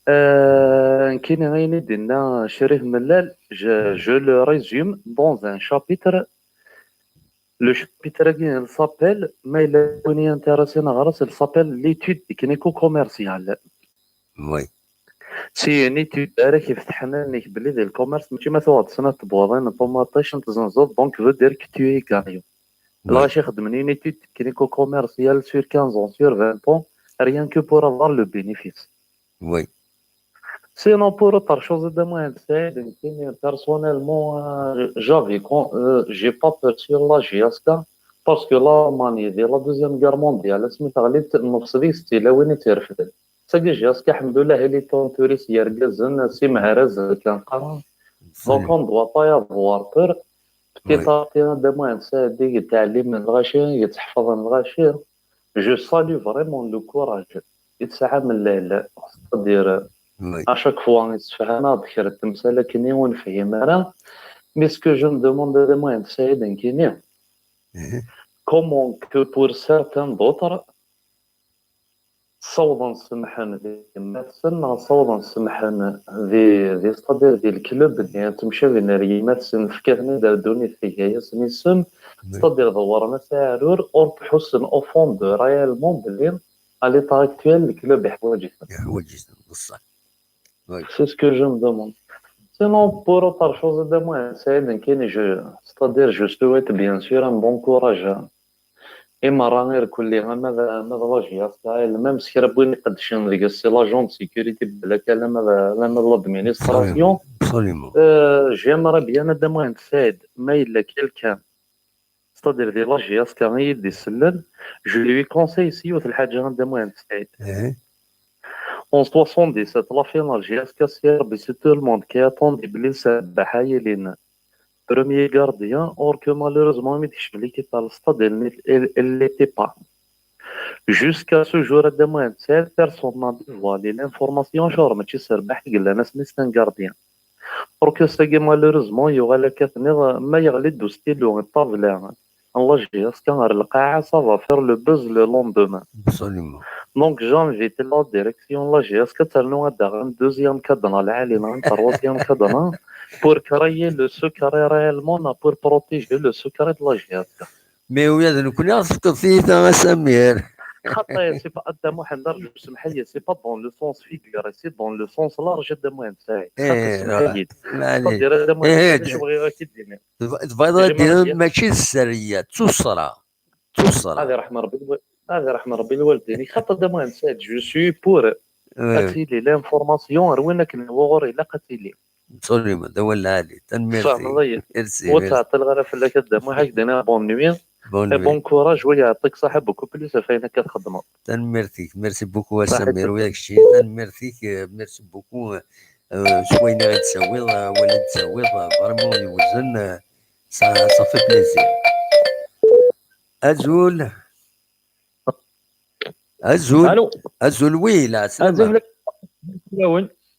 Euh, nekkini ayen i d-yenna Crif Mellal, je, je le résume dans un chapitre. Le chapitre-agi, il s'appelle, ma yella win i intéressé neɣ ɣer-s, il s'appelle l'étude technico-commerciale. Oui. C'est une étude ara k-ifetḥen allen-ik belli di le commerce, mačči ma tuɣeḍ snat tebwaḍin n ṭumaṭic n tzenzuḍ, donc veut dire que tu es gagnant. Oui. Lɣaci xeddmen une étude technico-commerciale sur quinze ans, sur vingt ans, rien que pour avoir le bénéfice. Oui. Sinon, pour autre chose, a Dda Muḥend Saɛid, nekkini, personnellement, euh, j'avais con-, euh, j'ai pas peur sur la J S K, parce que l'Allemagne, di la Deuxième Guerre mondiale, asmi teɣli, nefs deg-s d tilawin i tt-irefden. Sagi J S K, alḥemdullah, il est entouré s yergazen, s imehraz kan qqaren. Donc, on ne doit pas y avoir peur. Petit Oui. à petit, a Dda Muḥend Saɛid, i yettɛellimen lɣaci, i yettḥefḍen lɣaci, je salue vraiment le courage i tesɛam, c'est-à-dire, Oui. à chaque fois, yessefham-aɣ-d kra n temsal akken ur nefhim ara. Mais ce que je me demande, a Dda Muḥend Saɛid, nekkini, Mhm. comment que pour certains d'autres, ssawḍen semḥen di yemma-tsen, neɣ ssawḍen semḥen di, di, c'est-à-dire di leklub, di temcabin ar yemma-tsen, tefka-ten-id ar ddunit, tga-yasen isem, c'est-à-dire dewwren-as aɛrur, ur ḥussen au fond de réellement belli à l'état actuel leklub iḥwaǧ-iten. Iḥwaǧ-iten, bṣeḥ. Oui. C'est ce que je me demande. Sinon, pour autre chose, a Dda Muḥend Saɛid, nekkini, je, c'est-à-dire, je souhaite bien sûr un bon courage i merra irkelli, ama d, ama d la J S K, même s kra n win iqeddcen deg-s, c'est l'agent de sécurité, belli kan, ama d, ama d l'administration. Absolument. Euh, j'aimerais bien, a Dda Muḥend Saɛid, ma yella quelqu'un, c'est-à-dire di la J S K i yi-d-isellen, je lui conseille s yiwet lḥaǧa, a Dda Muḥend Saɛid. Eh, En soixante-dix-sept, la finale J S K C R B, c'est tout le monde qui attendait belli Sabaḥ ad yili premier gardien, or que malheureusement, mi d-tekcem l'équipe à le stade, elle n'est-, elle, elle l'était pas. Jusqu'à ce jour, a Dda Muḥend Saɛid, personne n'a dévoilé l'information, genre, mačči Sabaḥ i yellan asmi c'est un gardien. Or que sagi, malheureusement, yuɣal akka tenniḍ, ma yeɣli-d ustilu, ṭṭabla, n la J S K ar lqaɛa, ça va faire le buzz le lendemain. Absolument. Donc, j'invite la direction de la J S K ad ternu ad d-taɣ un deuxième cadenas lɛali, neɣ un troisième cadenas, pour créer le secret réellement, pour protéger le secret de la J S K. Mais oui, d nekkni ad tefkeḍ tiyita a Samir. Xaṭi, c'est pas, a Dda Muḥend, arǧu, semḥ-iyi, c'est pas dans le sens figuré, c'est dans le sens large, a Dda Muḥend Saɛid. Xaṭi, Eh, semḥ-iyi. Maɛlic. C'est-à-dire, a Dda Muḥend, Eh, d acu bɣiɣ ad k-id-iniɣ. Tebɣiḍ ad J'aimerais d-tiniḍ bien. Mačči d sserya, d tussra. Ad iṛḥem Ṛebbi lwa-, ad iṛḥem Ṛebbi lwaldin-ik. Xaṭer d amuhend Saɛid, je suis pour ad tili l'information ar win akken wuɣur ilaq ad tili. Tanemmirt-ik. Merci, ur ttɛeṭṭileɣ ara fell-ak a Dda Muḥ, ad k-d-iniɣ bonne nuit. Bonne nuit. Bon courage, wa yeɛṭik ṣaḥa beaucoup plus ɣef wayen akka txeddmeḍ. Tanemmirt-ik. Merci beaucoup a Samir, ula d kečči. Tanemmirt-ik, euh, merci beaucoup, euh, s wayen i ɣ-d-tawiḍ, euh, wayen i d-tawiḍ, euh, vraiment yewzen, euh, ça, ça fait plaisir. Azul. Azul. Allô. Azul, oui, lɛeslama.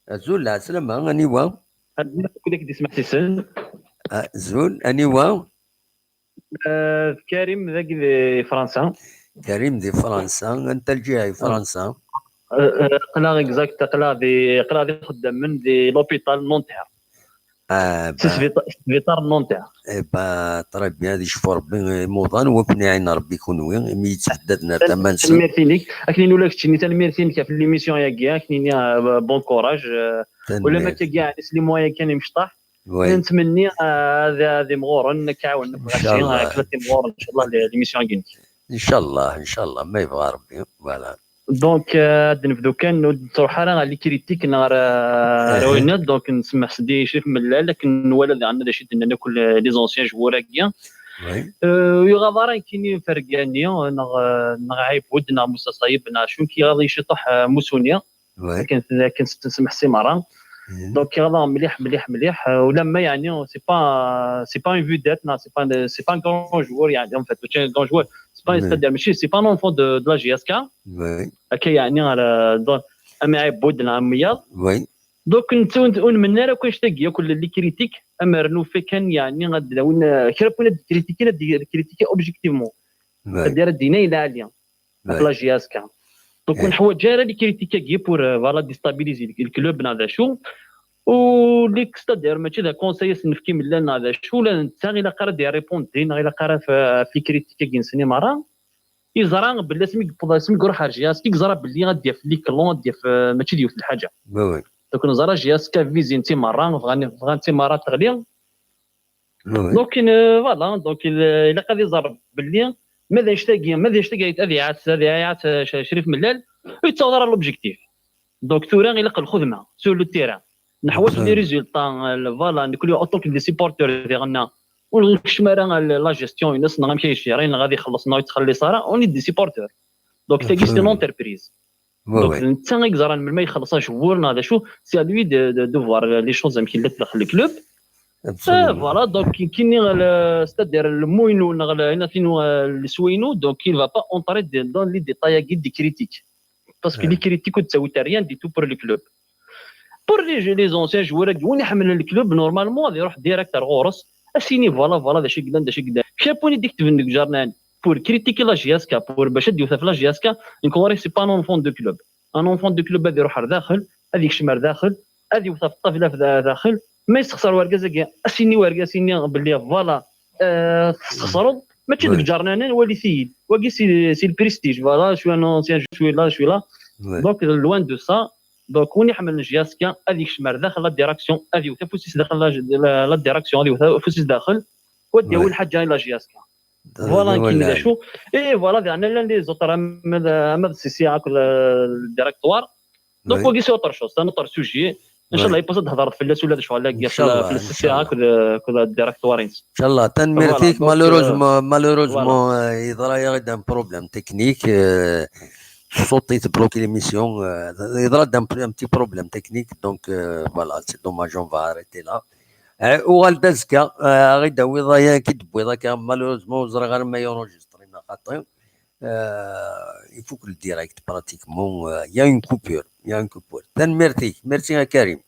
Azul, lɛeslama, aniwa? Azul, azul, aniwa? Euh, Karim, dagi di Fransa. Karim di Fransa, anta lǧiha i Fransa? Euh, euh, aql-aɣ exact, aql-aɣ di, aql-aɣ di xeddamen di l'hôpital Nanterre. Ah, sbiṭar Nanterre. Eh ben, très bien, ad icfu Rebbi imuḍan, wa ken-iɛin Rebbi kunwi, imi yettḥeddaden ar tama-nsen. Tanemmirt-inek, akken ula keččini, tanemmirt-inek ɣef l'émission-agi, akken-ini, euh, bon courage, euh, ula ma akka, yeɛni s les moyens kan imecṭaḥ. Nettmenni, euh, ad, ad imɣuren, ad k-ɛawnen, ad k-ɛawnen, inchallah, l'émission-agi-inek. Inchallah, inchallah, ma yebɣa Rebbi, voilà. Donc, euh, ad nebdu kan, ur d-nettruḥ ara ɣer les critiques neɣ ɣer, euh, ɣer wayen-nni, donc nsemmeḥ s Ddi Crif Mellal, akken nwala daɣen d acu i d-nnan akk les anciens joueurs-agi. Euh, ur iɣaḍ ara nekkini Fergani, neɣ, euh, neɣ Ɛibud, neɣ Musa Sayeb, neɣ acu, nekk iɣaḍ-iyi ciṭuḥ, euh, Musuni. Akken, akken s-, nsemmeḥ si merra. Donc, iɣaḍ-aɣ mliḥ, mliḥ, mliḥ. Euh, ulamma, yeɛni, c'est pas, c'est pas une vedette, non, c'est pas, c'est pas un grand joueur, yeɛni, en fait, mačči un grand joueur. C'est pas, c'est-à-dire, mačči, c'est pas un enfant de, de la J S K. Akka, yeɛni, euh, donc, am Ɛibud, neɣ am wiyaḍ. Donc, netta ur, ur nmenni ara akk annect-agi, akk les critiques, am rnu fait kan, yeɛni, ad d-awin, euh, kra n win ad d-critiquer, ad d-critiquer objectivement. C'est-à-dire, ad d-yini ayen lɛali ɣef la J S K. Donc, ur neḥwaǧ ara les critiques-agi pour, euh, voilà, déstabiliser le, le club neɣ d acu. U les, c'est-à-dire, mačči d conseil i s-nefk i Mellal neɣ d acu, ula d netta ilaq ara ad d-irripondi, neɣ ilaq ara f-, ɣef les critiques-agi-nsen i merra. Yeẓra belli asmi yewweḍ, asmi iruḥ ar J S K, yeẓra belli ad d-yaf les clans, ad d-yaf, euh, mačči d yiwet n lḥaǧa. Donc, neẓra J S K vizin-tt i merra, bɣan, bɣan-tt i merra teɣli. Donc, euh, voilà, donc, il, ilaq ad iẓer belli ma d annect-agi, ma d annect-agi ad iɛass, ad iɛass, euh, Crif Mellal, ur yettaweḍ ara l'objectif. Donc, tura ilaq lxedma sur le terrain. Neḥwaǧ les résultats, euh, voilà, nekkni en tant que des supporters diɣen, ur nekcem ara, euh, la gestion-ines, neɣ amek ay yeccer, neɣ ad ixelleṣ, neɣ ur yettxelliṣ ara, on est des supporters. Donc, tagi, c'est une entreprise. Donc, netta i yeẓran melmi ixelleṣ ajewwur neɣ d acu, c'est à lui de, de, de voir les choses amek llant daxel le club. Euh, voilà, donc, kini, le, c'est-à-dire, le mot-inu, neɣ le, ayen ad t-inu, euh, lesway-inu, donc, il va pas entrer de, dans les détails des critiques. Parce que les critiques, ur d-ttawint rien du tout pour le club. Pour les, les anciens joueurs, win iḥemmlen le club, normalement, ad iruḥ direct ar ɣur-s, ad s-yini, voilà, voilà, d acu i yellan, d acu i yellan. Kra n win i d-iketben deg ujernan, pour critiquer la J S K, pour bac ad d-iwet ɣef la J S K, nekk ɣur-i, c'est pas un enfant de club. Un enfant de club ad iruḥ ar daxel, ad yekcem ar daxel, ad iwet ɣef ṭṭabla f da-, daxel. Ma yessexṣer urgaz-agi, ad s-yini urgaz, ad s-yini belli, voilà, euh, tesxeṣreḍ, mačči deg ujernan, walit-iyi-d. Wagi, c'est, c'est le prestige, voilà, je suis un ancien, je suis là, je suis là. Donc, loin de ça. Donc, win iḥemmlen J S K, ad yekcem ar daxel la direction, ad iwet afus-is daxel la, la, la direction, ad iwet afus-is daxel, u ad d-yawi lḥaǧa i la J S K. Voilà, nekkini d acu. Et voilà, daɣen llan les autres, ama d, ama d Sisi akked, euh, le directoire. Donc, wagi, c'est autre chose, c'est un autre sujet. Inchallah, yiwwas ad d-hedreḍ fell-as ula d ccɣel-agi, fell-, fell-Sisi akked, euh, akked le directoire-ines. Inchallah, tanemmirt-ik. Malheureusement, malheureusement, euh, yeḍra-yaɣ-d un problème technique, euh, ṣṣut yebloki l'émission, euh, yeḍra-d un, un petit problème technique, donc, euh, voilà, c'est dommage, on va arrêter là. Euh, uɣal-d azekka, euh, ad ɣ-id-tawiḍ ayen akka i d-tewwiḍ akka, malheureusement, ur ẓriɣ ara ma yenregistré neɣ xaṭi. Euh, il faut que le direct, pratiquement, euh, il y a une coupure, il y a une coupure. Tanemmirt-ik, merci à Karim.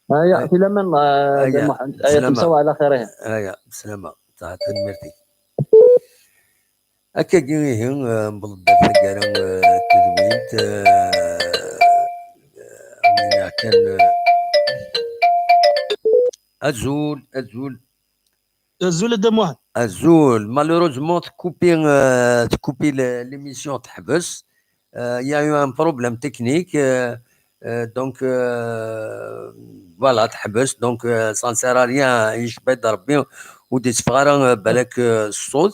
Aya, filaman, euh, Muḥend. Aya, temsawa ɛla xir, ih. Aya, bselama. Tanemmirt-ik. Akkagi ihi, eh, newweḍ-d ɣer taggara, eh, n tedwilt, eh, eh, kan, eh, azul, azul. Azul a Dda Muḥend. Azul. Malheureusement, tkupi, eh, tkupi le-, l'émission, teḥbes. Euh, il y a eu un problème technique, euh, euh, donc, euh, voilà, teḥbes. Donc, euh, ça ne sert à rien, yecba-d Rebbi, ur d-itteffeɣ ara, euh, balak, euh, ṣṣut.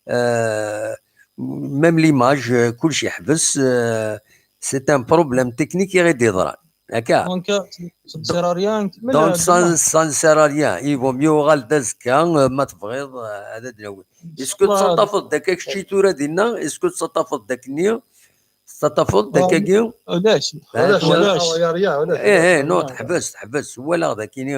Euh, même l'image, euh, كلشي يحبس. Euh, c'est un problème technique i ɣ-d-yeḍran. هكا. Donc, ça ne sert à rien. Donc, ça, ça ne sert à rien. Il vaut mieux uɣal-d azekka, euh, ma tebɣiḍ, euh, ad d-nawi. Est-ce que tettaṭṭafeḍ-d akka kečči tura dinna? Est-ce que tettaṭṭafeḍ-d akkenni? Tettaṭṭafeḍ-d akkagi? Ulac, ulac, ulac. Eh, eh, non, teḥbes, teḥbes. Walaɣ d akkenni,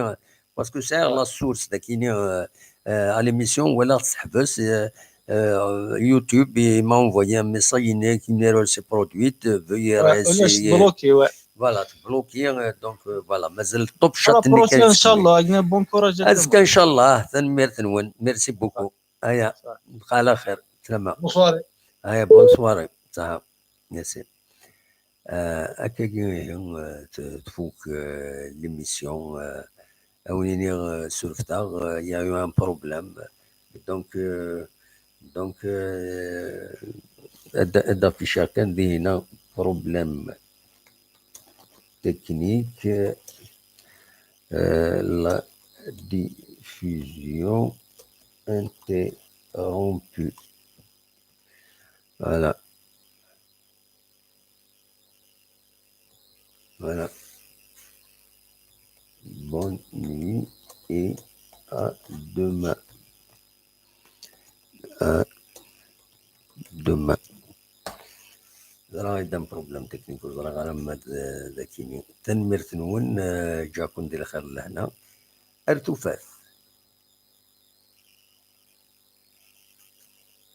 parce que sɛiɣ la source d akkenni, euh, euh, à l'émission, walaɣ teḥbes, euh, euh, YouTube, il m'a envoyé un message, il n'est, il n'est pas produit, euh, veuillez Ulac, réessayer. Bloqué, ouais. Voilà, bloqué, euh, donc, euh, voilà, mazal top chat. La prochaine, Inch'Allah, bon courage. Azekka, Inch'Allah, tanemmirt-nwen. Merci beaucoup. Aya, bqa ɛla xir, tlama. Bonsoir. Aya, bonsoir. Saha. Merci. Euh, akkagi, euh, t- tfuk, euh, l'émission, euh, a wen-iniɣ, euh, surfeɣ, euh, il y a eu un problème. Donc, euh, donc, euh, ad d-afficheɣ kan dinna problème technique, euh, la diffusion interrompue. Voilà. Voilà. Bonne nuit et à demain. À demain. Ẓriɣ ay d un problème technique, ur ẓriɣ ara ma d, d akkenni. Tanemmirt-nwen, euh, ǧǧiɣ-ken di lxir d lehna. Ar tufat.